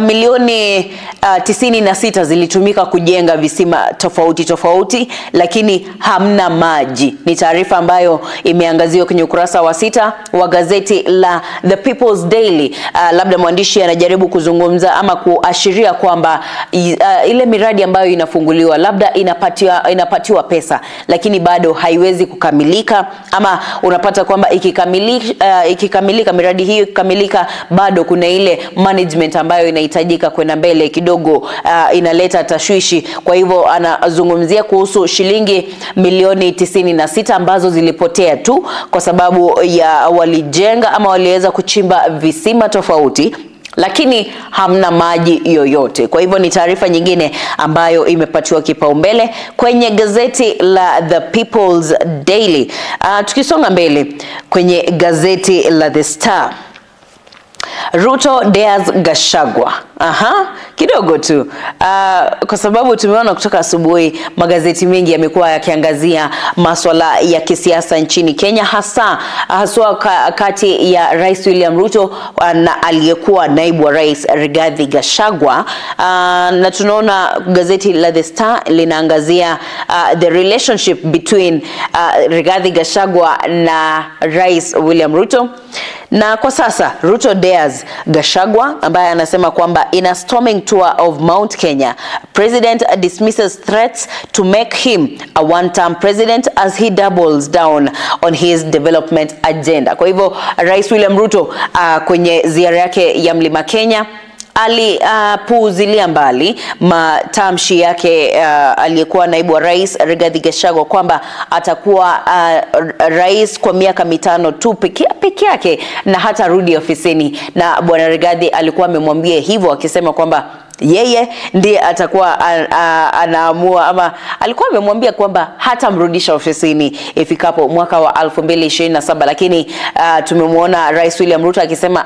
milioni 96 zilitumika kujenga visima tofauti tofauti, lakini hamna maji. Ni taarifa ambayo imeangaziwa kwenye ukurasa wa 6 wa gazeti la The People's Daily. Labda mwandishi anajaribu kuzungumza ama kuashiria kwamba ile miradi ambayo inafunguliwa labda inapatiwa pesa, lakini bado haiwezi kukamilika, ama unapata kwamba ikikamilika miradi hiyo ikikamilika, bado kuna ile management ambayo inahitajika kwenda mbele kidogo, inaleta tashwishi. Kwa hivyo anazungumzia kuhusu shilingi milioni 96 ambazo zilipotea tu kwa sababu ya walijenga ama waliweza kuchimba visima tofauti, lakini hamna maji yoyote. Kwa hivyo ni taarifa nyingine ambayo imepatiwa kipaumbele kwenye gazeti la The People's Daily. Tukisonga mbele kwenye gazeti la The Star, Ruto dares Gachagua. Aha, kidogo tu. Kwa sababu tumeona kutoka asubuhi magazeti mengi yamekuwa yakiangazia masuala ya kisiasa nchini Kenya, haswa kati ya Rais William Ruto na aliyekuwa naibu wa rais Rigathi Gachagua. Na tunaona gazeti la The Star linaangazia the relationship between Rigathi Gachagua na Rais William Ruto. Na kwa sasa Ruto dares Gachagua, ambaye anasema kwamba in a storming tour of Mount Kenya, president dismisses threats to make him a one-term president as he doubles down on his development agenda. Kwa hivyo Rais William Ruto kwenye ziara yake ya Mlima Kenya alipuuzilia mbali matamshi yake aliyekuwa naibu wa rais Rigathi Gachagua kwamba atakuwa rais kwa miaka 5 tu peke yake na hata rudi ofisini. Na bwana Rigathi alikuwa amemwambia hivyo akisema kwamba yeye ndiye atakuwa anaamua, ama alikuwa amemwambia kwamba hatamrudisha ofisini ifikapo mwaka wa 2027. Lakini tumemwona Rais William Ruto akisema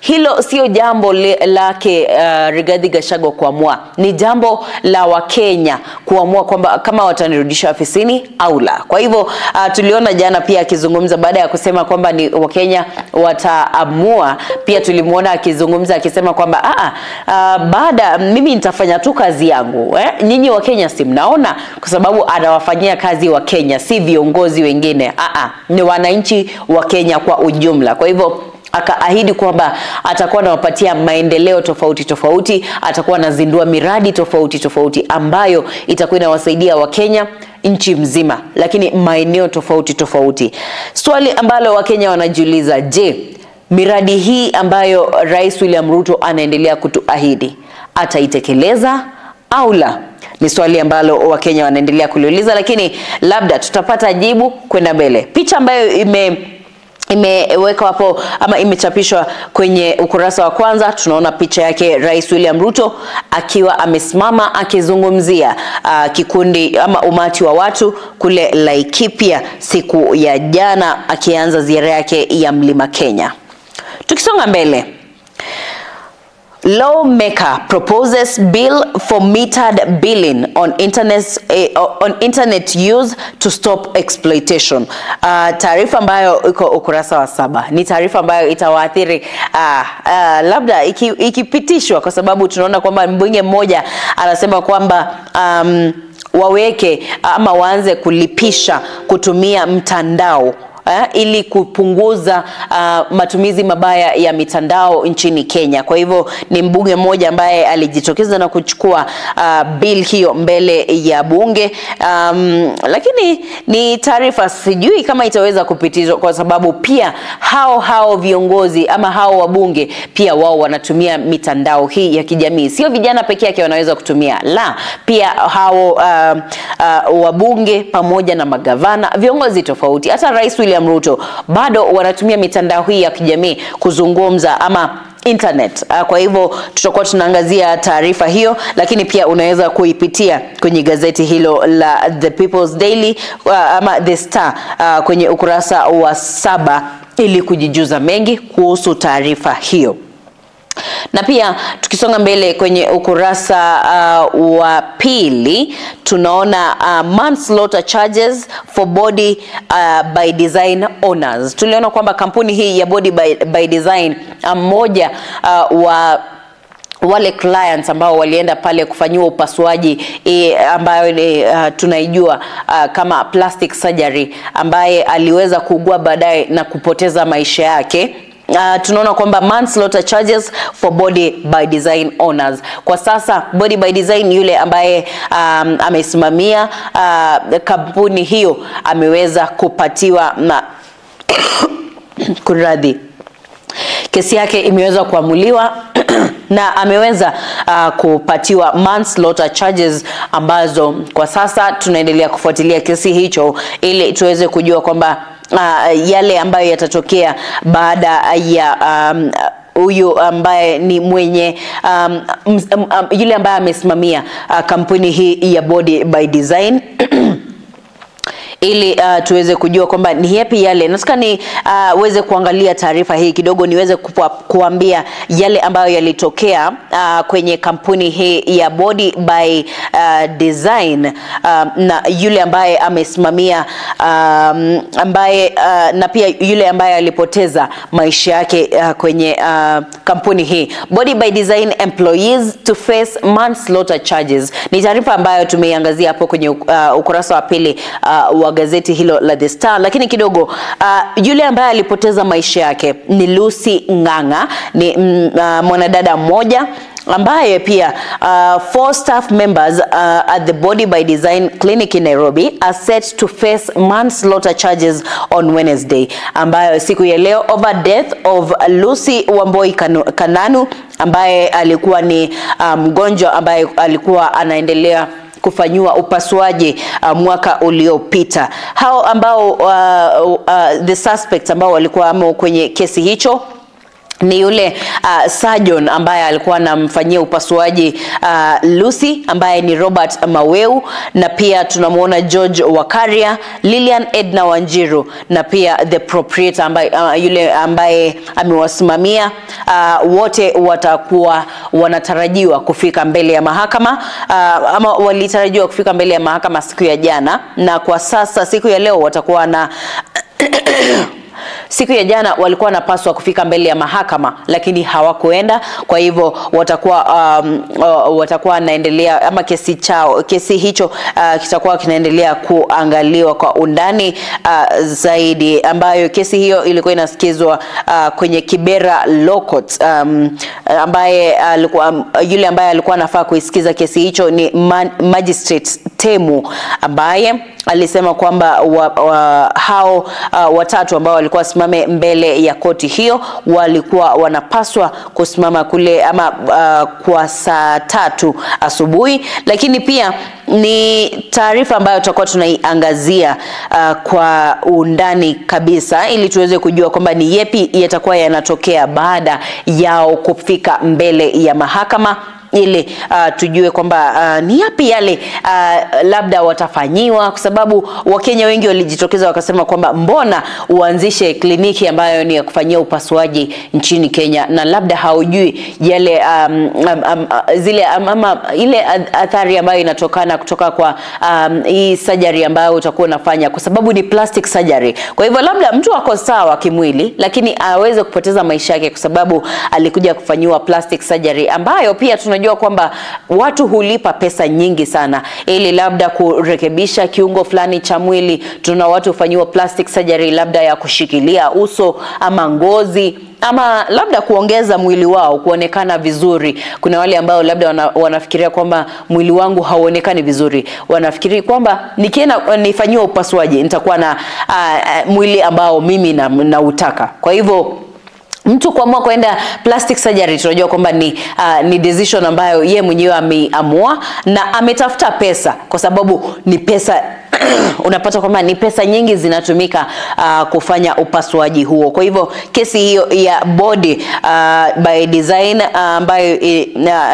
hilo sio jambo lake Rigathi Gachagua kuamua, ni jambo la Wakenya kuamua kwamba kama watanirudisha ofisini au la. Kwa hivyo tuliona jana pia akizungumza baada ya kusema kwamba ni Wakenya wataamua, pia tulimuona akizungumza akisema kwamba baada mimi nitafanya tu kazi yangu, nyinyi wa Kenya si mnaona, kwa sababu anawafanyia kazi wa Kenya, si viongozi wengine, ni wananchi wa Kenya kwa ujumla. Kwa hivyo akaahidi kwamba atakuwa anawapatia maendeleo tofauti tofauti, atakuwa anazindua miradi tofauti tofauti ambayo itakuwa inawasaidia Wakenya nchi mzima, lakini maeneo tofauti tofauti. Swali ambalo Wakenya wanajiuliza, je, miradi hii ambayo Rais William Ruto anaendelea kutuahidi ataitekeleza au la? Ni swali ambalo Wakenya wanaendelea kuliuliza, lakini labda tutapata jibu kwenda mbele. Picha ambayo imewekwa hapo ama imechapishwa kwenye ukurasa wa kwanza, tunaona picha yake Rais William Ruto akiwa amesimama akizungumzia kikundi ama umati wa watu kule Laikipia siku ya jana, akianza ziara yake ya Mlima Kenya. Tukisonga mbele, lawmaker proposes bill for metered billing on internet use to stop exploitation. Taarifa ambayo iko ukurasa wa 7 ni taarifa ambayo itawaathiri labda ikipitishwa, kwa sababu tunaona kwamba mbunge mmoja anasema kwamba waweke ama waanze kulipisha kutumia mtandao ili kupunguza matumizi mabaya ya mitandao nchini Kenya. Kwa hivyo ni mbunge mmoja ambaye alijitokeza na kuchukua bill hiyo mbele ya bunge. Lakini ni taarifa sijui kama itaweza kupitishwa, kwa sababu pia hao viongozi ama hao wabunge pia wao wanatumia mitandao hii ya kijamii. Sio vijana peke yake wanaweza kutumia, la, pia hao wabunge pamoja na magavana, viongozi tofauti, hata Rais William Ruto bado wanatumia mitandao hii ya kijamii kuzungumza ama internet. Kwa hivyo tutakuwa tunaangazia taarifa hiyo, lakini pia unaweza kuipitia kwenye gazeti hilo la The People's Daily ama The Star kwenye ukurasa wa 7 ili kujijuza mengi kuhusu taarifa hiyo. Na pia tukisonga mbele kwenye ukurasa wa pili tunaona manslaughter charges for Body by Design owners. Tuliona kwamba kampuni hii ya Body by Design, mmoja wa wale clients ambao walienda pale kufanyiwa upasuaji ambayo tunaijua kama plastic surgery, ambaye aliweza kuugua baadaye na kupoteza maisha yake. Tunaona kwamba manslaughter charges for Body by Design owners. Kwa sasa Body by Design, yule ambaye amesimamia kampuni hiyo ameweza kupatiwa na kunradhi, kesi yake imeweza kuamuliwa na ameweza kupatiwa manslaughter charges, ambazo kwa sasa tunaendelea kufuatilia kesi hicho ili tuweze kujua kwamba yale ambayo yatatokea baada ya huyu ambaye ni mwenye yule ambaye amesimamia kampuni hii ya Body by Design ili tuweze kujua kwamba ni yapi yale. Nataka ni weze kuangalia taarifa hii kidogo niweze kuambia yale ambayo yalitokea kwenye kampuni hii ya Body by Design, na yule ambaye amesimamia ambaye na pia yule ambaye alipoteza maisha yake kwenye kampuni hii. Body by Design employees to face manslaughter charges. Ni taarifa ambayo tumeiangazia hapo kwenye ukurasa wa pili wa gazeti hilo la The Star. Lakini kidogo yule ambaye alipoteza maisha yake ni Lucy Ng'ang'a, ni mwanadada mmoja ambaye pia 4 staff members at the Body by Design clinic in Nairobi are set to face manslaughter charges on Wednesday, ambayo siku ya leo, over death of Lucy Wamboi Kananu, ambaye alikuwa ni mgonjwa ambaye alikuwa anaendelea kufanyiwa upasuaji mwaka uliopita. Hao ambao the suspects ambao walikuwa amo kwenye kesi hicho ni yule surgeon ambaye alikuwa anamfanyia upasuaji Lucy, ambaye ni Robert Maweu, na pia tunamuona George Wakaria, Lilian Edna Wanjiru, na pia the proprietor ambaye, yule ambaye amewasimamia. Wote watakuwa wanatarajiwa kufika mbele ya mahakama, ama walitarajiwa kufika mbele ya mahakama siku ya jana, na kwa sasa siku ya leo watakuwa na siku ya jana walikuwa wanapaswa kufika mbele ya mahakama lakini hawakuenda. Kwa hivyo watakuwa watakuwa wanaendelea ama kesi hicho kitakuwa kinaendelea kuangaliwa kwa undani zaidi, ambayo kesi hiyo ilikuwa inasikizwa kwenye Kibera Law Court. Ambaye alikuwa yule ambaye alikuwa anafaa kuisikiza kesi hicho ni Magistrate Temu, ambaye alisema kwamba hao watatu ambao walikuwa wasimame mbele ya koti hiyo walikuwa wanapaswa kusimama kule ama kwa saa 3 asubuhi. Lakini pia ni taarifa ambayo tutakuwa tunaiangazia kwa undani kabisa ili tuweze kujua kwamba ni yepi yatakuwa yanatokea baada yao kufika mbele ya mahakama, ili tujue kwamba ni yapi yale labda watafanyiwa, kwa sababu Wakenya wengi walijitokeza wakasema kwamba mbona uanzishe kliniki ambayo ni ya kufanyia upasuaji nchini Kenya na labda haujui yale zile ama ile athari ambayo inatokana kutoka kwa hii surgery ambayo utakuwa unafanya, kwa sababu ni plastic surgery. Kwa hivyo labda mtu ako sawa kimwili lakini aweze kupoteza maisha yake kwa sababu alikuja kufanyiwa plastic surgery, ambayo pia tunajua kwamba watu hulipa pesa nyingi sana ili labda kurekebisha kiungo fulani cha mwili. Tuna watu hufanyiwa plastic surgery labda ya kushikilia uso ama ngozi ama labda kuongeza mwili wao kuonekana vizuri. Kuna wale ambao labda wanafikiria kwamba mwili wangu hauonekani vizuri, wanafikiri kwamba nikienda nifanyiwe upasuaji nitakuwa na mwili ambao mimi nautaka. Kwa hivyo Mtu kuamua kwenda plastic surgery, tunajua kwamba ni decision ambayo ye mwenyewe ameamua na ametafuta pesa, kwa sababu ni pesa unapata kwamba ni pesa nyingi zinatumika kufanya upasuaji huo. Kwa hivyo kesi hiyo ya body by design ambayo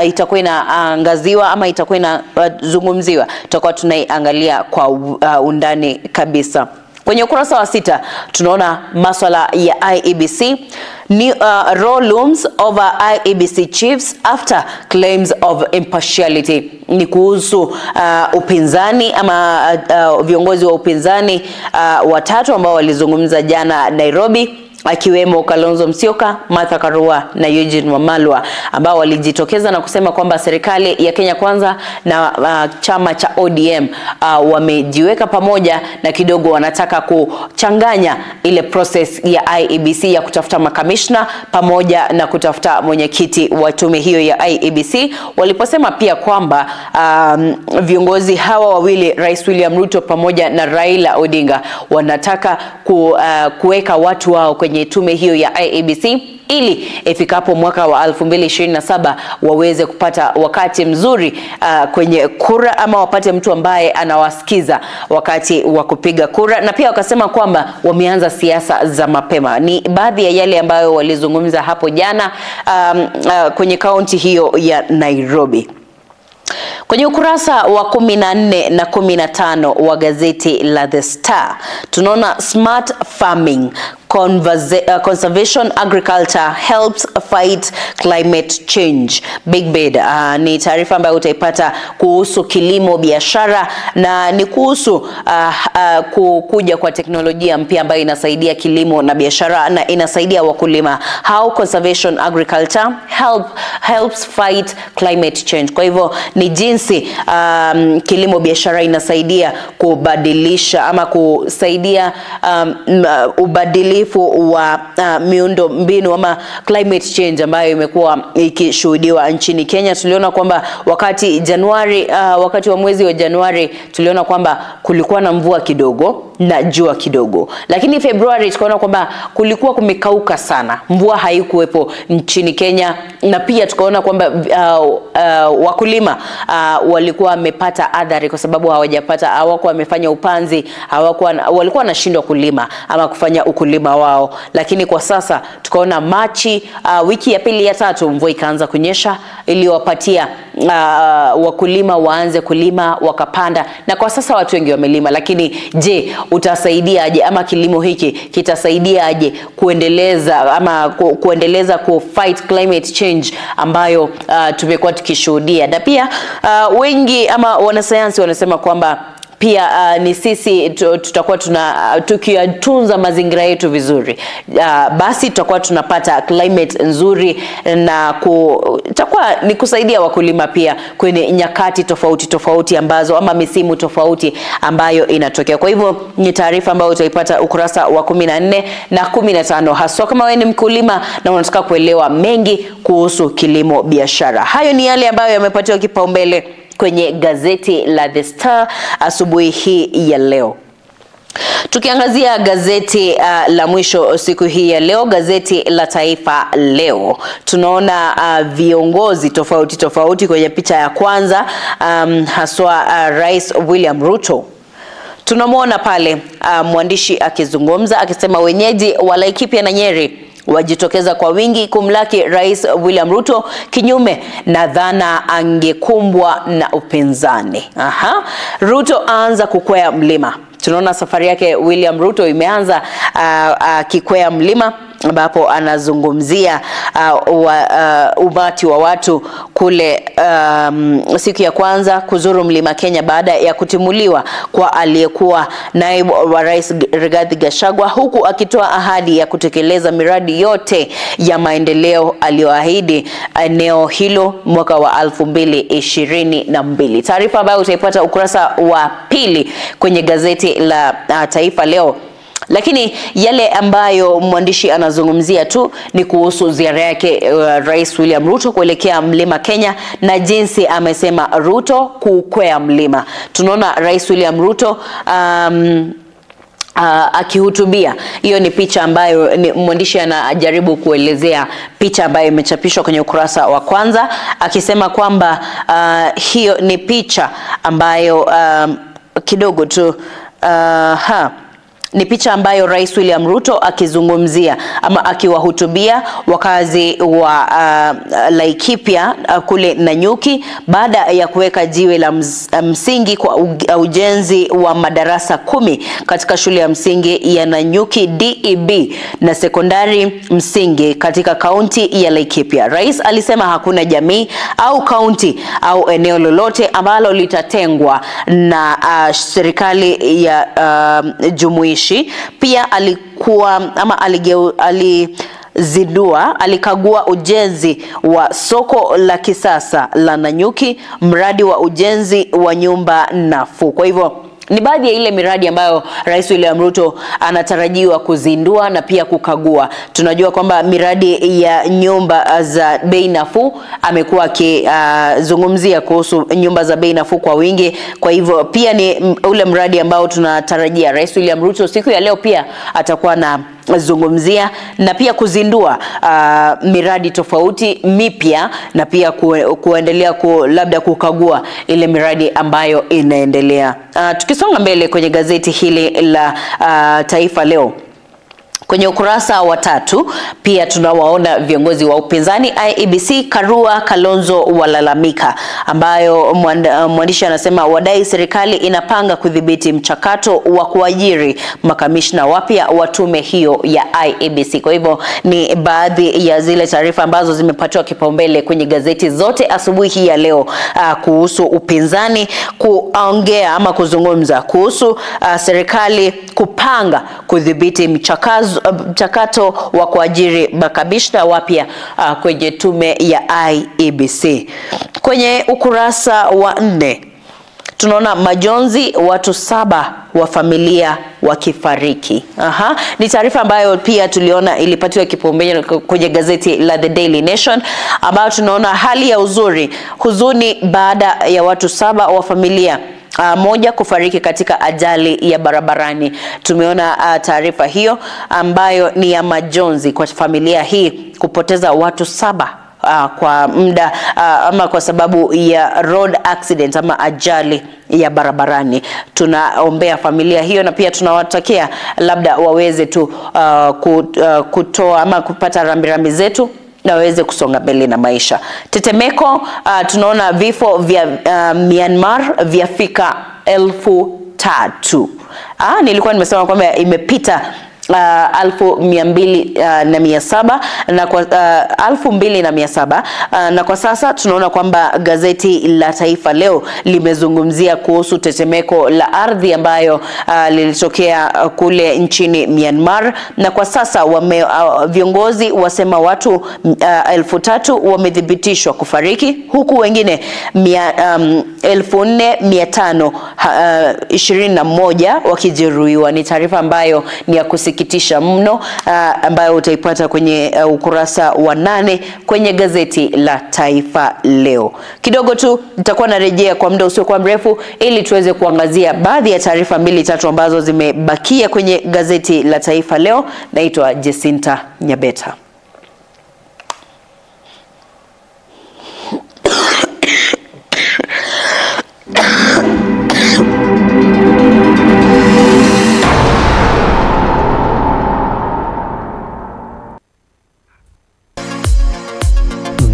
itakuwa inaangaziwa ama itakuwa inazungumziwa, tutakuwa tunaiangalia kwa undani kabisa. Kwenye ukurasa wa 6 tunaona masuala ya IEBC. New role looms over IEBC chiefs after claims of impartiality. Ni kuhusu upinzani ama viongozi wa upinzani watatu ambao walizungumza jana Nairobi, akiwemo Kalonzo Musyoka, Martha Karua na Eugene Wamalwa, ambao walijitokeza na kusema kwamba serikali ya Kenya Kwanza na chama cha ODM wamejiweka pamoja na kidogo wanataka kuchanganya ile process ya IEBC ya kutafuta makamishna pamoja na kutafuta mwenyekiti wa tume hiyo ya IEBC. Waliposema pia kwamba viongozi hawa wawili, Rais William Ruto pamoja na Raila Odinga, wanataka kuweka watu wao kwenye tume hiyo ya IEBC ili ifikapo mwaka wa 2027 waweze kupata wakati mzuri kwenye kura, ama wapate mtu ambaye anawasikiza wakati wa kupiga kura. Na pia wakasema kwamba wameanza siasa za mapema. Ni baadhi ya yale ambayo walizungumza hapo jana kwenye kaunti hiyo ya Nairobi. Kwenye ukurasa wa 14 na 15 wa gazeti la The Star tunaona smart farming, conservation agriculture helps fight climate change. Big Bid ni taarifa ambayo utaipata kuhusu kilimo biashara, na ni kuhusu kuja kwa teknolojia mpya ambayo inasaidia kilimo na biashara na inasaidia wakulima. How conservation agriculture helps fight climate change. Kwa hivyo ni jinsi kilimo biashara inasaidia kubadilisha ama kusaidia ubadilifu wa miundo mbinu ama climate change ambayo imekuwa ikishuhudiwa nchini Kenya. Tuliona kwamba wakati Januari, wakati wa mwezi wa Januari tuliona kwamba kulikuwa na mvua kidogo na jua kidogo, lakini Februari tukaona kwamba kulikuwa kumekauka sana, mvua haikuwepo nchini Kenya, na pia tukaona kwamba wakulima walikuwa wamepata athari kwa sababu hawakuwa wamefanya upanzi, walikuwa wanashindwa kulima ama kufanya ukulima wao. Lakini kwa sasa tukaona Machi, wiki ya pili ya tatu mvua ikaanza kunyesha, iliwapatia wakulima waanze kulima wakapanda, na kwa sasa watu wengi wamelima. Lakini je, utasaidia aje ama kilimo hiki kitasaidia aje kuendeleza ama kuendeleza ku fight climate change ambayo tumekuwa tukishuhudia? Na pia wengi ama wanasayansi wanasema kwamba pia ni sisi tutakuwa tukiyatunza mazingira yetu vizuri, basi tutakuwa tunapata climate nzuri, na itakuwa ni kusaidia wakulima pia kwenye nyakati tofauti tofauti ambazo ama misimu tofauti ambayo inatokea. Kwa hivyo ni taarifa ambayo utaipata ukurasa wa 14 na 15, haswa kama wewe ni mkulima na unataka kuelewa mengi kuhusu kilimo biashara. Hayo ni yale ambayo yamepatiwa kipaumbele kwenye gazeti la The Star asubuhi hii ya leo. Tukiangazia gazeti la mwisho siku hii ya leo, gazeti la Taifa Leo, tunaona viongozi tofauti tofauti kwenye picha ya kwanza, haswa Rais William Ruto. Tunamuona pale mwandishi akizungumza akisema wenyeji wa Laikipia na Nyeri wajitokeza kwa wingi kumlaki Rais William Ruto, kinyume na dhana angekumbwa na upinzani. Aha. Ruto aanza kukwea mlima. Tunaona safari yake William Ruto imeanza akikwea mlima, ambapo anazungumzia umati wa watu kule siku ya kwanza kuzuru mlima Kenya baada ya kutimuliwa kwa aliyekuwa naibu wa Rais Rigathi Gachagua, huku akitoa ahadi ya kutekeleza miradi yote ya maendeleo aliyoahidi eneo hilo mwaka wa 2022. Taarifa ambayo utaipata ukurasa wa pili kwenye gazeti la Taifa Leo. Lakini yale ambayo mwandishi anazungumzia tu ni kuhusu ziara yake Rais William Ruto kuelekea mlima Kenya na jinsi amesema Ruto kukwea mlima. Tunaona Rais William Ruto Akihutubia. Hiyo ni picha ambayo mwandishi anajaribu kuelezea, picha ambayo imechapishwa kwenye ukurasa wa kwanza, akisema kwamba hiyo ni picha ambayo kidogo tu ni picha ambayo Rais William Ruto akizungumzia ama akiwahutubia wakazi wa Laikipia kule Nanyuki baada ya kuweka jiwe la msingi kwa ujenzi wa madarasa 10 katika shule ya msingi ya Nanyuki DEB na sekondari msingi katika kaunti ya Laikipia. Rais alisema hakuna jamii au kaunti au eneo lolote ambalo litatengwa na serikali ya jumuishi. Pia alikuwa ama alikagua ujenzi wa soko la kisasa la Nanyuki, mradi wa ujenzi wa nyumba nafuu. Kwa hivyo ni baadhi ya ile miradi ambayo Rais William Ruto anatarajiwa kuzindua na pia kukagua. Tunajua kwamba miradi ya nyumba za bei nafuu amekuwa akizungumzia kuhusu nyumba za bei nafuu kwa wingi. Kwa hivyo pia ni ule mradi ambao tunatarajia Rais William Ruto siku ya leo pia atakuwa na zungumzia na pia kuzindua miradi tofauti mipya na pia kuendelea labda kukagua ile miradi ambayo inaendelea. Tukisonga mbele kwenye gazeti hili la Taifa Leo, kwenye ukurasa wa 3 pia tunawaona viongozi wa upinzani IEBC Karua Kalonzo walalamika, ambayo mwandishi anasema wadai serikali inapanga kudhibiti mchakato wa kuajiri makamishna wapya wa tume hiyo ya IEBC. Kwa hivyo ni baadhi ya zile taarifa ambazo zimepatiwa kipaumbele kwenye gazeti zote asubuhi hii ya leo, kuhusu upinzani kuongea ama kuzungumza kuhusu serikali kupanga kudhibiti mchakato wa kuajiri makamishna wapya kwenye tume ya IEBC. Kwenye ukurasa wa 4 tunaona majonzi, watu 7 wa familia wakifariki. Ni taarifa ambayo pia tuliona ilipatiwa kipaumbele kwenye gazeti la The Daily Nation, ambayo tunaona hali ya huzuni baada ya watu 7 wa familia moja kufariki katika ajali ya barabarani. Tumeona taarifa hiyo ambayo ni ya majonzi kwa familia hii kupoteza watu 7 kwa muda ama kwa sababu ya road accident ama ajali ya barabarani. Tunaombea familia hiyo na pia tunawatakia labda waweze tu kutoa ama kupata rambirambi zetu na waweze kusonga mbele na maisha. Tetemeko, tunaona vifo vya Myanmar vyafika 3,000. Nilikuwa nimesema kwamba imepita 2,200 na kwa 2,700 na kwa sasa tunaona kwamba gazeti la Taifa Leo limezungumzia kuhusu tetemeko la ardhi ambayo lilitokea kule nchini Myanmar, na kwa sasa viongozi wasema watu 3,000 wamethibitishwa kufariki huku wengine 4,521 wakijeruhiwa. Ni taarifa ambayo ni ya kusikitisha mno, ambayo utaipata kwenye ukurasa wa 8 kwenye gazeti la Taifa Leo. Kidogo tu nitakuwa narejea kwa muda usiokuwa mrefu ili tuweze kuangazia baadhi ya taarifa 2-3 ambazo zimebakia kwenye gazeti la Taifa Leo. Naitwa Jacinta Nyabeta.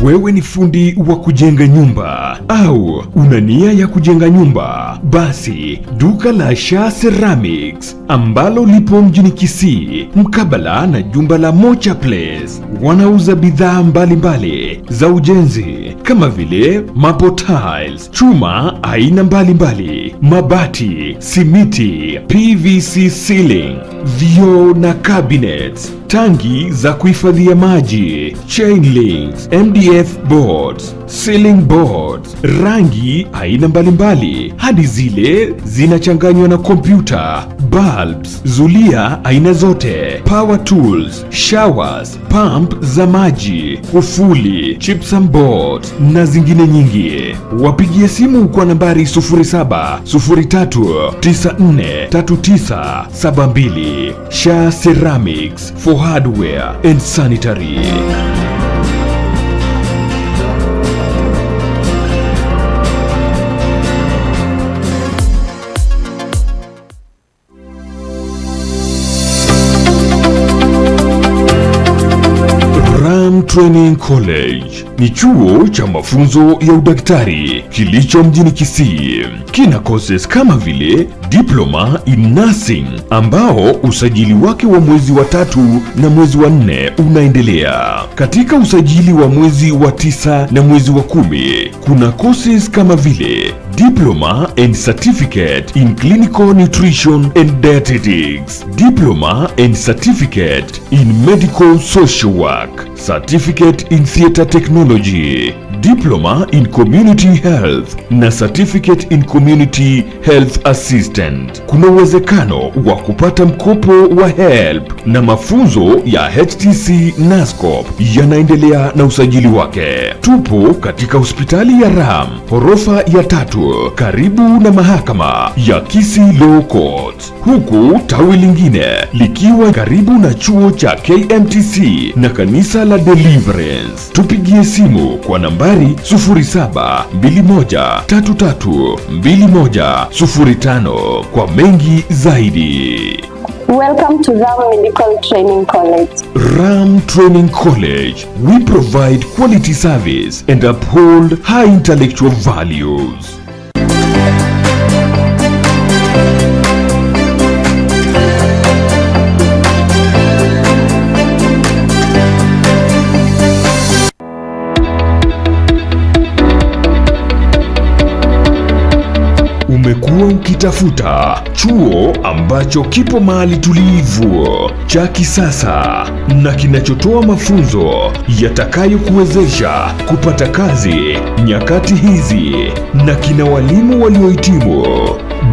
Wewe ni fundi wa kujenga nyumba au una nia ya kujenga nyumba? Basi duka la Sha Ceramics ambalo lipo mjini Kisii mkabala na jumba la Mocha Place wanauza bidhaa mbalimbali za ujenzi kama vile marble tiles, chuma aina mbalimbali, mabati, simiti, PVC ceiling, vioo na cabinets, tangi za kuhifadhia maji, chain links, MDF boards, ceiling boards, rangi aina mbalimbali hadi zile zinachanganywa na kompyuta, bulbs, zulia aina zote, power tools, showers, pump za maji, kufuli, chips and boards na zingine nyingi. Wapigie simu kwa nambari 0703943972. Sha Ceramics for hardware and sanitary. Training College ni chuo cha mafunzo ya udaktari kilicho mjini Kisii. Kina courses kama vile Diploma in Nursing ambao usajili wake wa mwezi wa 3 na mwezi wa 4 unaendelea. Katika usajili wa mwezi wa 9 na mwezi wa 10 kuna courses kama vile Diploma and Certificate in Clinical Nutrition and Dietetics, Diploma and Certificate in Medical Social Work, Certificate in Theater Technology, Diploma in Community Health na Certificate in Community Health Assistant. Kuna uwezekano wa kupata mkopo wa HELB na mafunzo ya HTC NASCOP yanaendelea na usajili wake. Tupo katika hospitali ya Ram, ghorofa ya 3, karibu na mahakama ya Kisii Law Court, huku tawi lingine likiwa karibu na chuo cha KMTC na kanisa la Deliverance. Tupigie simu kwa nambari 0721332105 kwa mengi zaidi. Welcome to Ram Medical Training College. Ram Training College, we provide quality service and uphold high intellectual values. Umekuwa ukitafuta chuo ambacho kipo mahali tulivu, cha kisasa na kinachotoa mafunzo yatakayokuwezesha kupata kazi nyakati hizi na kina walimu waliohitimu.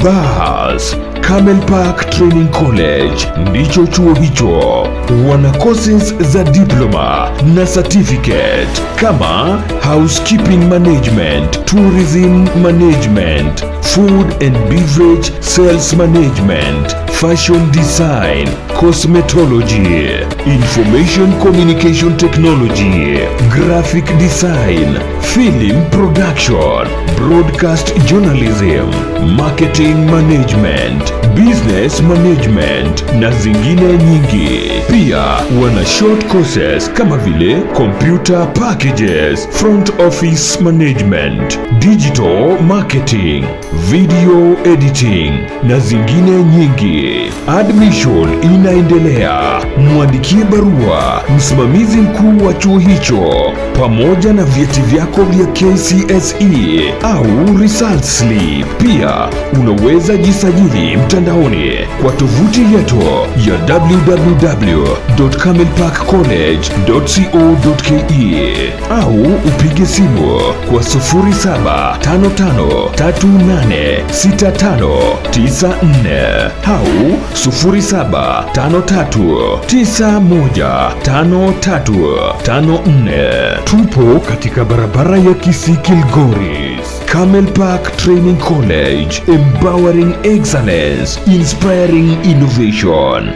Bas, Camel Park Training College ndicho chuo hicho. Wana courses za diploma na certificate kama housekeeping management, tourism management, food and beverage sales management, fashion design, cosmetology, information communication technology, graphic design, film production, broadcast journalism, marketing management, business management na zingine nyingi. Pia wana short courses kama vile computer packages, front office management, digital marketing, video editing na zingine nyingi. Admission inaendelea. Mwandikie barua msimamizi mkuu wa chuo hicho pamoja na vyeti vyako vya KCSE au result slip. Pia unaweza jisajili mtandaoni kwa tovuti yetu ya www.camelparkcollege.co.ke au upige simu kwa 0755386594 au 0753915354. Tupo katika barabara ya Kisii Kilgoris. Camel Park Training College, empowering excellence, inspiring innovation.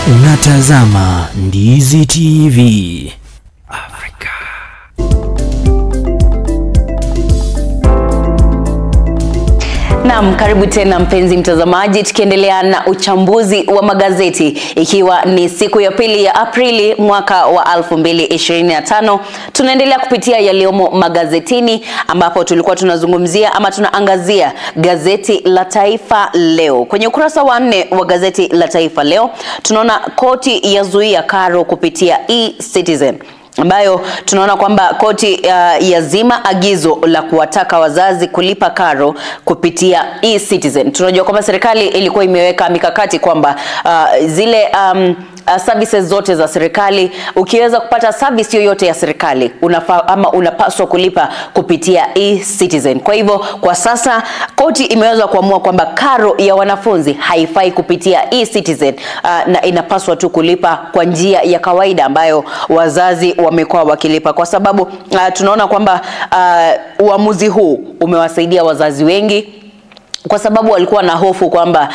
Unatazama Ndizi TV. Naam, karibu tena mpenzi mtazamaji, tukiendelea na uchambuzi wa magazeti ikiwa ni siku ya pili ya Aprili mwaka wa 2025. Tunaendelea kupitia yaliyomo magazetini ambapo tulikuwa tunazungumzia ama tunaangazia gazeti la Taifa Leo. Kwenye ukurasa wa 4 wa gazeti la Taifa Leo tunaona koti yazuia karo kupitia e-Citizen. ambayo tunaona kwamba koti yazima agizo la kuwataka wazazi kulipa karo kupitia eCitizen. Tunajua kwamba serikali ilikuwa imeweka mikakati kwamba zile services zote za serikali, ukiweza kupata service yoyote ya serikali unafaa ama unapaswa kulipa kupitia eCitizen. Kwa hivyo kwa sasa koti imeweza kuamua kwamba karo ya wanafunzi haifai kupitia eCitizen, na inapaswa tu kulipa kwa njia ya kawaida ambayo wazazi wamekuwa wakilipa, kwa sababu tunaona kwamba uamuzi huu umewasaidia wazazi wengi, kwa sababu walikuwa na hofu kwamba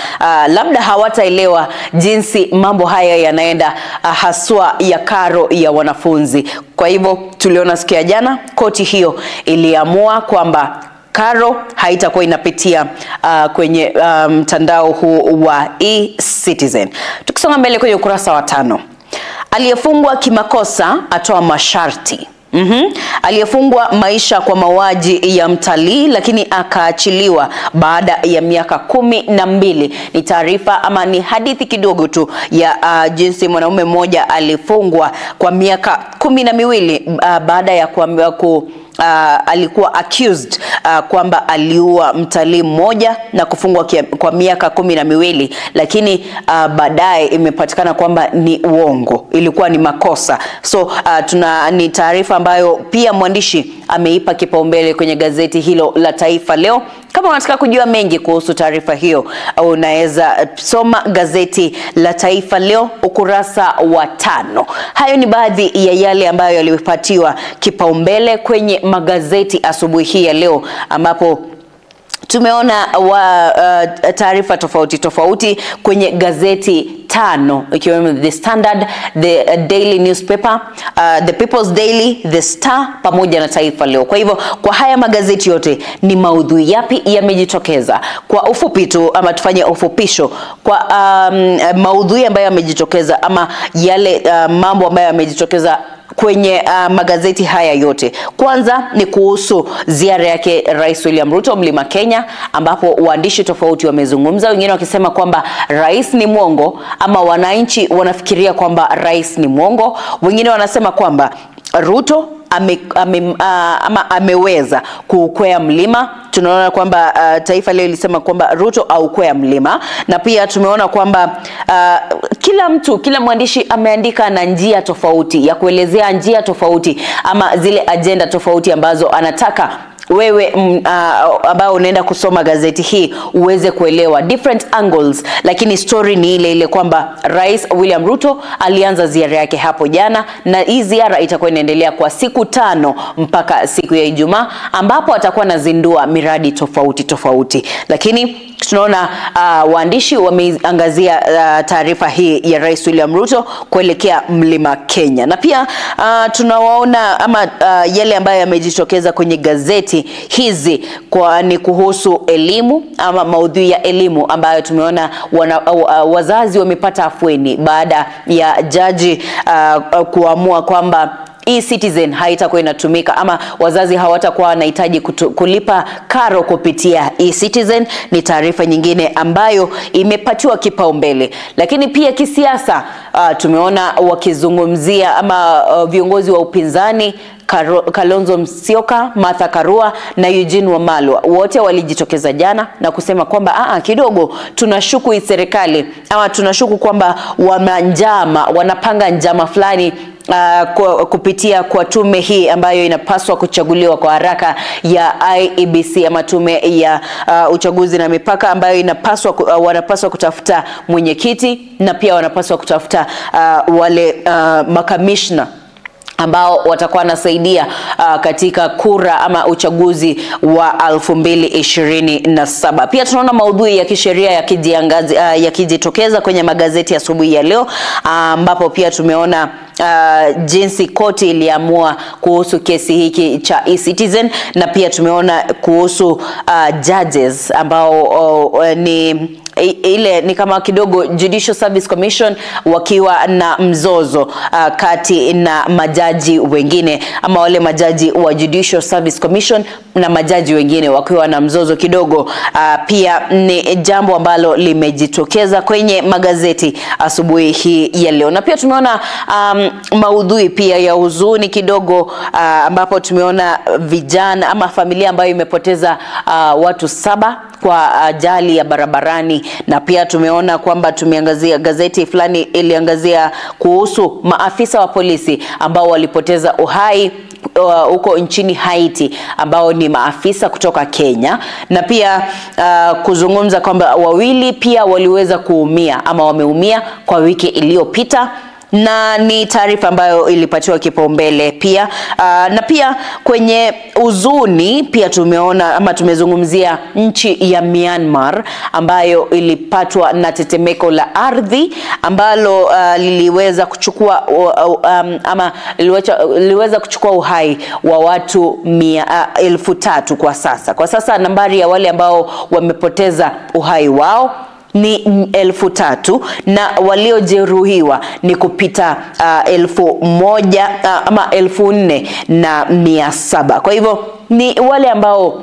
labda hawataelewa jinsi mambo haya yanaenda, haswa ya karo ya wanafunzi. Kwa hivyo tuliona siku ya jana koti hiyo iliamua kwamba karo haitakuwa inapitia kwenye mtandao huu wa eCitizen. Tukisonga mbele kwenye ukurasa wa 5. Aliyefungwa kimakosa atoa masharti. Aliyefungwa maisha kwa mauaji ya mtalii lakini akaachiliwa baada ya miaka 12. Ni taarifa ama ni hadithi kidogo tu ya jinsi mwanaume mmoja alifungwa kwa miaka 12 baada ya kuambiwa alikuwa accused kwamba aliua mtalii mmoja na kufungwa kwa miaka 12, lakini baadaye imepatikana kwamba ni uongo, ilikuwa ni makosa. So ni taarifa ambayo pia mwandishi ameipa kipaumbele kwenye gazeti hilo la Taifa Leo. Kama unataka kujua mengi kuhusu taarifa hiyo, unaweza soma gazeti la Taifa Leo ukurasa wa 5. Hayo ni baadhi ya yale ambayo yalipatiwa kipaumbele kwenye magazeti asubuhi hii ya leo, ambapo tumeona taarifa tofauti tofauti kwenye gazeti 5, ikiwemo The Standard, The Daily Newspaper, The People's Daily, The Star pamoja na Taifa Leo. Kwa hivyo kwa haya magazeti yote ni maudhui yapi yamejitokeza? Kwa ufupi tu ama tufanye ufupisho kwa maudhui ambayo yamejitokeza ama yale mambo ambayo yamejitokeza kwenye magazeti haya yote. Kwanza ni kuhusu ziara yake Rais William Ruto Mlima Kenya, ambapo waandishi tofauti wamezungumza, wengine wakisema kwamba rais ni mwongo ama wananchi wanafikiria kwamba rais ni mwongo, wengine wanasema kwamba Ruto ameweza kuukwea mlima. Tunaona kwamba Taifa Leo ilisema kwamba Ruto aukwea mlima, na pia tumeona kwamba kila mtu, kila mwandishi ameandika na njia tofauti ya kuelezea njia tofauti ama zile agenda tofauti ambazo anataka wewe ambao unaenda kusoma gazeti hii uweze kuelewa different angles, lakini story ni ile ile kwamba Rais William Ruto alianza ziara yake hapo jana, na hii ziara itakuwa inaendelea kwa siku 5 mpaka siku ya Ijumaa, ambapo atakuwa anazindua miradi tofauti tofauti. Lakini tunaona waandishi wameangazia taarifa hii ya Rais William Ruto kuelekea Mlima Kenya, na pia tunawaona ama yale ambayo yamejitokeza kwenye gazeti hizi kwa ni kuhusu elimu ama maudhui ya elimu ambayo tumeona wazazi wamepata afueni baada ya jaji kuamua kwamba eCitizen haitakuwa inatumika ama wazazi hawatakuwa wanahitaji kulipa karo kupitia eCitizen. Ni taarifa nyingine ambayo imepatiwa kipaumbele. Lakini pia kisiasa tumeona wakizungumzia ama viongozi wa upinzani Kalonzo Musyoka, Martha Karua na Eugene Wamalwa wote walijitokeza jana na kusema kwamba kidogo tunashuku hii serikali ama tunashuku kwamba wanajama, wanapanga njama fulani kupitia kwa tume hii ambayo inapaswa kuchaguliwa kwa haraka ya IEBC ama tume ya uchaguzi na mipaka, ambayo inapaswa wanapaswa kutafuta mwenyekiti na pia wanapaswa kutafuta wale makamishna ambao watakuwa wanasaidia katika kura ama uchaguzi wa 2027. Pia tunaona maudhui ya kisheria yakijitokeza kwenye magazeti asubuhi ya leo, ambapo pia tumeona jinsi koti iliamua kuhusu kesi hiki cha eCitizen, na pia tumeona kuhusu judges ambao ni ile ni kama kidogo Judicial Service Commission wakiwa na mzozo kati na majaji wengine, ama wale majaji wa Judicial Service Commission na majaji wengine wakiwa na mzozo kidogo. Pia ni jambo ambalo limejitokeza kwenye magazeti asubuhi hii ya leo. Na pia tumeona maudhui pia ya huzuni kidogo, ambapo tumeona vijana ama familia ambayo imepoteza watu 7 kwa ajali ya barabarani. Na pia tumeona kwamba tumeangazia gazeti fulani iliangazia kuhusu maafisa wa polisi ambao walipoteza uhai huko nchini Haiti, ambao ni maafisa kutoka Kenya, na pia kuzungumza kwamba wawili pia waliweza kuumia ama wameumia kwa wiki iliyopita, na ni taarifa ambayo ilipatiwa kipaumbele pia. Na pia kwenye huzuni pia tumeona ama tumezungumzia nchi ya Myanmar ambayo ilipatwa na tetemeko la ardhi ambalo liliweza kuchukua ama liliweza kuchukua uhai wa watu 3,000 kwa sasa. Kwa sasa nambari ya wale ambao wamepoteza uhai wao ni 3,000 na waliojeruhiwa ni kupita 1,000 ama 4,700. Kwa hivyo ni wale ambao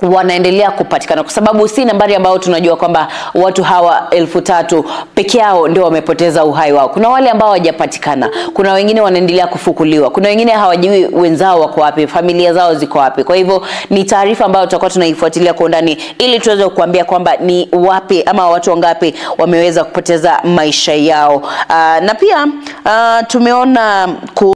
wanaendelea kupatikana, kwa sababu si nambari ambao tunajua kwamba watu hawa 3,000 peke yao ndio wamepoteza uhai wao. Kuna wale ambao hawajapatikana, kuna wengine wanaendelea kufukuliwa, kuna wengine hawajui wenzao wako wapi, familia zao ziko wapi. Kwa hivyo ni taarifa ambayo tutakuwa tunaifuatilia kwa undani ili tuweze kuambia kwamba ni wapi ama watu wangapi wameweza kupoteza maisha yao. Na pia tumeona